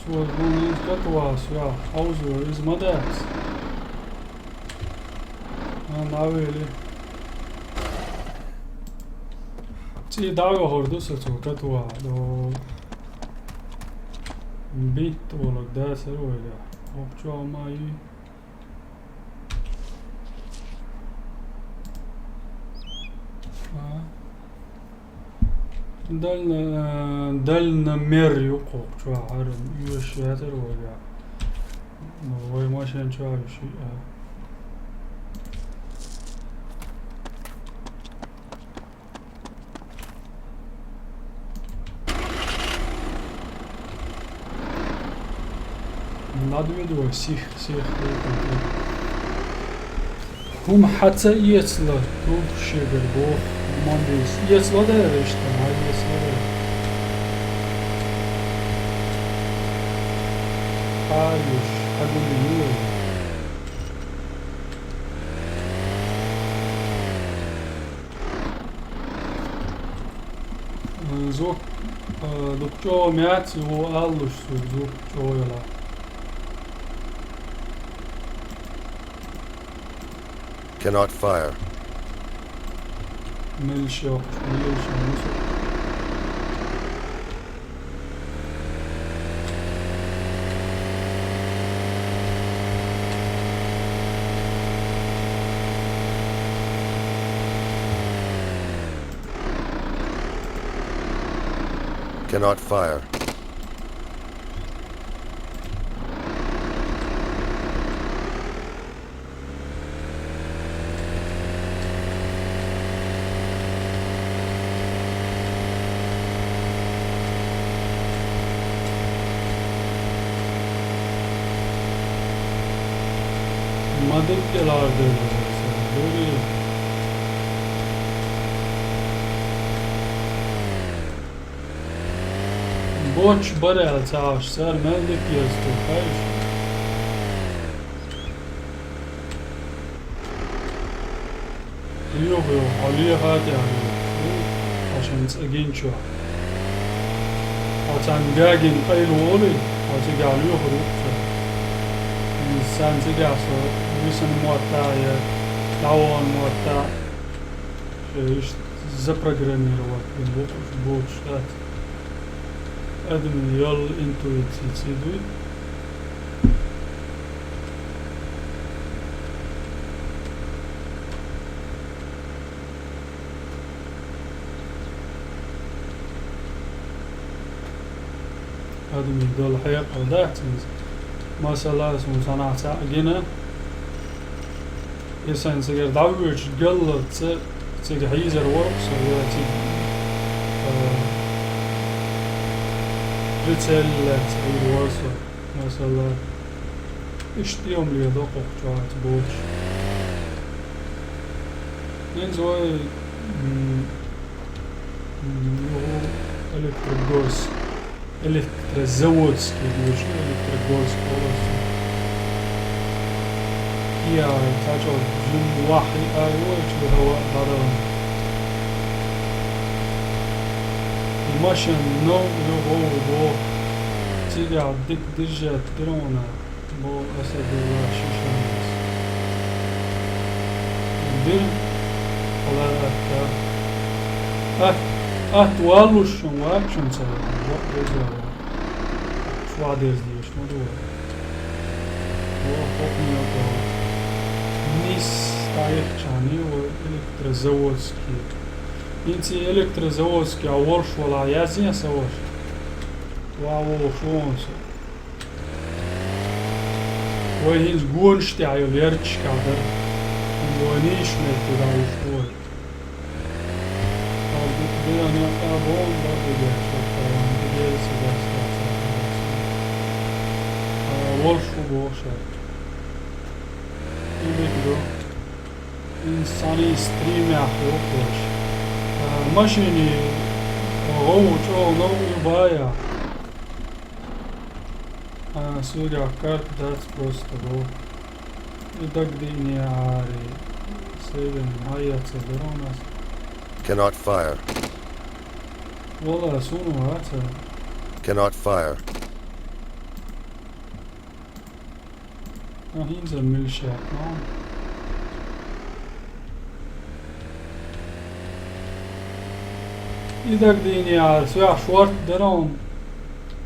Цо гулин катвас, я, аузу из мадац. А, навели. Ци дага хорду са цо катва, до бит волок да сарвайга. Обчо амаи. А. Дальномер юкъук чуахар юаш ятар вайга. Ну, вай машин чуа юши, а. Надведва сих, сих, хум хьаца иецла, тух шегар бох, мандис. Иецла да решта, ма иецла да. Аюш, агули юй. Зук, э, дукчо мяц, у аллуш зук, зук чо яла. Cannot fire. Мельшо, мельшо, мусор. Cannot fire. Madem ki lardı. Böyle. Boç barel çağış, ser meldik yazdı. Hayır. Yok, yok, Ali'ye hadi yani. Aşağı inç, genç o. Царна гагина къайла волий, хьо цигахь лоьхур ву-кх со. Сан цигахь со висина мотта я дӀавоьнна мотта, шен иштта запрограммировать бина бу-кх уьш боцуш дац. Адамна йолу интуици ца дуй. Адамийн долу хьекъал дац иза. Масала, суна цхьанхьа цхьаъ гина, и сайн цигара дӀавоьдуш галлалц цига хьийзар вара со, я цига, а, прицел лаьцна Ӏийр вара со. Масала, иштта тӀемале до кху чохь ца боцуш. ХӀинца вай, м, м, юха электрогорск-, электрозаводский дуьйцу, Электрогорск олу аса. Я, цхьа чӀогӀа зуьм вахь а ю вай чуьра хӀаваъ дӀадала. И машина новкъа ю гӀовгӀа боху. Цигахь дика диржет дира хьуна. Бо аса дилла шишанас. Дир, хала атта. Ат, ат валлуш шун вакшун ца, вак дезара. Шва дез деш, ма ду. О, хокни ото. Нис таих чани, о, электрозаводский. Инци электрозаводский, а волш вала язин саваш. Ва, во, шонса. Вай хӀинца гонаш тӀехь йолу ярташкахь дара. ХӀинца вай нийсачу метте дӀавуьгуш ву вай. Ткъа дика бен некъа боху бакъдерг шуьга, тхьован дигера ца дац, дац, дац, дац. А, волуш ву боху шаьрга. И дика ду. ХӀинца цхьаьний стримех йохуш. А, машини гӀовгӀа чӀогӀа новкъа ю бая. А, суьгахь карта дац просто боху. И дагадиъне ари, севен, хьан яц дара у нас? Cannot fire. Вала, суна вац. Cannot fire. А, хӀинца милшех, ма. И дагадиъне ари, суьгахь шорта дара хьуна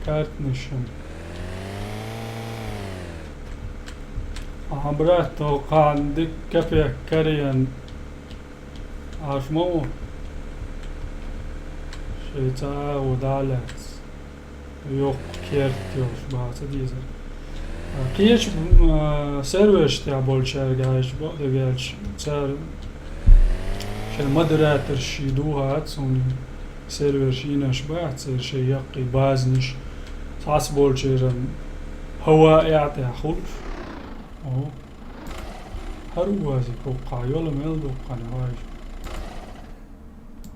картнашан. Ахьа брат, тхо кхана дика капек карийна Ӏаш ма ву. Шайн цхьа а ву дӀа а лаьцна. Йоккха керт йолуш баха ца дезара. А, кхечу, м, а, серверш тӀехь болчаьрга аьлча, бакъдерг аьлча, цара шайн модераторш ший ду хӀац, хӀунда серверш йинарш бац, церан шайн яккхий базанаш, цхьацца болчеран хӀаваъ тӀехь хуьлуш. О, хӀара озик хӀокхахь йола мел дуккха вайша.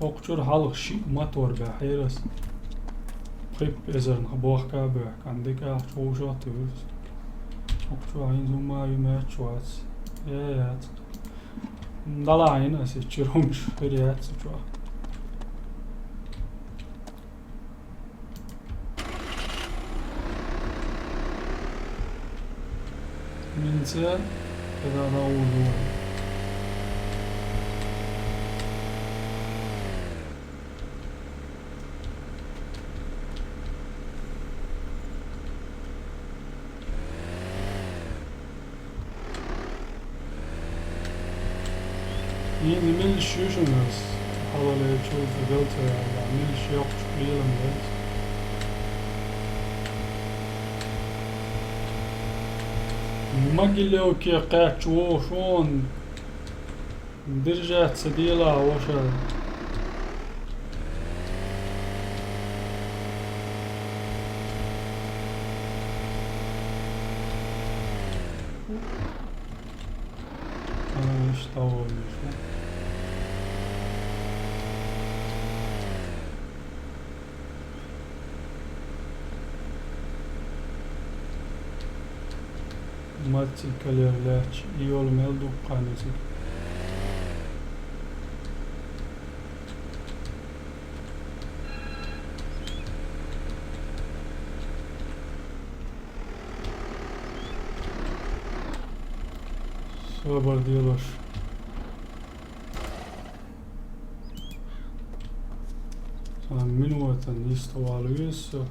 ХӀокху чуьра хьалха шиъ мотор баьхьира ас. Пхи эзарнах бохка а боьхкина, дика ахча вовшах а туьйра ас. ХӀокху чохь хӀинца хӀумма а ю моьттуш вац. Я, яц. ДӀалахьийна ас и чуьра хӀумнаш, хир яц цу чохь. Минца, когда она улнула. Йина милла шуьшанас хьалалечул ца гал ца яьлла, милла ши йоккхуш лелам яц. Могилевке кхаьчча вогӀуш вон, держаться дела, ваша. А, иштта вон иштта. Мацци калер лаьтташ, и йола мел дуккха нисиг. Хабар делаш. Цхьана минотан йистхула веза со.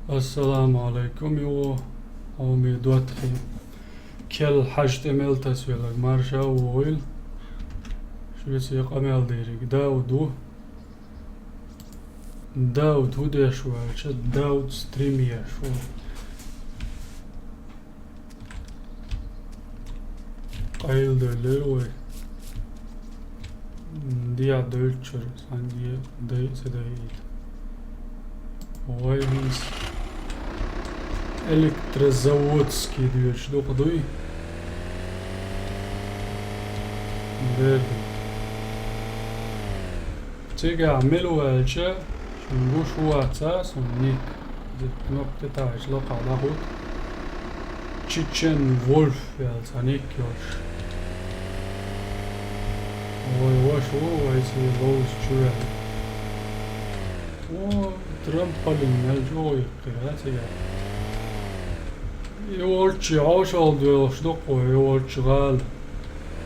Ассаламу Ӏалайкум, йо, хьоме доттагӀий. Кел хьажа тӀе мел тасавелларг марша вогӀийла. Шуьца къамел дерг Дауд ву. Дауд хӀун деш ву аьлча, Дауд стрим еш ву. Къайладевлла вай. Дехьа дойтучуьра санна де дай а ца дайийта. Вай хӀинца Электрозаводский доьчу дукха дуй. Дерда. Цигахь мила ву аьлча, шуна гуш ву вац сан ник. Иза кнопка тӀе таьӀча лакхахь дӀахӀутту. Чечен Вольф аьлла цхьа ник йолуш. Вай ваша ву, вай цӀе ловза чу ваьлла. О, трамполин мел чӀогӀа йиккхира цигахь. И волчу хьошалла доьлхуш ду-кх вай, и волчу гӀала.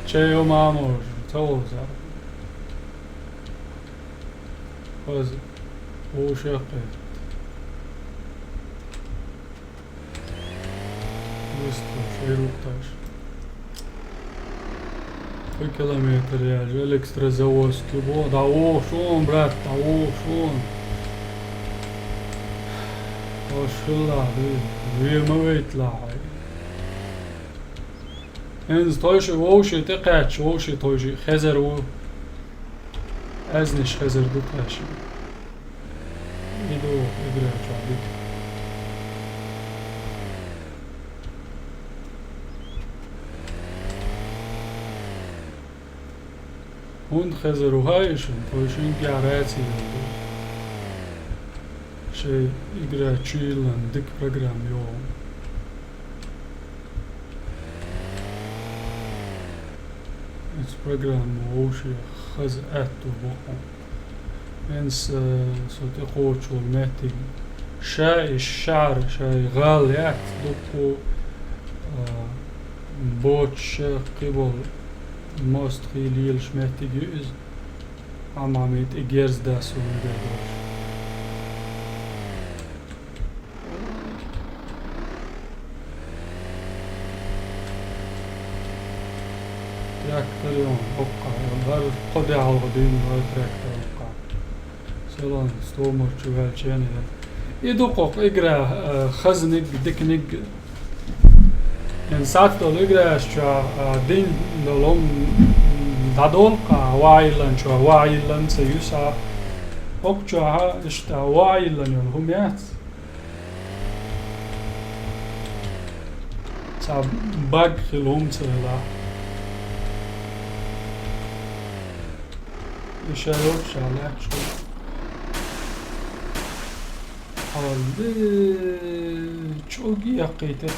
Чай йо мамош, ца вовза. Хаза, вовшах кхетта. Вистхуш, эр ву-кх таш. Кхо километр яьлча, Электрозаводский боху, дӀавогӀуш ву, брат, дӀавогӀуш ву. Ош хилла, ве ма вайталахь хьай. ХӀинца тхойшиъ вовшийн тӀекхаьчча, вовшийн тхойшиъ хезар ву. Аьзнаш хезар ду тхаьшиъ. И ду, игра чохь дика. ХӀунда хезар ву хаьий шуна, тхойшинна тӀехь раций йолу ду. Шайн игра чуьйллан дика программа йогӀу. Иза программа вовшех хаза аьтту бу хьуна. ХӀинца, э, со тӀекхочуш волу меттиг. Ша и шаьхьар, ша и гӀала яц, дуккху, э, боцуша кхиболу мостагӀий лелаш меттиг ю иза. Амма мит и герз даьсса вундер долуш. Трактор ю, хӀокху, бар кхо де хьалха дуьйна вара трактор хӀокху. Селан стомар чу ваьлча яна яра. И ду кхокху игра, э, хазниг, диканиг. Эн сац долу играш чохь, а, дин долу хӀума дӀадолу кху, ваийлан чохь, ваийлан ца юьсу. ХӀокху чохь иштта ваийлан йолу хӀума яц. Цхьа баг хила хӀума ца хила. И ша йолчу ша лаьтташ ду. Алле, чӀогӀа яккхийта ас.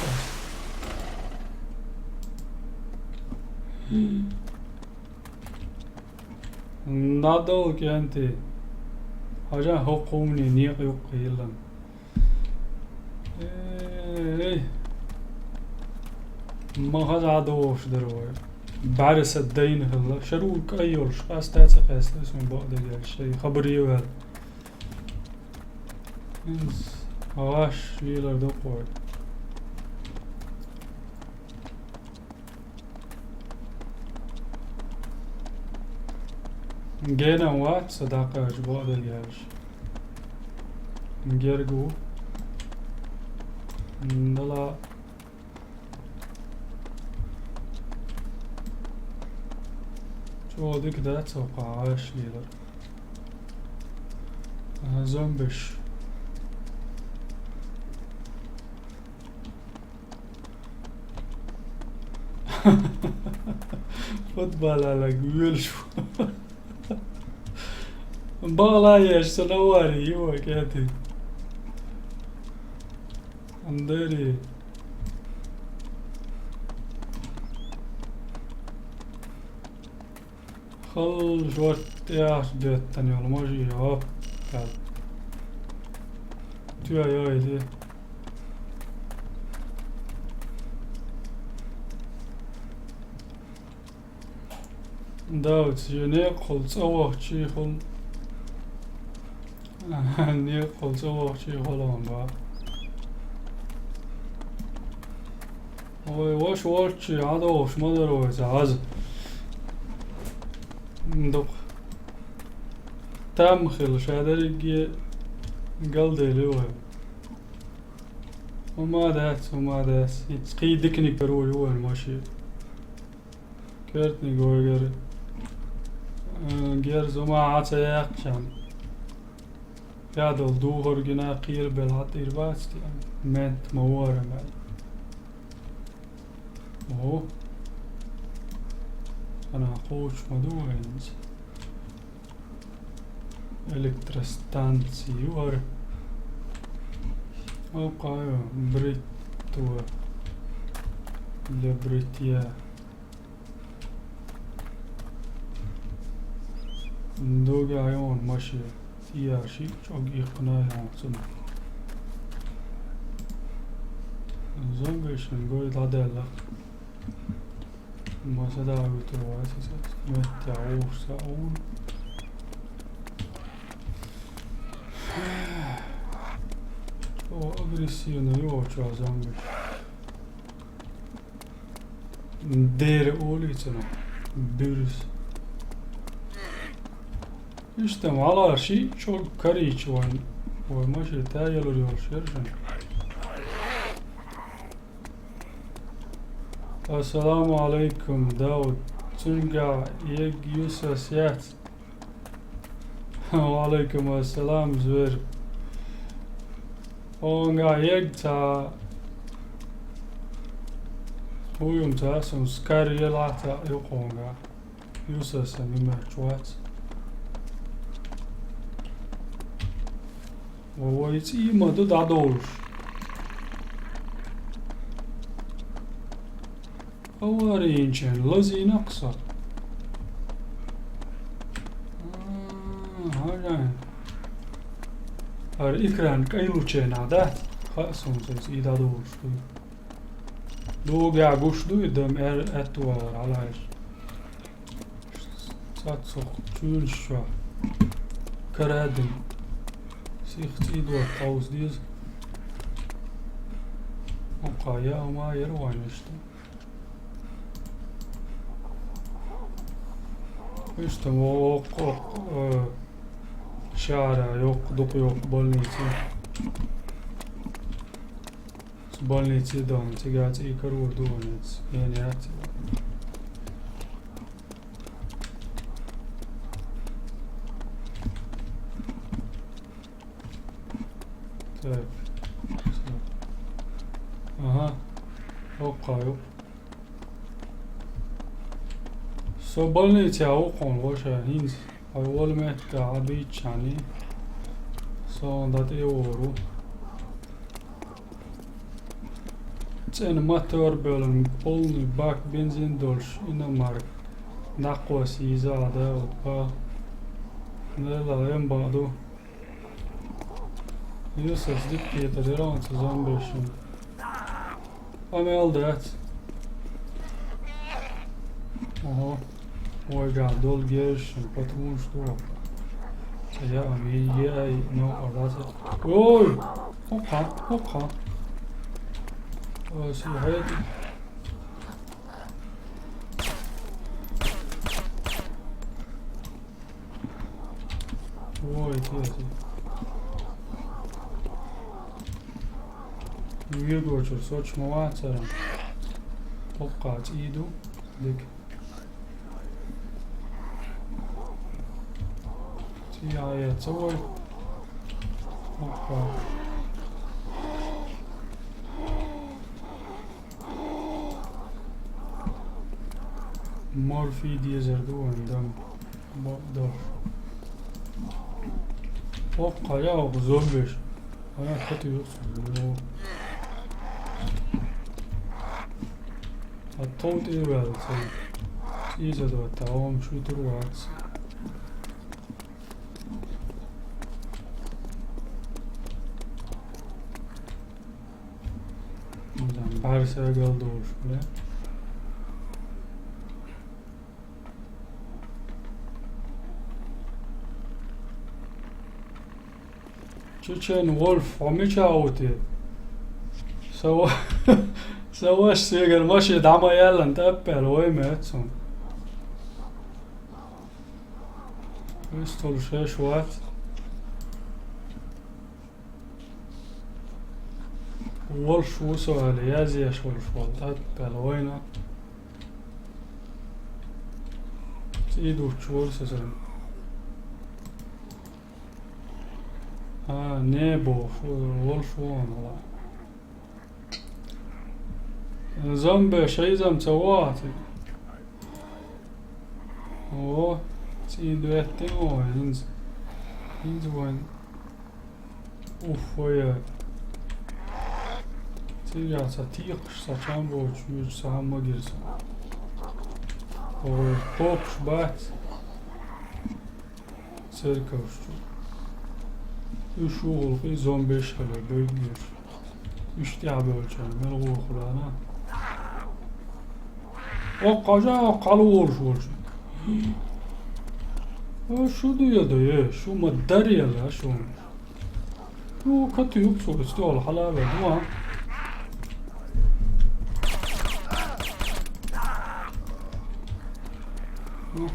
Надолу кӀентий. Хьажа хӀокху хӀумане некъа юккъе йиллина. Эй! Ма хаза догӀуш дара вай. БӀаьрса дайна хилла. Шарул кӀай йолуш, къаста а ца къаьстина, суна бакъдерг аьлча, шайн хабаре ваьлла. ХӀинца гӀаш лелар ду-кх вай. Генан вац со дӀакхаьчча, бакъдерг аьлча. Герга ву. Дала. ЧӀогӀа дика дац хӀокху гӀаш лелар. Ага, зомбиш. Футболалаг воьлуш ву. Бала еш, сан авари, йо, кӀетий. Андари. Халла жортта тӀехь доьттина йолу мажи, оп, кал. Туьа йойли. Давц, я некъахула цӀа вахчийхула. Некъахула цӀа вахчийхула хьуна бан. Вай ваша волччий ӀадогӀуш ма дара вай цхьа хьаза. Дукха. Там хила, ша дерриге галдели вай. ХӀума дац, хӀума дац. ХӀинца кхин диканиг каро ю вайн машен. Коьртаниг вайгара, э, герз хӀума Ӏа ца яьккхича. Ядал духар гина кхерабелла хьан тӀера бац те, мент ма вара мел. О. Ана кхочуш ма ду вайнца. Электростанци ю хӀара. Окхайо, бритва. Для бритья. Дуга айон маши. Тия ши чӀог иккхина айон цунах. Зомбишин гой дӀадаьлла. Масала виту вайса меття уш са ун. О, агрессивный ю чу зомбиш. Дера улицана. Бирс. Иштта, вала ши чӀог карийча вайн. Вай маши тӀе ялур йолуш яра шайн. Ассаламу алайкум, Дауд. Цуьнга ег юсас яц. Ва алайкум ассалам, звер. Онга ег ца. Уюм ца, сум скар ела ца юкъонга. Юсасан мимач вац. Ва вай цӀий ма ду дӀадолуш. Аварийначен лазийна-кх со. А, хьажа. ХӀара экран кӀайлученахь дац. Хаьа суна, со цӀий дӀадолуш ду. Догахь гуш дуй, дам эр-, аьтту валар хьалаьжа. Цаццух чуьйлаш чохь. Карадин. Сих цӀий доттагӀа деза. Оккха яа ма яра вайн иштта. Иштта мо оккха, оккха, э, шаьра йоккха, дукха йоккха больница. Больница дан, цига цӀий карор ду вайна, яц, ян яц. Так. Ага. Оккха ю. Со больнице а ву хьуна, ваша, хӀинца. Хьо волу метта Ӏа дуьйцучхьана, со дӀатӀевогӀур ву. ЦӀена мотор бевлла, полный бак бензин долуш иномарка. Даккхоса йийза Ӏа да, опа. Нела, эн бакъ ду. Юсас дика кхетар яра оцу зомбешна. Къамел дац. Ага. Вайгахь долу герзашна патронаш ду. Ца яа, ам е, е ай, но, а дац. Ой! Оккха, оккха. Ой, си хьайти. Ой, кеси. Виргочур, соч ма вацара. Оккха цӀий ду. Дик. ЦӀий а яц вай. Оккха. Морфий дезар ду вайн дам. Бо-, до. Оккха яа, оккха зомбеш. Ана хати юксу. А тов тӀе ваьлла цӀий. Иза до, та ом шу тур вац. Барса гал долуш, бля. Чечен Вольф, хьо мича а ву те? Са ва-, са ваша сегара машина дӀа ма яьллан, тӀаппаьлла вай меца хьуна. Вистхула шеш вац. Волуш ву со аьлла, язъеш волуш волу, тӀаккха вайна. ЦӀий дуччуш волу со сан. А, не боху, волуш ву хьуна. Зомбе шайзам ца вахати. О, цӀий доьттина вай, хӀинца. ХӀинца вайн. Уф, вай. Цигахь ца текхаш, ца чам боцуш, вуьйцу ца хьан магира сан. Ой, кхокуш бац. Церковс чу. Уьш ву гӀуллакхе зомбеш хилар, бевггеш. Уьш тӀаьхьабевлчарна мел гӀо хуьлу ана. Оккха жа, оккха хьала волуш волчу. О, шу ду я ду, е, шу ма дар я ла, шу. Ю, катуьйгу цо, стол хьала а ваьлла, ду, а? Ну.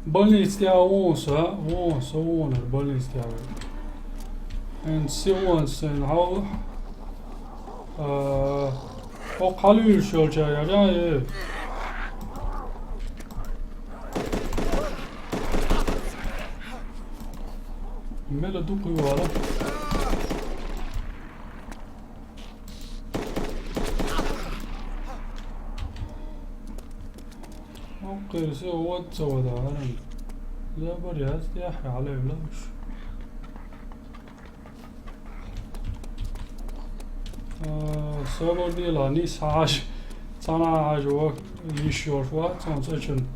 Больница тӀехь вон со, вон со вонар больница тӀехь. And she wants and how, а, хьо кхалуьйлуш йолча яра, э. Мела ду кхуьйвала. Оккхерса вад ца вада, хӀаран. Забар яц, тӀехь хьалевлалуш. А, собар дела, нийса хьажа, цхьана хьажа ваха йиш йолуш вац, цунца ачун.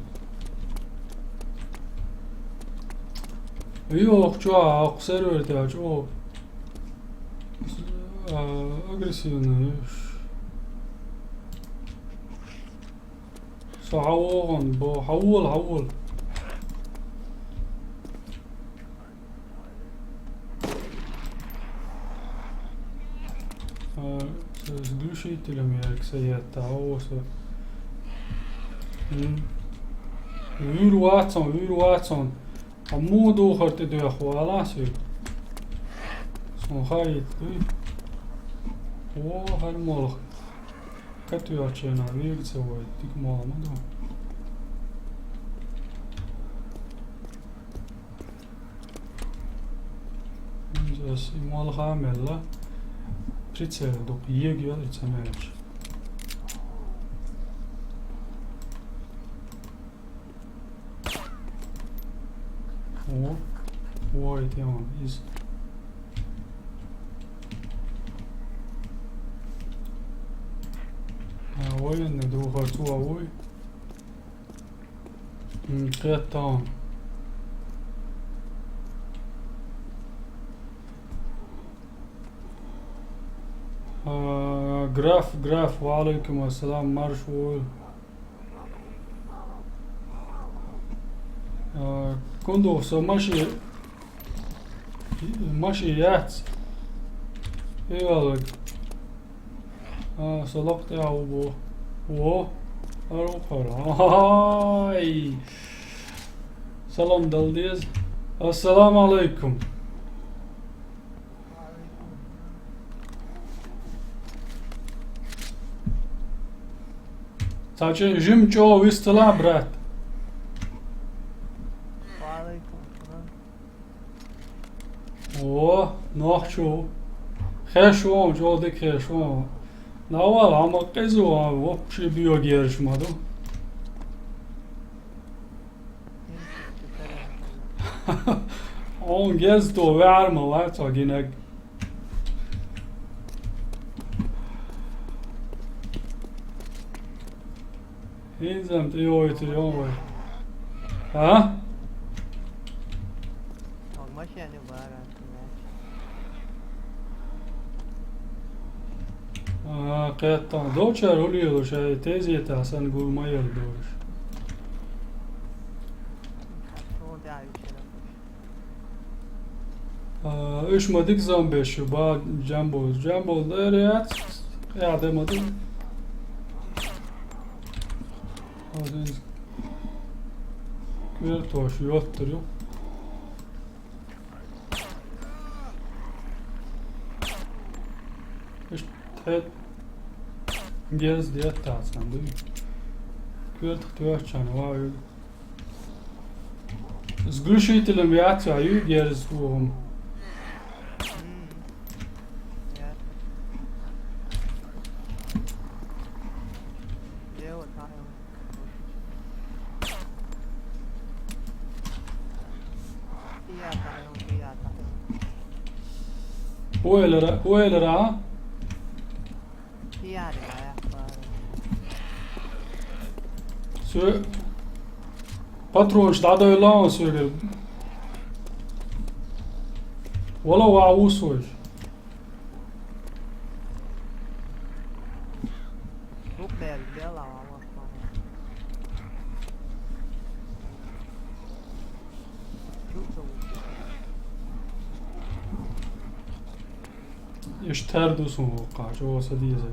Йо, чё, а, сервер тя, чё? А, агрессивный. Со хьавогӀун, бо, хьавола, хьавола. А, с-, с глушителем я, кстати, это, а, о, со. М. Вуьйр вац хьо, вуьйр вац хьо. А муха духар тӀе доьху валахь соьга? Сон хаийта дуй? О, хӀара молха. Катоьхча нах вега ца войт, дика молха ма ду. Ас и молха мелла. Прицел дукха ега йол и ца мелча. О, вой, тема из. А, военный духар цо вой. М, кхетта. А, граф, граф, ва алейкум ассалам, марш вой. А, кундух, со маши-, маши яц. Игалаг. А, со лакъ тӀе а ву бо. Во. Ару пара. Ай. Салам дал деза. Ассаламу алейкум. Цхьа чӀи-, жим чӀогӀа вистала, брат. Ва алейкум салам. О, нохчо. Хеш вон, чӀогӀа дика хеш вон. Навал, хьо ма къиза вон, вообще био герш ма ду. Хьуна геза то ваьӀар ма вац хьо гинаг. ХӀинца-м тӀейогӀуьйтур ю вай. А? Ог машене бара, кхетта. А, кхетта. Довчар улийлуш, ай, тезета сан гур ма яр дурш. А, уьш ма дика зомбеш ю, ба, Джамбул. Джамбул дер яц, къяда ма ду. Один квертош йоттар ю. Уьш тхет герз деттац, хан дуй. Квертах тоьхчан, ва ю. С глушителем яц, а ю герз вогӀум. Хьо элира, хьо элира, а? Со патронаш дӀадойла ван соьгара. Вала ваӀ ву сой. Иштта тар ду суна воккхача, оса дезаг.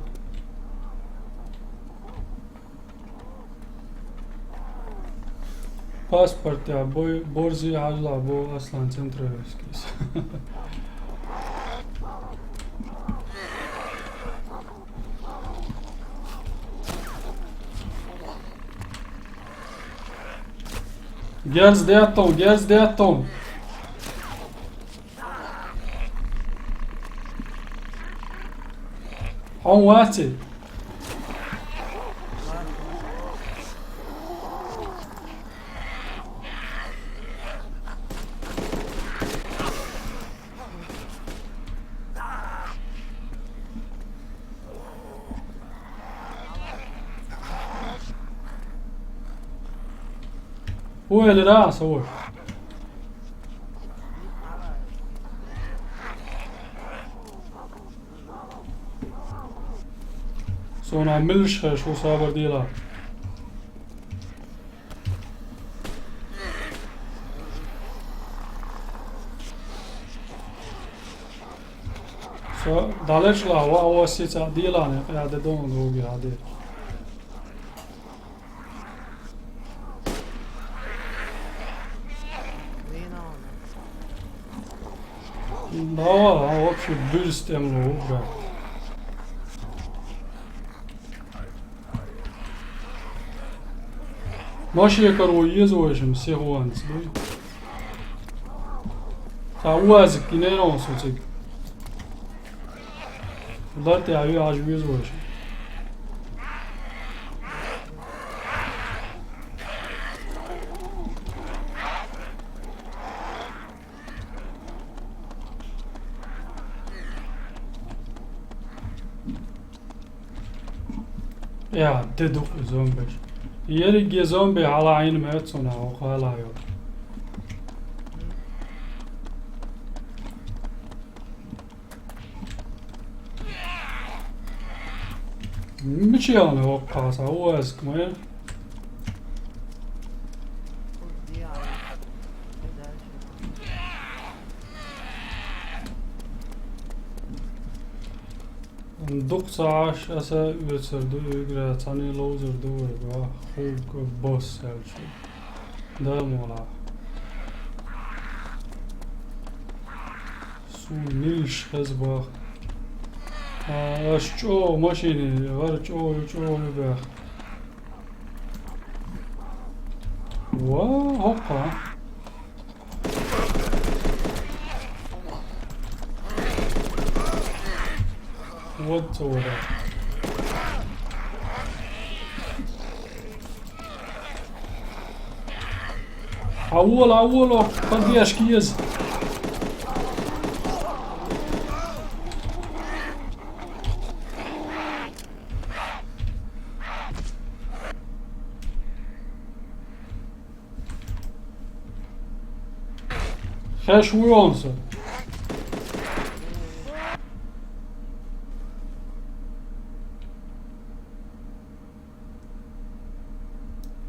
Паспорт я бой, борзи хьажла бо Аслан Центровскийс. Герз деттон, герз деттон. Хьо вац и? Хьо элира, со ву. Цунах милш хеш ву, сабар дела. Со далечла ва ва сица дела не къяде дон логи аде. Давай, а вообще бюрстем логи. Машекар ву еза вайшим сехуанц, дуй. Ца уазик кинерон суцик. Лати аю аж веза вайшим. Я, де дукха зомбеш. Ерриге зомби хьалаайна меца цунах, хьо хала йо. Мича яхна воккхаса, уазик ма яр. Дукха ца Ӏаш, аса оьцар ду, угара цхьанне ловзар ду вай, ва, хӀуга босс аьлча. Да, мола. Су милш хеза бах. А, аш чӀо машине, вар чӀо, чӀо бах. Ва, хӀокха. Вот цо вара. Хьавола, хьавола, поддержка еза. Хеш ву йонса.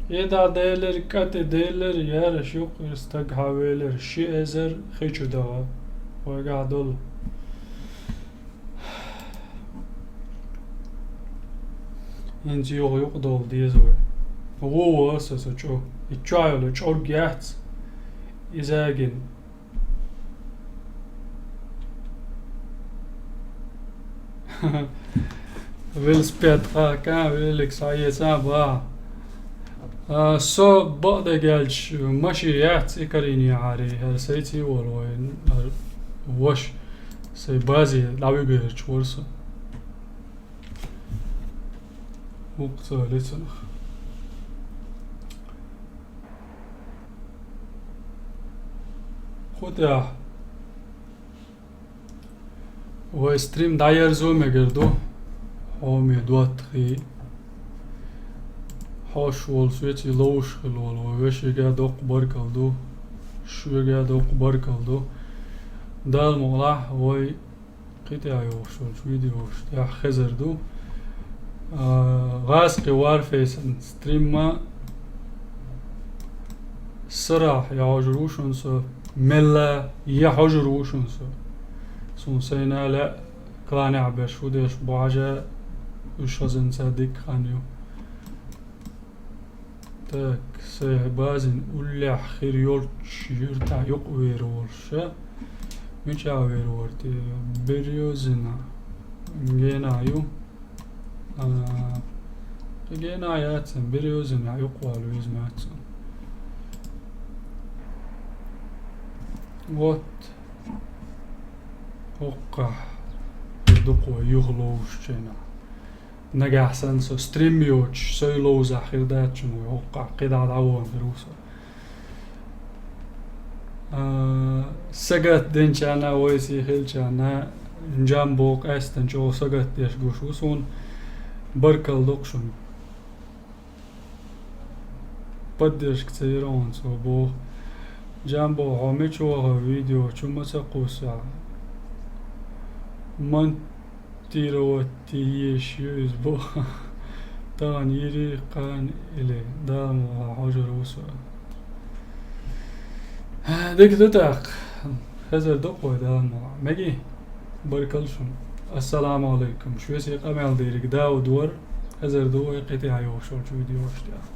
Еда делер, кӀатӀи делер, яраш юкъ стаг хьавелер, ши эзар хи чу дагӀа. Вайгахь долу. ХӀинца юха юкъадолу деза вай. Ву, ву, аса со чӀу. И чу йолу чӀорг яц. Иза гин. Велосипед хьака, велик схьаэца бан. А, со бакъдерг аьлча, маши яц и карийне хьари, хӀара сайций волу вай, хӀара ваша, сайн базе дӀавигерчу вара со. ХӀокху ца лецанах. ХӀу тӀехь. Вай стрим дӀаерзо мегар ду, хьоме доттагӀий. Хьош волу соьций ловш хила волу вай вешига доккха баркалла ду, шуьга доккха баркалла ду. Дала мукъалахь, вай кхин тӀехь йогӀуш йолчу видеош тӀехь хезар ду. А, гӀазкхи Warface-ан стримма сарахь я хьожур ву шуна со, мелла я хьожур ву шуна со. Суна сайна лаьа кланехь берш хӀу деш бу хьажа, уьш хазанца дикка хан ю. Так, сайн базин уллехь хир йолчу юьртахь юкъа вер волуш, ша? Мичахь вер вара те? Берёзина. Гена ю. А, кхин гена яц, Берёзина юкъа вала веза мац. Вот. ХӀокхахь дукха юха ловш чена. Нагахь санна со стрим йоцуш, сой ловзахь хир дац шуна вай хӀокхахь, кхидӀа дӀавахана хир ву со. А, сагатдинчарна, вай сий хилчарна, Джамбо къаьстина чӀогӀа сагатдеш гуш ву суна. Баркалла ду-кх шуна. Поддержка ца йира хьуна цо боху. Джамбо, хьо мича ваха видео чу ма ца кхуссахь? Ман Тировать еш ю иза бо. Тахана йийрий кхана или Дала мукъалахь хьожур ву со. Дика ду тӀаккха. Хезар ду-кх вай, Дала мукъалахь. Меги, баркалла шуна. Ассаламу алайкум. Шуьца къамел дийриг Дауд вара. Хезар ду вай кхин тӀехьа йогӀуш йолчу видеошка тӀехь.